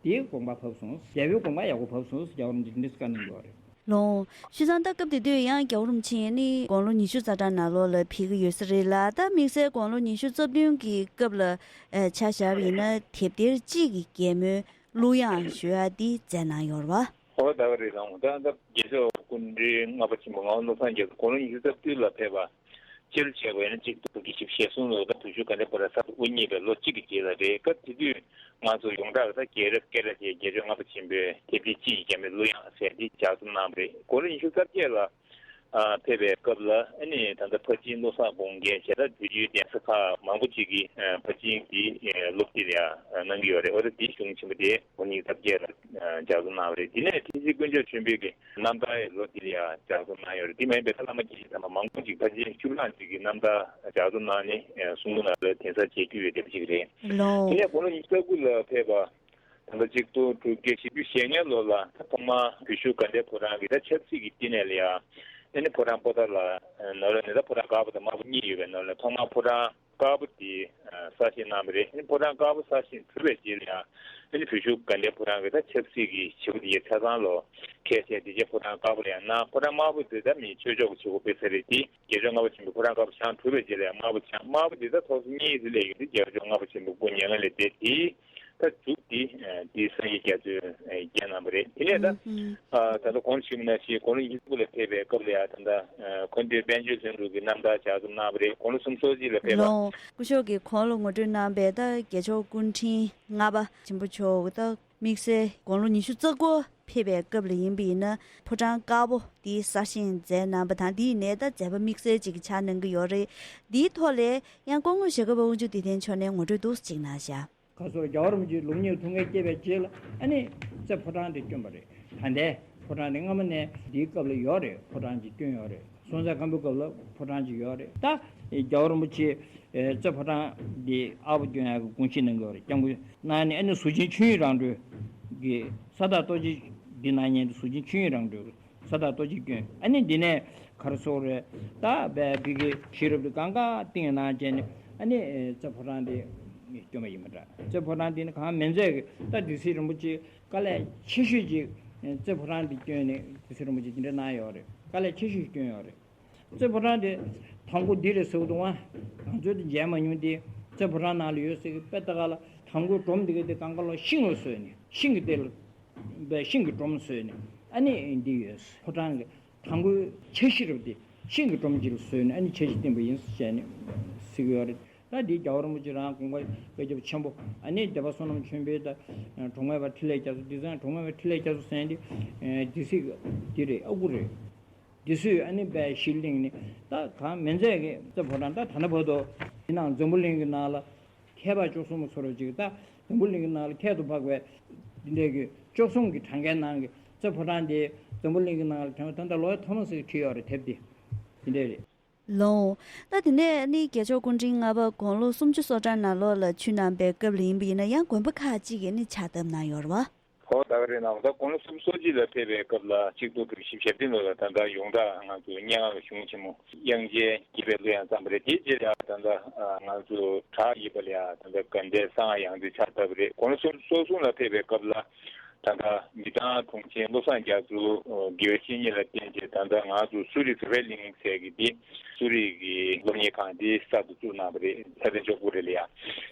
དེའི་དགོངས་པ་བབས་སོང་། རྒྱལ་པོའི་དགོངས་པ་ཡག་པོ་བབས་སོང་ཟེར་རྒྱལ་བ་རིན་པོ་ཆེ་འདི་འདྲ་བཀའ་གནང་གི་ཡོད་རེད། ལོང་། བྱས་ཙང་ད་སྐབས་དེ་དུས་ཡང་རྒྱལ་བ་རིན་པོ་ཆེ་ནི་དགུང་ལོ་ཉི་ཤུ་རྩ་གྲངས་ནང་ལོགས་ལ་ཕེབས་ཀྱི་ཡོད་ས་རེད་ལ། ད་དམིགས་བསལ་དགུང་ལོ་ཉི་ཤུ་རྩ་བདུན་གྱི་སྐབས་ལ་ཨ་ཆ་བཞག་པ་ཡིན་ན། དེབ་ཐེར་གཅིག་གི་རྒྱལ་མོའི་གླུ་དབྱངས་ཞུ་ཡག་འདི་མཛད་གནང་ཡོད་རེད་པ། ཨོ་ད་ག་རེད་ལགས། ད་ལྟ་རྒྱལ་མཆོག་སྐུ་ཕྲེང་ལྔ་པ་ཆེན་པོ་ངག་དབང་བློ་བཟང་རྒྱ་མཚོ་དགུང་ལོ་ཉི་ཤུ་རྩ་བདུན་ལ་ཕེབས་པ། སྤྱི་ལོ་བྱས་པ་ཡིན་ན་གཅིག་སྟོང་དགུ་བརྒྱ་བཞི་བཅུ་ཞེ་གསུམ་ལོར་ད་བོད་བཞུགས་དགའ་ལྡན་ཕོ་བྲང་གསར་དུ་དབུ་བརྙེས་པའི་ལོ་གཅིག་གི་རྗེས་ལ་རེད། སྐབས་དེ་དུས་ང་ཚོ་ཡོངས་གྲགས་ལ་ད་རྒྱལ་རབས་སྐད་གྲགས་ཅན་རྒྱལ་མཆོག་ལྔ་པ་ཆེན་པོའི་དེབ་ཐེར་གཅིག་གི་རྒྱལ་མོའི་གླུ་དབྱངས་ཟེར་འདི་ལྗགས་རྩོམ་གནང་བ་རེད། དགུང་ལོ་ཉི་ཤུ་རྩ་བརྒྱད་ལ་ཨ་ཕེབས་པའི་སྐབས་ལ། ཨ་ནི་ད་ལྟ་ཕར་ཕྱིན་བློ་བཟང་དགོངས་རྒྱན་བྱས། ད་བོད་བརྒྱུད་གདན་ས་ཁག་མང་པོ་ཅིག་གིས་ཨ་ཕར་ཕྱིན་འདི་ཨ་སློབ་སྟེགས་ལ་ཡང་གནང་གི་ཡོད་རེད། འོ་ད་འདིའི་གཞུང་ཆེན་པོ་དེ་དགུང་ལོ་ཉི་ཤུ་རྩ་བརྒྱད་ལ་ཨ་ལྗགས་རྩོམ་གནང་བ་རེད། དེ་ནས་མཁན་ཆེན་དཀོན་མཆོག་ཆེན་པོའི་གི་རྣམ་ཐར་ཡི་ལོ་འདི་ལ་ཡང་ལྗགས་རྩོམ་གནང་ཡོད་རེད། དེ་མ་ཡིན་པའི་ད་བླ་མ་དགེ་བཤེས་དམ་པ་མང་པོ་ཅིག་ཕར་ཕྱིན་བཅུ་གྲངས་ཅིག་གི་རྣམ་ཐར་ལྗགས་རྩོམ་གནང་ནས་ཨ་གསུང་འབུམ་ནང་ལ་གདན་ས་མཇལ་རྒྱུ་ཡོད་བསྡད་པ་ཅིག་རེད། ལོ། དེ་ནས་དགུང་ལོ་ཉི་ཤུ་རྩ་དགུ་ལ་ཕེབས་པ། ད་ལྟ་གཅིག་སྟོང་དྲུག་བརྒྱ་བཞི་བཅུ་ཞེ་ལྔ་ལོ་ལ་ད་ཐོག་མར་བོད་བཞུགས་དགའ་ལྡན་ཕོ་བྲང་གི་ད་ཆབ་སྲིད་ཀྱི་བསྟི་གནས་ལ་ཡང་། ཨ་ནི་ཕོ་བྲང་པོ་ཏཱ་ལ་ནང་ལ་ནི་ད་ཕོ་བྲང་དཀར་པོ་དང་དམར་པོ་གཉིས་ཡོད་པའི་ནང་ལ་ཐོག་མར་ཕོ་བྲང་དཀར་པོ་དེ་གསར་བཞེངས་གནང་བ་རེད། ཨ་ནི་ཕོ་བྲང་དཀར་པོ་གསར་བཞེངས་གྲུབ་པའི་རྗེས་ལ་ཡང་། ཨ་ནི་བོད་བཞུགས་དགའ་ལྡན་ཕོ་བྲང་གི་ད་ཆབ་སྲིད་ཀྱི་བྱེད་སྒོ་དེ་ཆ་ཚང་ལོ་ཁལ་བྱས་དེ་རྗེས་ཕོ་བྲང་དཀར་པོ་ལ་ཡང་གནང་། ཕོ་བྲང་དམར་པོ་དེ་ད་མི་ཆོས་ཕྱོགས་ཀྱི་བྱེད་སྒོ་སྤེལ་ས་རེད། དེ་རྒྱལ་མཆོག་ལྔ་པ་ཆེན་པོ་ཕོ་བྲང་དཀར་པོ་བཞེངས་གྲུབ་པའི་རྗེས་ལ་ཡང་དམར་པོ་བཞེངས། དམར་པོ་དེ་ད་ཐོག་སོ་གཉིས་སུ་སླེབས་ཡོང་དུས་རྒྱལ་མཆོག་ལྔ་པ་ཆེན་པོ་སྐུ་མྱ་ངན་ལས་འདས། དེའི་ད་མཇུག་དེ་ཨ་དེ་གསང་ཡིག་རྒྱ་མཚོས་ཨ་བརྒྱན་གནང་བ་རེད། དེ་ནས་ད་ཨུམ་ཨུམ། ཨ་ད་ལྟ་གོང་ཞུས་ནང་བཞིན་དགུང་ལོ་ཉི་ཤུ་དགུ་ལ་ཕེབས་པའི་སྐབས་ལ་ཡང་ད་ལྟ་ཨ་མཁའ་འགྲོའི་དཔལ་འབྱོར་ལྷུན་གྲུབ་ཀྱི་རྣམ་ཐར་ལྗགས་རྩོམ་གནང་བ་རེད། དགུང་ལོ་སུམ་ཅུ་སོ་གཅིག་ལ་ཕེབས་པ། ལོ། སྐུ་ཞབས་ཀྱིས་གོང་ལ་ངོ་སྤྲོད་གནང་པའི་ད་རྒྱལ་མཆོག་སྐུ་ཕྲེང་ལྔ་པ་ཆེན་པོ་མཆོག་ད་དམིགས་བསལ་དགུང་ལོ་ཉི་ཤུ་རྩ་དགུ་ཕེབས་པའི་སྐབས་ལ་ཡིན་པ་ཡིན་ན། ཕོ་བྲང་དཀར་པོ་འདི་གསར་བཞེངས་མཛད་གནང་བ་དང་། དེའི་ནས་ད་མཛད་པ་དམིགས་བསལ་ཅིག་ཆགས་གནང་གི་ཡོད་རེད། འདིའི་ཐོག་ལ་ཡང་སྐུ་ངོ་ཞྭ་སྒབ་པ་དབང་ཕྱུག་བདེ་ལྡན་མཆོག་ནས་ངོ་སྤྲོད་འདུག་སེ་ཅིག་གནང་བཞག་ག་སོགས་རྒྱལ་བ་རིན་པོ་ཆེའི་ལུགས་གཉིས་ཐུགས་འགན་བསྐྱེད་པའི་རྗེས་ལ་ཨ་ནི་རྩེ་ཕོ་བྲང་དེ་བསྐྱོན་པ་རེད། ད་ལྟའི་ཕོ་བྲང་དེ་སྔ་མ་ནས་འདིའི་སྐབས་ལ་ཡོད་རེད། ཕོ་བྲང་ཅིག་བསྐྱོན་ཡོད་རེད། སྲོང་བཙན་སྒམ་པོའི་སྐབས་ལ་ཕོ་བྲང་ཅིག་ཡོད་རེད། ད་རྒྱལ་བ་རིན་པོ་ཆེ་རྩེ་ཕོ་བྲང་འདི་ཨར་པོ་བསྐྱོན་ཡག་གི་དགོངས་བཞེས་གནང་གི་ཡོད་རེད། སྐྱབས་མགོན་གནང་ནས་ཨ་ནི་གཟུགས་ཅན་ཆོས་དབྱིངས་རང་གྲོལ་གྱི་ས་བདག་རྡོ་རྗེ་འདི་གནང་མཁན་དེ་གཟུགས་ཅན་ཆོས་དབྱིངས་རང་གྲོལ་གྱི་ས་བདག་རྡོ་རྗེ་བསྐྱོན། ཨ་ནི་འདི་ནས་ག་རེ་ཟེར་དགོས་རེད། ད་བའི་ཕི་གི་ཤེས་རབ་དེ་གང་ག་བཏིང་གནང་བྱས་ནས་ཨ་ནི་རྩེ་ཕོ་བྲང་དེ་བསྐྱོན་པ་ཡིན་པ་འདྲ། རྩེ་ཕོ་བྲང་དེ་ནི་གང་མིན་ཚད་ཀྱི་ད་སྡེ་སྲིད་རིན་པོ་ཆེ་དཀའ་ལས་ཆེ་ཤོས་ཅིག་རྩེ་ཕོ་བྲང་དེ་བསྐྱོན་ནས་སྡེ་སྲིད་རིན་པོ་ཆེ་དེ་འདྲ་གནང་ཡོད་རེད། དཀའ་ལས་ཆེ་ཤོས་བསྐྱོན་ཡོད་རེད། རྩེ་ཕོ་བྲང་དེ་དང་པོ་འདི་རེད་ཟེར་གྱི་འདུག་ཨ། ང་ཚོས་དེ་མཇལ་མ་མྱོང་དེ། རྩེ་ཕོ་བྲང་ནང་ལ་ཡོད་ཟེར་གྱི་དཔེ་ལྟ་ག་ལ་དང་པོའི་སྒྲོམ་དེ་ག་དེ་གང་ག་ལ་ཤིང་ལ་བཟོས་ནས་ཤིང་གི་དེ་ལ་བའི་ཤིང་གི་སྒྲོམ་བཟོས་ནས་ཨ་ནི་འདི་ཡོད། ཕོ་བྲང་གི་དང་པོའི་ཆ་ཤས་རེད་དེ་ཤིང་གི་སྒྲོམ་ཅིག་ལ་བཟོས་ནས་ཨ་ནི་ཆ་ཤས་བསྟན་པ་ཡིན་ཟེར་ནས་ཟེར་གྱི་ཡོད་རེད། ད་འདི་རྒྱལ་བ་རིན་པོ་ཆེ་རང་དགོངས་པ་བཀའ་ཁྱབ་ཆེན་པོ། ཨ་ནི་སྡེ་པ་བསོད་ནམས་ཆོས་འཕེལ་དང་གྲོང་པའི་བ་འཕྲིན་ལས་རྒྱ་མཚོ། འདི་ཚང་གྲོང་པའི་བ་འཕྲིན་ལས་རྒྱ་མཚོ་ཟེར་འདི་སྡེ་སྲིད་འདི་རེད། ཨ་ཁུ་རེད། འདི་ཚོས་ཨ་ནི་བའི་གཞི་གླིང་ནི་ད་གང་མིན་ཚད་ཀྱི་རྩེ་ཕོ་བྲང་ད་ད་ལྟ་བར་དུ་ཡིན་ནའང་འཛམ་བུ་གླིང་གི་ནང་ལ་མཁས་པ་བཅུ་གསུམ་མ་ཚོར་བ་ཅིག་ད་འཛམ་བུ་གླིང་གི་ནང་ལ་ཁྱད་དུ་འཕགས་པའི་འདི་འདྲའི་གི་བཅུ་གསུམ་གྱི་གྲངས་ཀའི་ནང་གི་རྩེ་ཕོ་བྲང་དེ་འཛམ་བུ་གླིང་གི་ནང་ལ་དྲན་པ་ད་ལྟ་ལོ་ཡ་ཐོ་མ་སི་གི་བྲིས་ཡོད་རེད། དེབ་དེ་འདི་འདྲའི་རེད། ལོང་། ད་དེ་ནས་ནི་རྒྱལ་མཆོག་སྐུ་ཕྲེང་ལྔ་པ་དགུང་ལོ་སུམ་ཅུ་སོ་གྲངས་ནང་ལོགས་ལ་ཆོས་གནང་པའི་སྐབས་ལ་ཡིན་པ་ཡིན་ན་ཡང་དགོན་པ་ཁག་ཅིག་གིས་ནི་ཕྱག་བཏབ་གནང་ཡོད་རེད་བ། ཧོ་ད་ག་རེད་ན་ད་དགུང་ལོ་སུམ་ཅུ་སོ་གཅིག་ལ་ཕེབས་པའི་སྐབས་ལ་ཆིག་སྟོང་དགུ་བརྒྱ་བཞི་བཅུ་ཞེ་བདུན་ལོ་ལ་ད་ལྟ་ཡོངས་གྲགས་ང་ཚོ་སྙན་ངག་གཞུང་ཆེན་མོ་དབྱངས་ཅན་དགྱེས་པའི་གླུ་དབྱངས་བརྩམས་པ་རེད། དེའི་རྗེས་ལ་ཡང་ད་ལྟ་ང་ཚོ་བྲག་ཡིབ་པ་ལ་ཡང་ད་ལྟ་དགའ་ལྡན་གསང་སྔགས་ཡང་རྩེ་ཕྱག་བཏབ་པ་རེད། དགུང་ལོ་སུམ་ཅུ་སོ་གསུམ་ལ་ཕེབས་པའི་སྐབས་ལ། ད་ལྟ་མི་གཙང་གྲོང་ཆེན་བློ་བཟང་རྒྱ་མཚོ་དགེ་བའི་བཤེས་གཉེན་ལ་བསྟེན་བྱས་ད་ལྟ་ང་ཚོ་སུ་རི་བོད་པའི་གླིང་ཟེར་གི་འདི་སུ་རི་གི་སློབ་གཉེར་ཁང་འདི་གསར་དུ་བཙུགས་གནང་བ་རེད། ལྷ་སྡེ་འཇོག་པོ་རེད་ལ་ཡ།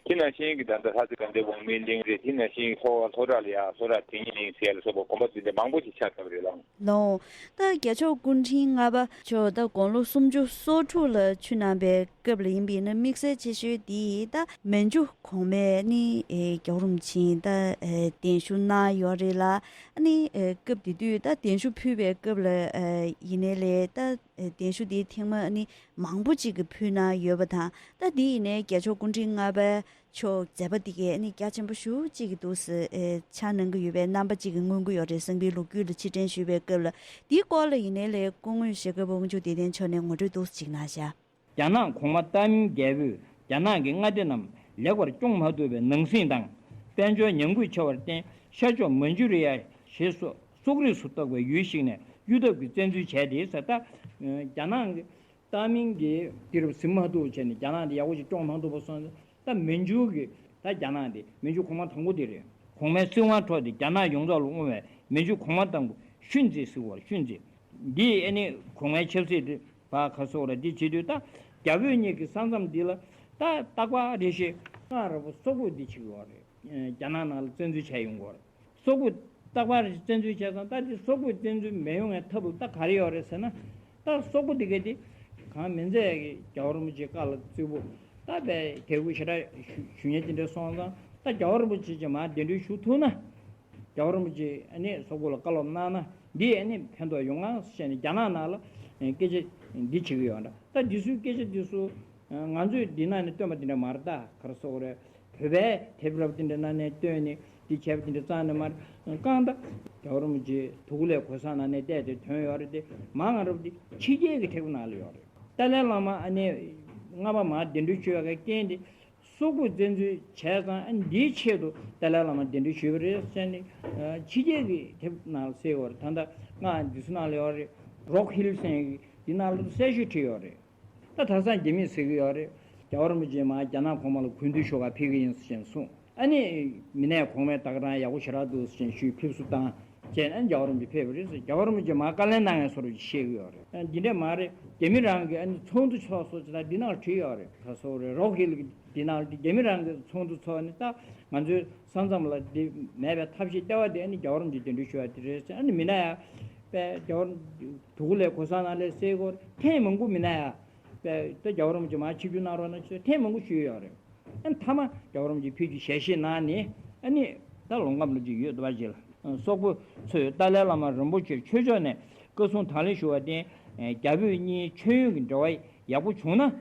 དེ་ནང་བཞིན་གི་ད་ལྟ་ལྷ་རྩེ་དགའ་ལྡན་འོག་མིན་གླིང་རེད། དེ་ནང་བཞིན་ལྷོ་བ་ལྷོ་བྲག་ལ་ཡ་ལྷོ་བྲག་དེ་ཉིད་གླིང་ཟེར་ལ་སོགས་པ་དགོན་པ་འདི་འདྲ་མང་པོ་ཞིག་ཆགས་ཚར་བ་རེད་ལ། ལོང་། ད་རྒྱལ་མཆོག་སྐུ་ཕྲེང་ལྔ་པ་མཆོག་ད་དགུང་ལོ་སུམ་ཅུ་སོ་དྲུག་ལ་ཆོས་གནང་པའི་སྐབས་ལ་ཡིན་པ་ཡིན་ན་དམིགས་བསལ་ཆེ་ཤོས་དེ་ད་མན་ཇུ་གོང་མས་ནི་ཨེ་རྒྱལ་བ་རིན་པོ་ཆེ་ད་ཨེ་གདན་ཞུ་གནང་ཡོད་རེད་ལ། ཨ་ནི་ཨེ་སྐབས་དེ་དུས་ད་གདན་ཞུ་ཕུལ་བའི་སྐབས་ལ་ཨེ་ཡིན་ནའི་ལས་ད་ཨེ་གདན་ཞུ་དེ་ཐེངས་མ་ཨ་ནི་མང་པོ་ཅིག་གིས་ཕུལ་གནང་ཡོད་པ་དང་། ད་དེ་ཡིན་ནའི་རྒྱལ་མཆོག་སྐུ་ཕྲེང་ལྔ་པའི་མཆོག་མཛད་པ་འདི་གས་ནི་རྒྱ་ཆེན་པོ་ཞེ་པོ་ཅིག་གི་འདུག་སེ་ཨེ་ཆགས་གནང་གི་ཡོད་པའི་རྣམ་པ་ཅིག་གི་མངོན་གྱི་ཡོད་རེད། བསམ་པའི་ལོ་རྒྱུས་ལ་ཕྱིར་དྲན་ཞུས་པའི་སྐབས་ལ་འདིའི་སྐོར་ལ་ཡིན་ནའི་ལས་སྐུ་ངོ་ཞྭ་སྒབ་དབང་ཕྱུག་བདེ་ལྡན་མཆོག་ནས་ངོ་སྤྲོད་འདུག་སེ་ཅིག་གནང་བཞག། རྒྱ་ནག་གོང་མ་ཏཱ་མིང་རྒྱལ་པོས་རྒྱ་ནག་གི་མངའ་སྡེ་རྣམས་ལེགས་པར་སྐྱོང་མ་ཐུབ་པའི་ནང་སེམས་དང་། དཔལ་འབྱོར་ཉམས་རྒུད་ཆེ་བར་བརྟེན་ཤར་ཕྱོགས་མན་ཇུ་རི་ཡ་ཞེས་སོགས་སོག་རིས་སུ་གཏོགས་པའི་ཡུལ་ཞིག་ནས་གཡུལ་འཐབ་ཀྱིས་བཙན་འཛུལ་བྱས་ཏེ་ཟེར། ད་རྒྱ་ནག་གི་ཏཱ་མིང་གིས་དུས་རབས་ཟིན་མ་ཐུབ་བྱས་ནས་རྒྱ་ནག་འདི་ཡག་པོ་ཞིག་སྐྱོང་མ་ཐུབ་པ་སོང་ཙང་། ད་མན་ཇུ་གི་ད་རྒྱ་ནག་འདི་མན་ཇུ་གོང་མ་དང་པོ་དེ་རེད། གོང་མའི་སྲིད་དབང་འཕྲོག་སྟེ་རྒྱ་ནག་ཡོངས་རྫོགས་ལ་དབང་བའི་མན་ཇུ་གོང་མ་དང་པོ་ཤུན་ཙེ་ཟེར་བ་རེད། ཤུན་ཙེ། འདི་ཨ་ནི་གོང་མའི་ཆབ་སྲིད་དེ་བ་ག་སོགས་ར་འདི་བྱེད་དུས་ད་རྒྱ་བོད་གཉིས་ཀྱི་ས་མཚམས་འདི་ལ་ད་རྟག་པར་རེ་ཞིག་སྔར་རབས་སོག་པོ་འདི་བྱེད་ཀྱི་ཡོད་རེད། རྒྱ་ནག་ནང་ལ་བཙན་འཛུལ་བྱས་ཡོང་གི་ཡོད་རེད། སོག་པོ་རྟག་པར་བཙན་འཛུལ་བྱས་ཙང་ད་འདི་སོག་པོས་བཙན་འཛུལ་མི་ཡོང་བའི་ཐབས་ལ་ད་ག་རེ་ཡོད་རེད་ཟེར་ན། ད་སོག་པོ་འདི་ག་དེ་གང་མིན་ཚད་ཀྱི་རྒྱལ་བ་རིན་པོ་ཆེའི་བཀའ་ལ་བརྩི་བོ་ད་བས་དད་གུས་ཞེ་དྲག་ཞུ་ཞུ་མཁན་དེ་འདྲ་སོང་ཙང་། ད་རྒྱལ་བ་རིན་པོ་ཆེ་ཅིག་མར་གདན་འདྲེན་ཞུ་ཐུབ་ན། རྒྱལ་བ་རིན་པོ་ཆེ་ཨ་ནི་སོག་པོ་ལ་བཀའ་སློབ་གནང་ན་འདི་ཨ་ནི་ཕན་ཐོགས་ཡོང་ང་ཟེར་ནས་རྒྱ་ནག་ནང་ལ་སྐད་ཆ་འདི་བྱེད་ཀྱི་ཡོད་འདྲ། ད་འདི་ཚོའི་སྐད་ཆ་འདི་ཚོ་ང་ཚོས་འདི་ནང་ནས་བཏོན་པ་འདི་འདྲ་མ་རེད། ད་ག་རེ་ཟེར་དགོས་རེད། བོད་པའི་དེབ་རབ་འདི་འདྲ་ནང་ནས་བཏོན་ནས་འདི་བྱས་པ་འདི་འདྲ་རྩ་ནས་མ་རེད། གང་ལྟར་རྒྱལ་བ་རིན་པོ་ཆེ་དུ་ཀུ་ལའི་གོས་བཟང་ནང་ནས་བལྟས་ཏེ་ཐོན་ཡོད་རེད་དེ། མ་ང་རབས་འདི་ཕྱི་རྒྱལ་གྱི་དེབ་ནང་ལ་ཡོད་རེད། ཏཱ་ལའི་བླ་མ་ཨ་ནི་ལྔ་པ་མར་གདན་འདྲེན་ཞུ་བའི་རྐྱེན་དེ་སོག་པོས་བཙན་འཛུལ་བྱས་ཙང་ཨ་འདིའི་ཆེད་དུ་ཏཱ་ལའི་བླ་མ་གདན་འདྲེན་ཞུས་པ་རེད་ཟེར་ནས་ཕྱི་རྒྱལ་གྱི་དེབ་ནང་ལ་གསལ་ཡོད་རེད། ད་ལྟ་ང་འདི་ཚོ་ནང་ལ་ཡོད་རེད། རོག་ཧིལ་ཟེར་མཁན་གྱི་འདི་ནང་ལ་གསལ་ཤོས་བྲིས་ཡོད་རེད། ད་དེང་སང་རྒྱ་མིས་ཟེར་གྱི་ཡོད་རེད། རྒྱལ་བ་རིན་པོ་ཆེ་མར་རྒྱ་ནག་གོང་མ་ལ་གུས་འདུད་ཞུ་གར་ཕེབས་ཀྱི་ཡིན་ཟེར་བྱས་ནས་གསུངས། ཨ་ནི་མི་སྣ་གོང་མས་ད་ག་རང་ཡག་པོ་ཞེ་དྲག་འདུག་ཟེར་བྱས་ནས་ཞུས་ཕེབས་བསུ་བཏང་བྱས་ནས་རྒྱལ་བ་རིན་པོ་ཆེ་ཕེབས་པ་རེད་ཟེར། རྒྱལ་བ་རིན་པོ་ཆེ་མར་བཀའ་ལན་གནང་ཡས་བཟོ་འདྲ་ཅིག་བཤད་ཀྱི་ཡོད་རེད། ཨ་འདི་འདྲ་མ་རེད། རྒྱ་མི་རང་གིས་ཨ་ནི་ཚོགས་འདུ་ཚོགས་སོང་ཟེར་ད་འདི་ནང་བྲིས་ཡོད་རེད། ག་རེ་ཟེར་དགོས་རེད། རོག་ཧིལ་གྱི་འདི་ནང་འདི་རྒྱ་མི་རང་གིས་ཚོགས་འདུ་ཚོགས་ནས་ད་ང་ཚོའི་ས་མཚམས་ལ་འདི་མེད་པའི་ཐབས་ཤེས་ལྟེ་བ་དེ་ཨ་ནི་རྒྱལ་བ་རིན་པོ་ཆེ་གདན་འདྲེན་ཞུ་བ་དེ་རེད་ཟེར། ཨ་ནི་མི་སྣ་ཡ་པས་རྒྱལ་བ་དུ་ཀུ་ལའི་གོས་བཟང་ནང་ལ་གསལ་གྱི་ཡོད་རེད། ཐེངས་མང་པོ་མི་སྣ་ཡ་པས་ད་རྒྱལ་བ་རིན་པོ་ཆེ་མར་ཆིབས་བསྒྱུར་གནང་རོགས་གནང་ཞེས་ཐེངས་མང་པོ་ཞུས་ཡོད་རེད། ཨ་ནི་མཐའ་མ་རྒྱལ་བ་རིན་པོ་ཆེ་ཕེབས་རྒྱུ་ཞལ་བཞེས་གནང་ནས་ཨ་ནི་ད་ལོ་འགའ་ལོ་ཅིག་ཡོད་འདུག་པ་ཅིག་ལ། སོག་པོ་ཚོས་ཏཱ་ལའི་བླ་མ་རིན་པོ་ཆེར་ཆོས་ཕྱོགས་ནས་བཀའ་གསུང་དང་ལེན་ཞུ་བར་བརྟེན། རྒྱ་བོད་གཉིས་མཆོད་ཡོན་གྱི་འབྲེལ་བ་ཡག་པོ་བྱུང་ན།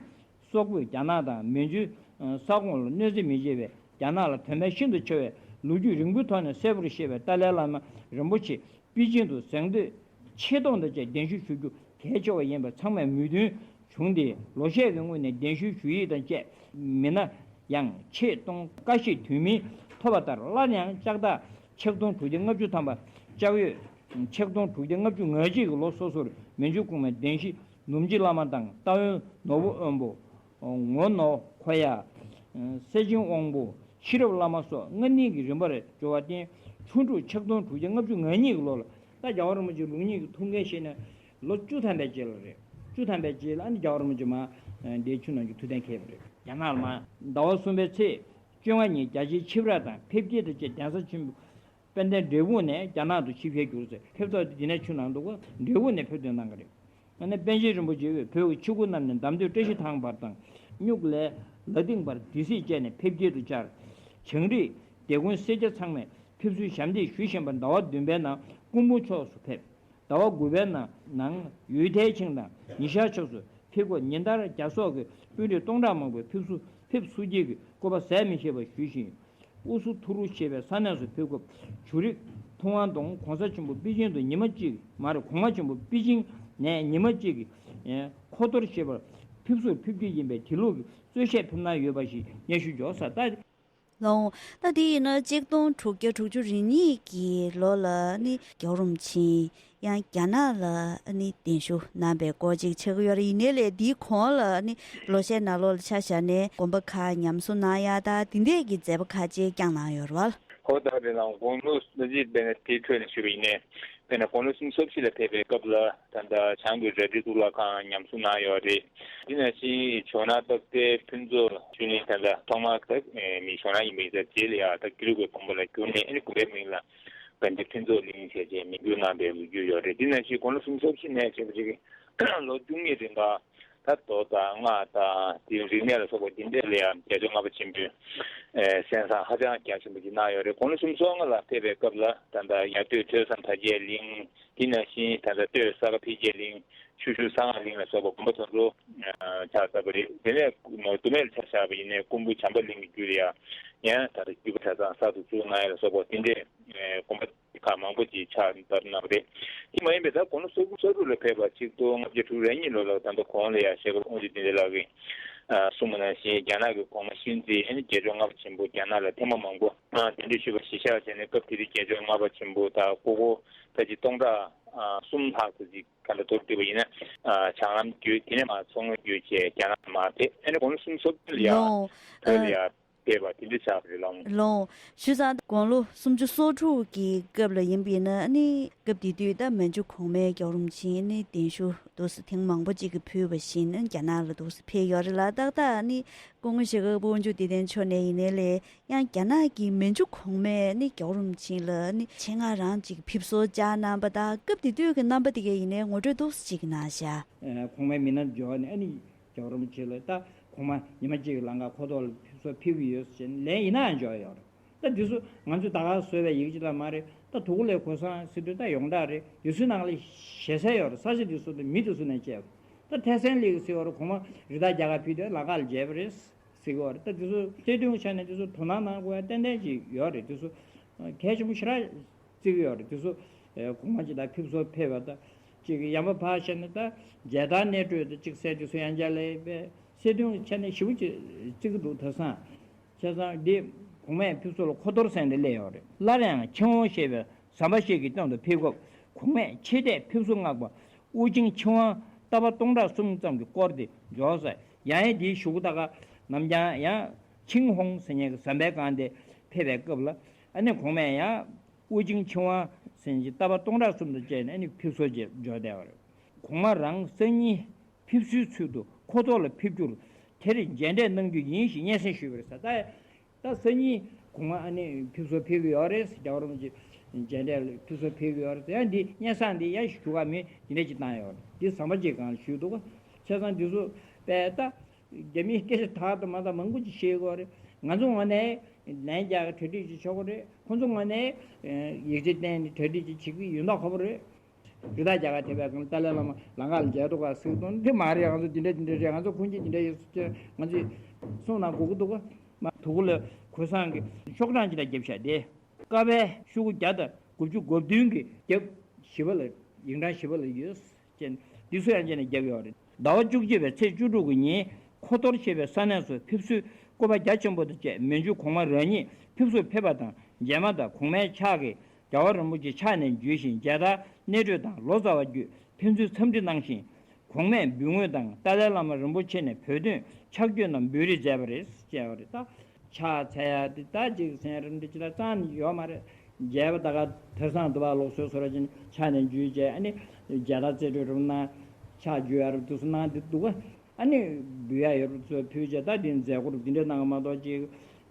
སོག་པོས་རྒྱ་ནག་དང་མན་ཇུའི་ས་ཁོངས་ལ་གནོད་འཚེ་མི་བྱེད་པའི་རྒྱ་ནག་ལ་དོན་ཕན་ཤིན་ཏུ་ཆེ་བའི་ལོ་རྒྱུས་རིང་པོའི་ཐོག་ནས་གསལ་པོར་བཤད་པའི་ཏཱ་ལའི་བླ་མ་རིན་པོ་ཆེ་པེ་ཅིང་དུ་གཟེངས་བསྟོད་ཆེ་མཐོང་དང་བཅས་གདན་ཞུ་ཞུ་རྒྱུ་གལ་ཆེ་བ་ཡིན་པ་ཚང་མས་མོས་མཐུན་བྱུང་སྟེ། ལོ་ཤས་ཀྱི་སྔོན་ནས་གདན་ཞུའི་ཞུ་ཡིག་དང་བཅས་མི་སྣ་ཡང་ཆེད་གཏོང་བཀའ་ཤག་འཐུས་མིའི་ཐོབ་པ་ལྟར་སླར་ཡང་ལྕགས་རྟགས་ཆིག་སྟོང་དྲུག་བརྒྱ་ལྔ་བཅུ་ཐམ་པ་ལྕགས་ཡོས་ཆིག་སྟོང་དྲུག་བརྒྱ་ལྔ་བཅུ་ང་གཅིག་གི་ལོ་སོ་སོར་མན་ཇུ་གོང་མའི་གདན་ཞུས། ནུབ་མོ་བླ་མ་དང་རྟ་དབོན་ནོར་བུ་དབོན་པོ། ངོ་ནོ་ཁོ་ཡ། སེ་ཆེན་དབང་པོ། ཤེས་རབ་བླ་མ་སོགས་སྔར་ནས་ཀྱི་རིམ་པར་འབྱོར་བར་བརྟེན། ཆུང་དྲུག་ཆིག་སྟོང་དྲུག་བརྒྱ་ལྔ་བཅུ་ང་གཉིས་ཀྱི་ལོ་ལ་ད་རྒྱལ་བ་རིན་པོ་ཆེ་ལུགས་གཉིས་ཀྱི་ཐུགས་འགན་བཞེས་ནས་ལོ་བཅུ་ཐམ་པའི་རྗེས་ལ་རེད། བཅུ་ཐམ་པའི་རྗེས་ལ་ཨ་ནི་རྒྱལ་བ་རིན་པོ་ཆེ་མར་འདིའི་ཆུ་ནང་གི་ཐུགས་གཏན་འཁེལ་བ་རེད། རྒྱ་ནག་ལ་མར་ཟླ་བ་གསུམ་པའི་ཚེས་བཅོ་ལྔ་ཉིན་རྒྱ་ཆེའི་ཆིབས་ར་དང་ཕེབས་སྐྱེལ་དང་བཅས་གདན་ས་ཆེན་པོ། དཔལ་ལྡན་འབྲས་སྤུངས་ནས་རྒྱ་ནག་ཏུ་ཆིབས་ཞལ་བསྒྱུར་ཚེ་ཕེབས་ཐོག་འདི་ནས་ཆུ་ནང་འདུག་ག་འབྲས་སྤུངས་ནས་ཕེབས་ཐོན་གནང་གི་རེད། ཨ་ནི་པཎ་ཆེན་རིན་པོ་ཆེ་བོད་ཀྱི་ཆོས་སྐུ་རྣམས་ནས་འདམ་སྟོད་བཀྲ་ཤིས་ཐང་བར་དང་སྨྱུག་ལས་ལ་ཏིང་བར་དེ་སྲིད་བཅས་ནས་ཕེབས་སྐྱེལ་དུ་བཅར། བྱང་རིས་སྡེ་དགོན་སེར་སྐྱ་ཚང་མས་ཕེབས་བསུའི་ཞབས་འདེགས་ཞུ་བཞིན་པ་ཟླ་བ་བདུན་པའི་ནང་ཀོང་པོ་ཕྱོགས་སུ་ཕེབས། ཟླ་བ་དགུ་པའི་ནང་ནང་ཡུལ་ཐའི་ཆིང་དང་ཉི་ཤར་ཕྱོགས་སུ་ཕེབས་སྐོར་ཉིན་ལྟར་རྒྱ་སོག་གི་དཔོན་རིགས་སྟོང་ཕྲག་མང་པོས་ཕེབས་བསུ་ཕེབས་བསུ་སྐྱེལ་གྱི་བཀོད་པ་ཟད་མི་ཤེས་པ་ཞུས་ཤིང་། ཨུ་སུ་ཐུ་རུ་ཞེས་པའི་ས་གནས་སུ་ཕེབས་སྐབས་ཇུ་རིག་ཐུའུ་ཝན་དུང་གོང་ས་ཆེན་པོ་པེ་ཅིང་དུ་ཉི་མ་གཅིག་མ་རེད། གོང་མ་ཆེན་པོ་པེ་ཅིང་ནས་ཉི་མ་གཅིག་གི་མཁོ་གཏོར་ཞེས་པར་ ཕེབས་བསུར་ཕེབས་རྒྱུ་ཡིན་པའི་དེ་ལུགས་ཀྱི་གསོལ་ཞལ་ཕེབས་གནང་ཡོད་པ་ཞིག་སྙན་ཞུ་འབྱོར་ས་ལྟར། ལོང་། ད་དེ་ཡིན་ན་གཅིག་སྟོང་དྲུག་བརྒྱ་དྲུག་ཅུ་རེ་གཉིས་ཀྱི་ལོ་ལ་ནི་རྒྱལ་བ་རིན་པོ་ཆེ་ཡང་རྒྱ་ནག་ལ་ནི་གདན་ཞུ་གནང་པའི་སྐོར་ཅིག་ཆགས་ཀྱི་ཡོད་རེད། ཡིན་ནའི་ལས་འདིའི་གོང་ལ་ནི་ལོ་ཤས་ནང་ལོགས་ལ་ཆ་བཞག་ནས་དགོན་པ་ཁག་ཉམས་གསོ་གནང་ཡ་ད་དེ་འདྲས་ཀྱི་མཛད་པ་ཁག་ཅིག་བསྐྱངས་གནང་ཡོད་རེད་བ། ཧོ་ད་རེད་ལགས། དགུང་ལོ་ལ་ཅིག་དཔེར་ན་དེའི་ཁྲོད་ནས་ཞུས་པ་ཡིན་ནའི། དཔེར་ན་དགུང་ལོ་སུམ་ཅུ་སོ་བཞི་ལ་ཕེབས་པའི་སྐབས་ལ་ད་ལྟ་བྱང་གི་རལ་གྲི་གཙུག་ལག་ཁང་ཉམས་གསོ་གནང་ཡོད་རེད། དེ་ནང་བཞིན་ཇོ་ནང་སྟག་རྩེ་ཕུན་ཚོགས་ཆོས་གླིང་ད་ལྟ་ཐོག་མར་ད་མི་ཇོ་ནང་ཡིན་པ་ཡིན་ཙང་རྗེས་ལ་ཡང་ད་དགེ་ལུགས་ཀྱི་དགོན་པ་ལ་བསྒྱུར་ནས་ཨ་ནི་དགོན་པའི་མིང་ལ་དགའ་ལྡན་ཕུན་ཚོགས་གླིང་བྱས་རྗེས་མིང་བསྒྱུར་གནང་པའི་ལོ་རྒྱུས་ཡོད་རེད། དེ་ནང་བཞིན་དགུང་ལོ་སུམ་ཅུ་སོ་བཞི་ནས་བྱས་པ་ཅིག་ལོ་བཅུ་གཉིས་རིང་ག་ད་མདོ་དང་སྔགས་དང་དེའི་རིག་གནས་ལ་སོགས་པ་འདི་འདྲས་ལ་ཡང་རྒྱལ་མཆོག་ལྔ་པ་ཆེན་པོའི་གསན་བསམ་ཧ་ཅང་རྒྱ་ཆེན་པོ་ཞིག་གནང་ཡོད་རེད། དགུང་ལོ་སུམ་ཅུ་སོ་ལྔ་ལ་ཕེབས་པའི་སྐབས་ལ་ད་ལྟ་ཡར་སྟོད་ཐོས་བསམ་དར་རྒྱས་གླིང་། དེ་ནང་བཞིན་ད་ལྟ་སྟོད་ས་དགའ་འཕེལ་རྒྱས་གླིང་། ཆུ་ཤུར་གསང་སྔགས་གླིང་ལ་སོགས་པ་དགོན་པ་དེ་ཚོ་ཕྱག་བཏབ་པ་རེད། དེ་ནས་མདོ་སྨད་ལ་ཆ་བཞག་པ་ཡིན་ནའི་སྐུ་འབུམ་བྱམས་པ་གླིང་གི་རྒྱུད་ལ་ཡང་ཡང་ད་ལྟ་རྒྱུད་པ་གྲྭ་ཚང་གསར་དུ་བཙུགས་གནང་ཡ་ལ་སོགས་པ་དེ་འདྲས་དགོན་པ་ཁག་མང་པོ་ཅིག་ཕྱག་བཏབ་གནང་བ་རེད། དེ་མ་ཡིན་པའི་ད་དགུང་ལོ་སོ་དགུ་སོ་དྲུག་ལ་ཕེབས་པ་གཅིག་སྟོང་ལྔ་བརྒྱ་དྲུག་ཅུ་རེ་གཉིས་ལོ་ལ་ད་ལྟ་གོང་ལ་ཡང་ཞལ་དཀར་དབང་ཕྱུག་དོན་ལྡན་ལགས་ཀྱིས་གསུངས་པ་ནང་བཞིན་རྒྱ་ནག་གི་གོང་མ་ཤིན་ཙི་ཨ་ནི་རྒྱལ་མཆོག་ལྔ་པ་ཆེན་པོ་རྒྱ་ནག་ལ་ཐེངས་མ་མང་པོ་གདན་འདྲེན་ཞུས་པ་གཞིར་བཞག་བྱས་ནས་སྐབས་དེ་དུས་རྒྱལ་མཆོག་ལྔ་པ་ཆེན་པོ་དང་སྐུ་འཁོར་ཕལ་ཆེར་སྟོང་ཕྲག་གསུམ་ལྷག་ཙམ་ཅིག་ག་ལ་ཐུག་བསྡད་པ་ཡིན་ན། བྱང་ལམ་བརྒྱུད་དེ་ནས་མར་མཚོ་སྔོན་བརྒྱུད་བྱས་རྒྱ་ནག་མར་ཕེབས། ཨ་ནི་དགུང་ལོ་སུམ་ཅུ་སོ་བདུན་ལ་ཡང་ལོ་བོད་ལ་ཡང་ཕེབས་པ་དེ་འདྲ་ཆགས་པ་རེད་ལགས། ལོ། བྱས་ཙང་དགུང་ལོ་སུམ་ཅུ་སོ་དྲུག་གི་སྐབས་ལ་ཡིན་པ་ཡིན་ན་ཨ་ནི་སྐབས་དེ་དུས་ད་མན་ཇུ་གོང་མས་རྒྱལ་བ་རིན་པོ་ཆེ་ནི་གདན་ཞུ་འདུག་སེ་ཐེངས་མང་པོ་ཅིག་གིས་ཕུལ་བ་བཞིན་རྒྱ་ནག་ལ་འདུག་སེ་ཕེབས་ཡོད་རེད་ལ། ཏག་ཏག་ནི་སྐུ་ངོ་ཞྭ་སྒབ་དབང་ཕྱུག་བདེ་ལྡན་མཆོག་ནས་ཡིན་ནའི་ལས་ཡང་རྒྱ་ནག་གི་མན་ཇུ་གོང་མས་ནི་རྒྱལ་བ་རིན་པོ་ཆེ་ལ་ནི་ཆེད་མངགས་རང་ཅིག་ཕེབས་བསུ་བཅར་གནང་པ་དང་སྐབས་དེ་དུས་ཀྱི་རྣམ་པ་དེ་གའི་ཡིན་ནའི་ངོ་སྤྲོད་འདུག་སེ་ཅིག་གནང་ཤག་ཨ། གོང་མའི་མི་སྣ་འབྱོར་ནས་ཨ་ནི་རྒྱལ་བ་རིན་པོ་ཆེ་ལ་ད་གོང་མ་ཉི་མ་གཅིག་གི་ལམ་ཁ་ཁོ་ཐོག་ལ་ཕེབས་བསུ་ཕེབས་ཀྱི་ཡོད་ཟེར་ནས་ལན་ཡིན་ནའང་འབྱོར་ཡོད་རེད། ད་འདི་ཚོ་ང་ཚོས་ད་ག་བཟོས་པའི་ཡིག་ཆ་ལ་མ་རེད། ད་དུ་གུ་ལས་གོ་སོང་ཟེར་དུས་ད་ཡོངས་གྲགས་རེད། འདི་ཚོའི་ནང་ལ་ཞེ་ས་ཡོད་རེད། ས་ཆ་འདི་ཚོ་དང་མི་འདི་ཚོ་ནས་བཅས་པ། ད་ཐེ་སན་གླིང་ཟེར་བ་རེད། གོང་མ་རི་དྭགས་རྒྱ་གར་ཕེབས་དུས་ལམ་ཁ་ལ་མཇལ་བ་རེད་ཟེར་གི་ཡོད་རེད། ད་འདི་ཚོ་སྲིད་དོན་གྱི་ཆ་ནས་འདི་ཚོ་དོ་སྣང་གནང་དགོས་ཡ་ཏན་ཏན་ཅིག་ཡོད་རེད། འདི་ཚོ་གལ་ཆེན་པོ་ཞེ་དྲག་བརྩི་གི་ཡོད་རེད། དེ་ཚོ་ཨེ་གོང་མ་ཅིག་དང་ཕེབས་བསུ་ཕེབས་པ་དང་ཅིག་ཡང་པ་ཕར་བཞག་ན་ད་མཇལ་དར་གནས་སྤོས་དང་ཅིག་ཟེར་དེ་ཚོ་ཡང་བསྐྱར་ལས་པའི་སྲིད་དོན་གྱི་ཆ་ནས་ཞེ་པོ་ཅིག་བརྩི་གི་འདུག་ད་སང་བྱས་ཙང་འདི་གོང་མས་ཕེབས་བསུ་ལ་ཁོ་ཐོར་གསན་ཏེ་སླེབས་ཡོད་རེད། སླར་ཡང་ཆིང་ཧོང་ཞེས་པའི་ཟམ་པ་ཞིག་གི་སྟེང་དུ་ཕེབས་སྐབས་གོང་མས་ཆེ་བསྟོད་ཕེབས་བསུ་མངགས་པ་དབུ་ཅིང་ཆིང་ཧོང་རྟ་པ་སྟོང་ཕྲག་གསུམ་ཙམ་གྱི་སྐོར་དེ་འབྱོར་ས། ཡང་ཡང་དེའི་གཞུག་གུ་ད་ག་ནམ་རྒྱང་ཡང་ཆིང་ཧོང་ཟེར་མཁན་གྱི་ཟམ་པའི་སྒང་དེ་ཕེབས་པའི་སྐབས་ལ་ཨ་ནི་གོང་མས་ཡང་། དབུ་ཅིང་ཆིང་ཝང་ཟེར་མཁན་གྱི་རྟ་པ་སྟོང་ཕྲག་གསུམ་དང་བཅས་ནས་ཨ་ནི་ཕེབས་བསུར་འབྱོར་བསྡད་པ་རེད། གོང་མ་རང་སང་ཉིན་ཕེབས་བསུའི་ཚུལ་དུ་ཁོ་ཐོག་ལ་ཕེབས་རྒྱུར་དེར་མཇལ་འཕྲད་གནང་རྒྱུ་ཡིན་ཞེས་སྙན་སེང་ཞུས་པ་རེད་ཟེར། ད་ད་སང་ཉིན་གོང་མ་ཨ་ནི་ཕེབས་བསུར་ཕེབས་ཀྱི་ཡོད་རེད་ཟེར། རྒྱལ་བ་རིན་པོ་ཆེ་མཇལ་འཕྲད་ལ་ཕེབས་བསུར་ཕེབས་ཀྱི་ཡོད་རེད་ཟེར། ཡང་འདི་སྙན་སེང་འདི་ཡང་ཞུ་ག་མི་འདི་འདྲ་ཅིག་བཏང་ཡོད་རེད། འདི་ཟམ་པ་ཅིག་སྒང་ལ་ཞུས་འདུག་ག་བྱས་ཙང་འདི་ཚོ་དཔེ་ད། རྒྱ་མིའི་སྐད་ཆ་དག་དང་མ་དག་མང་པོ་ཅིག་བཤད་ཀྱི་ཡོད་རེད། ང་ཚོ་ངོས་ནས་ལན་རྒྱག་གི་གྲ་སྒྲིག་ཅིག་ཆོག་གི་རེད། ཁོང་ཚོ་ངོས་ནས་ཡིག་ཆ་བསྟན་ནས་གྲ་སྒྲིག་ཅིག་བྱེད་ཀྱི་ཡོད་མདོག་ཁ་པོ་རེད། རི་དྭགས་རྒྱ་གར་ཐེ་བའི་སྒང་ཏཱ་ལའི་བླ་མ་ལམ་ཁ་ལ་མཇལ་འདུག་ག་ཟེར་གི་འདུག་འདི་མ་རེད། ང་ཚོ་འདི་འདྲ་འདི་འདྲ་རེད། ང་ཚོ་ཁུངས་སྐྱེལ་འདི་འདྲ་ཡོད་ཟེར་ང་ཚོས་གསུང་གནང་དགོས་ཀྱི་འདུག་ག་མ་དུ་གུ་ལ་གོས་བཟང་གི་ཤོག་གྲངས་ཅིག་ལ་བརྒྱབ་བཞག་སྟེ། ཀ་བས་ཤོག་གུ་བརྒྱ་དང་དགུ་བཅུ་གོ་བདུན་གྱི་རྒྱབ་བཞི་པ་ལ་ཡིག་འབྲང་བཞི་པ་ལ་ཡོད། ཅན། འདི་ཚོ་ཡང་བྱས་ནས་བརྒྱབ་ཡོད་རེད། ཟླ་བ་བཅུ་གཅིག་པའི་ཚེས་བཅུ་དྲུག་གི་ཉིན་ཁོ་ཐོར་ཞེས་པའི་ས་གནས་སུ་ཕེབས་བསུའི་སྐུ་པར་རྒྱ་ཆེན་པོ་དང་བཅས་མན་ཇུ་གོང་མ་རང་ཉིད་ཕེབས་བསུར་ཕེབས་པ་དང་མཇལ་མ་དང་གོང་མའི་ཕྱག་གིས་རྒྱལ་བ་རིན་པོ་ཆེ་ཕྱག་ནས་འཇུས་ཤིང་མཇལ་དར་གནས་སྤོས་དང་ལོ་ཙཱ་བ་བརྒྱུད་ཕན་ཚུན་འཚམས་འདྲི་གནང་ཞིང་། གོང་མས་འབུལ་དངོས་དང་ཏཱ་ལའི་བླ་མ་རིན་པོ་ཆེ་ནས་བོད་དོན་ཕྱག་བརྗོད་རྣམས་འབུལ་རེས་མཛད་པ་རེད་ཅེས་པ་རེད་ད། ཕྱག་འཚལ་ཡ་དེ་ད་ཅིག་སེང་རིམ་འདི་ཅི་ལ་རྩ་ནས་ཡོད་མ་རེད། མཇལ་བ་ད་ག་དེང་སང་དུ་བ་ལོག་སོ་སོ་ར་ཅིག་ཕྱག་ནས་འཇུས་བྱས་ཨ་ནི་མཇལ་དར་རྩེ་སྤྲོད་རུ་གནང་། ཕྱག་འཇུ་ཡ་རུ་དུ་སུ་གནང་འདི་འདུག་ག་ཨ་ནི་འབུལ་ཡ་ཡོད་རུ་ཚོ་ཕུལ་བྱས་ད་དེ་མཛད་སྒོ་རུ་འདི་འདྲ་གནང་ག་མ་གཏོགས་ཅིག་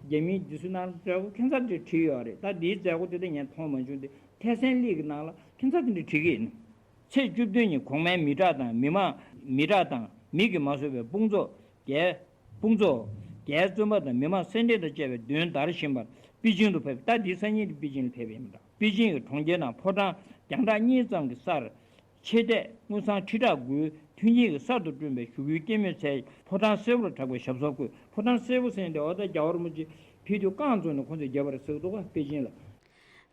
རྒྱ་མིའི་འདི་སུ་གནང་མཛད་སྒོ་ཁྱད་མཚར་འདི་བྲིས་ཡོད་རེད། ད་འདིའི་མཛད་སྒོ་དེ་ད་ངས་མཐོང་མ་བྱུང་སྟེ་ཐེ་སན་གླིང་གི་ནང་ལ་ཁྱད་མཚར་དེ་འདྲ་བྲིས་ཀྱི་ཡིན། ཚེས་བཅུ་བདུན་ཉིན་གོང་མའི་མི་དྲག་དང་མི་མང་མི་དྲག་དང་མིག་གིས་མ་བཟོད་པའི་དཔུང་ཚོགས་རྒྱལ། དཔུང་ཚོགས་རྒྱལ་བཙུན་པ་དང་མི་མང་སེར་སྐྱ་དང་བཅས་པའི་མདུན་དར་བཞིན་པར་པེ་ཅིང་དུ་ཕེབས། ད་འདི་སང་ཉིན་དུ་པེ་ཅིང་ལ་ཕེབས་ཡིན་པ་འདྲ། པེ་ཅིང་གི་གྲོང་ཁྱེར་ནང་ཕོ་བྲང་རྒྱང་གྲགས་གཉིས་ཙམ་གྱི་སར་ཆེ་བསྟོད་དངུལ་སྲང་ཁྲི་ཕྲག་དགུའི་མཐུན་རྐྱེན་གྱིས་གསར་དུ་བསྐྲུན་པའི་བཞུགས་ཡུལ་སྐྱེད་མོས་ཚལ་ཕོ་བྲང་སེར་པོར་གྲགས་པའི་ཞབས་སོར་བཀོད། ཕོ་བྲང་སེར་པོ་ཟེར་འདི་འོ་ད་རྒྱལ་བ་རིན་པོ་ཆེ་ཕེབས་དུས་རྐང་བཙུགས་ནས་ཁོང་ཚོས་བརྒྱབ་པ་རེད་ཟེར་གི་འདུག་ག་པེ་ཅིང་ལ།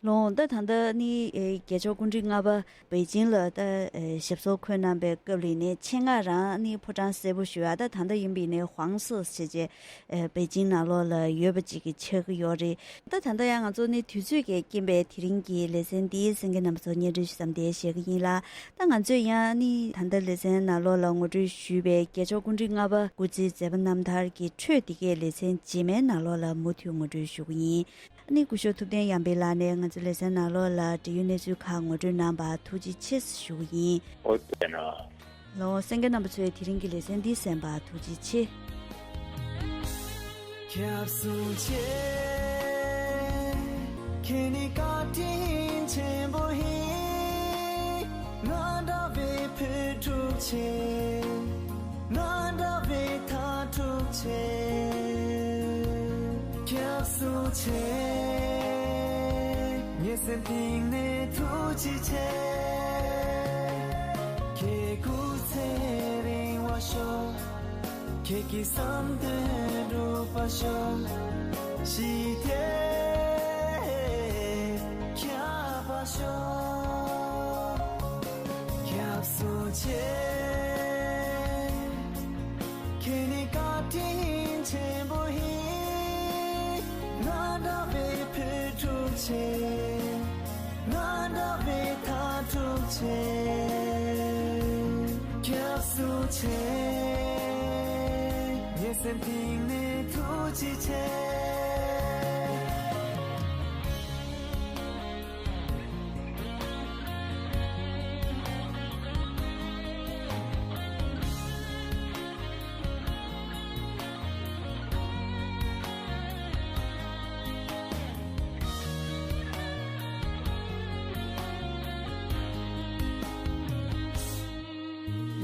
ལོང་། ད་ད་ལྟ་ནི་ཨེ་རྒྱལ་མཆོག་སྐུ་ཕྲེང་ལྔ་པ་པེ་ཅིང་ལ་ད་ཨེ་ཞབས་སོར་འཁོད་གནང་པའི་སྐབས་ལ་ནི་ཆེད་མངགས་རང་ནི་ཕོ་བྲང་གསལ་པོ་ཞུ་ཡ། ད་ད་ལྟ་ཡིན་པའི་ནི་ཧུའང་སི་ཞེས་བྱས་ཨེ་པེ་ཅིང་ནང་ལོགས་ལ་ཡོད་པ་ཅིག་གི་ཆགས་ཀྱི་ཡོད་རེད། ད་ད་ལྟ་ཡང་ང་ཚོ་ནི་དུས་ཚོད་ཀྱི་རྐྱེན་པས་དེ་རིང་གི་ལེ་ཚན་འདི་གསན་མཁན་རྣམ་པ་ཚོ་སྙན་སྒྲོན་ཞུ་བསམ་དེ་བཤད་ཀྱི་ཡིན་ལ། ད་ང་ཚོས་ཡང་ནི་ད་ལྟ་ལེ་ཚན་ནང་ལོགས་ལ་ངོ་སྤྲོད་ཞུས་པའི་རྒྱལ་མཆོག་སྐུ་ཕྲེང་ལྔ་པ་སྐུ་ཚེའི་མཛད་པ་རྣམ་ཐར་གྱི་འཕྲོས་འདི་གའི་ལེ་ཚན་རྗེས་མའི་ནང་ལོགས་ལ་མུ་མཐུད་ངོ་སྤྲོད་ཞུ་གི་ཡིན། ཨ་ནི་སྐུ་ཞབས་ཐུབ་བསྟན་གཡང་འཕེལ་ལགས་ནས་ང་ཚོའི་ལེ་ཚན་ནང་ལོགས་ལ་འབྲེལ་ཡོད་གནས་ཚུལ་ཁག་ངོ་སྤྲོད་གནང་བར་ཐུགས་རྗེ་ཆེ་ཞུ་གི་ཡིན། ཨོ་དེ་ན། ལོ། གསན་མཁན་རྣམ་པ་ཚོས་དེ་རིང་གི་ལེ་ཚན་འདི་གསན་པར་ཐུགས་རྗེ་ཆེ། ཁྱབ་སུ་ཆེ། ཁྱེད་ནི་བཀའ་དྲིན་ཆེན་པོ་ཡིན། ང་འདྲ་བའི་བུ་ཕྲུག་ཆེ། ང་འདྲ་བའི་མཐའ་ཕྲུག་ཆེ། ཁྱབ་སུ་ཆེ། ངའི་སེམས་གཏིང་ནས་ཐུགས་རྗེ་ཆེ། ཁྱེད་སྐུ་ཚེ་རིང་བ་ཤོག་ཁྱེད་ཀྱི་བསམ་དོན་འགྲུབ་པར་ཤོག་ཞི་བདེ་ཁྱབ་པར་ཤོག་ཁྱབ་སུ་ཆེ། ཁྱེད་ནི་བཀའ་དྲིན་ཆེན་པོ་ཡིན། ང་འདྲ་བའི་བུ་ཕྲུག་ཆེ། ང་འདྲ་བའི་མཐའ་ཕྲུག་ཆེ། ཁྱབ་སུ་ཆེ། ངའི་སེམས་གཏིང་ནས་ཐུགས་རྗེ་ཆེ།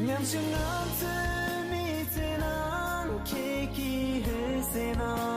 ཉམ་ཆུང་ང་ཚོའི་མི་ཚེ་ནང་ཁྱེད་ཀྱི་འོད་ཟེར་ནང་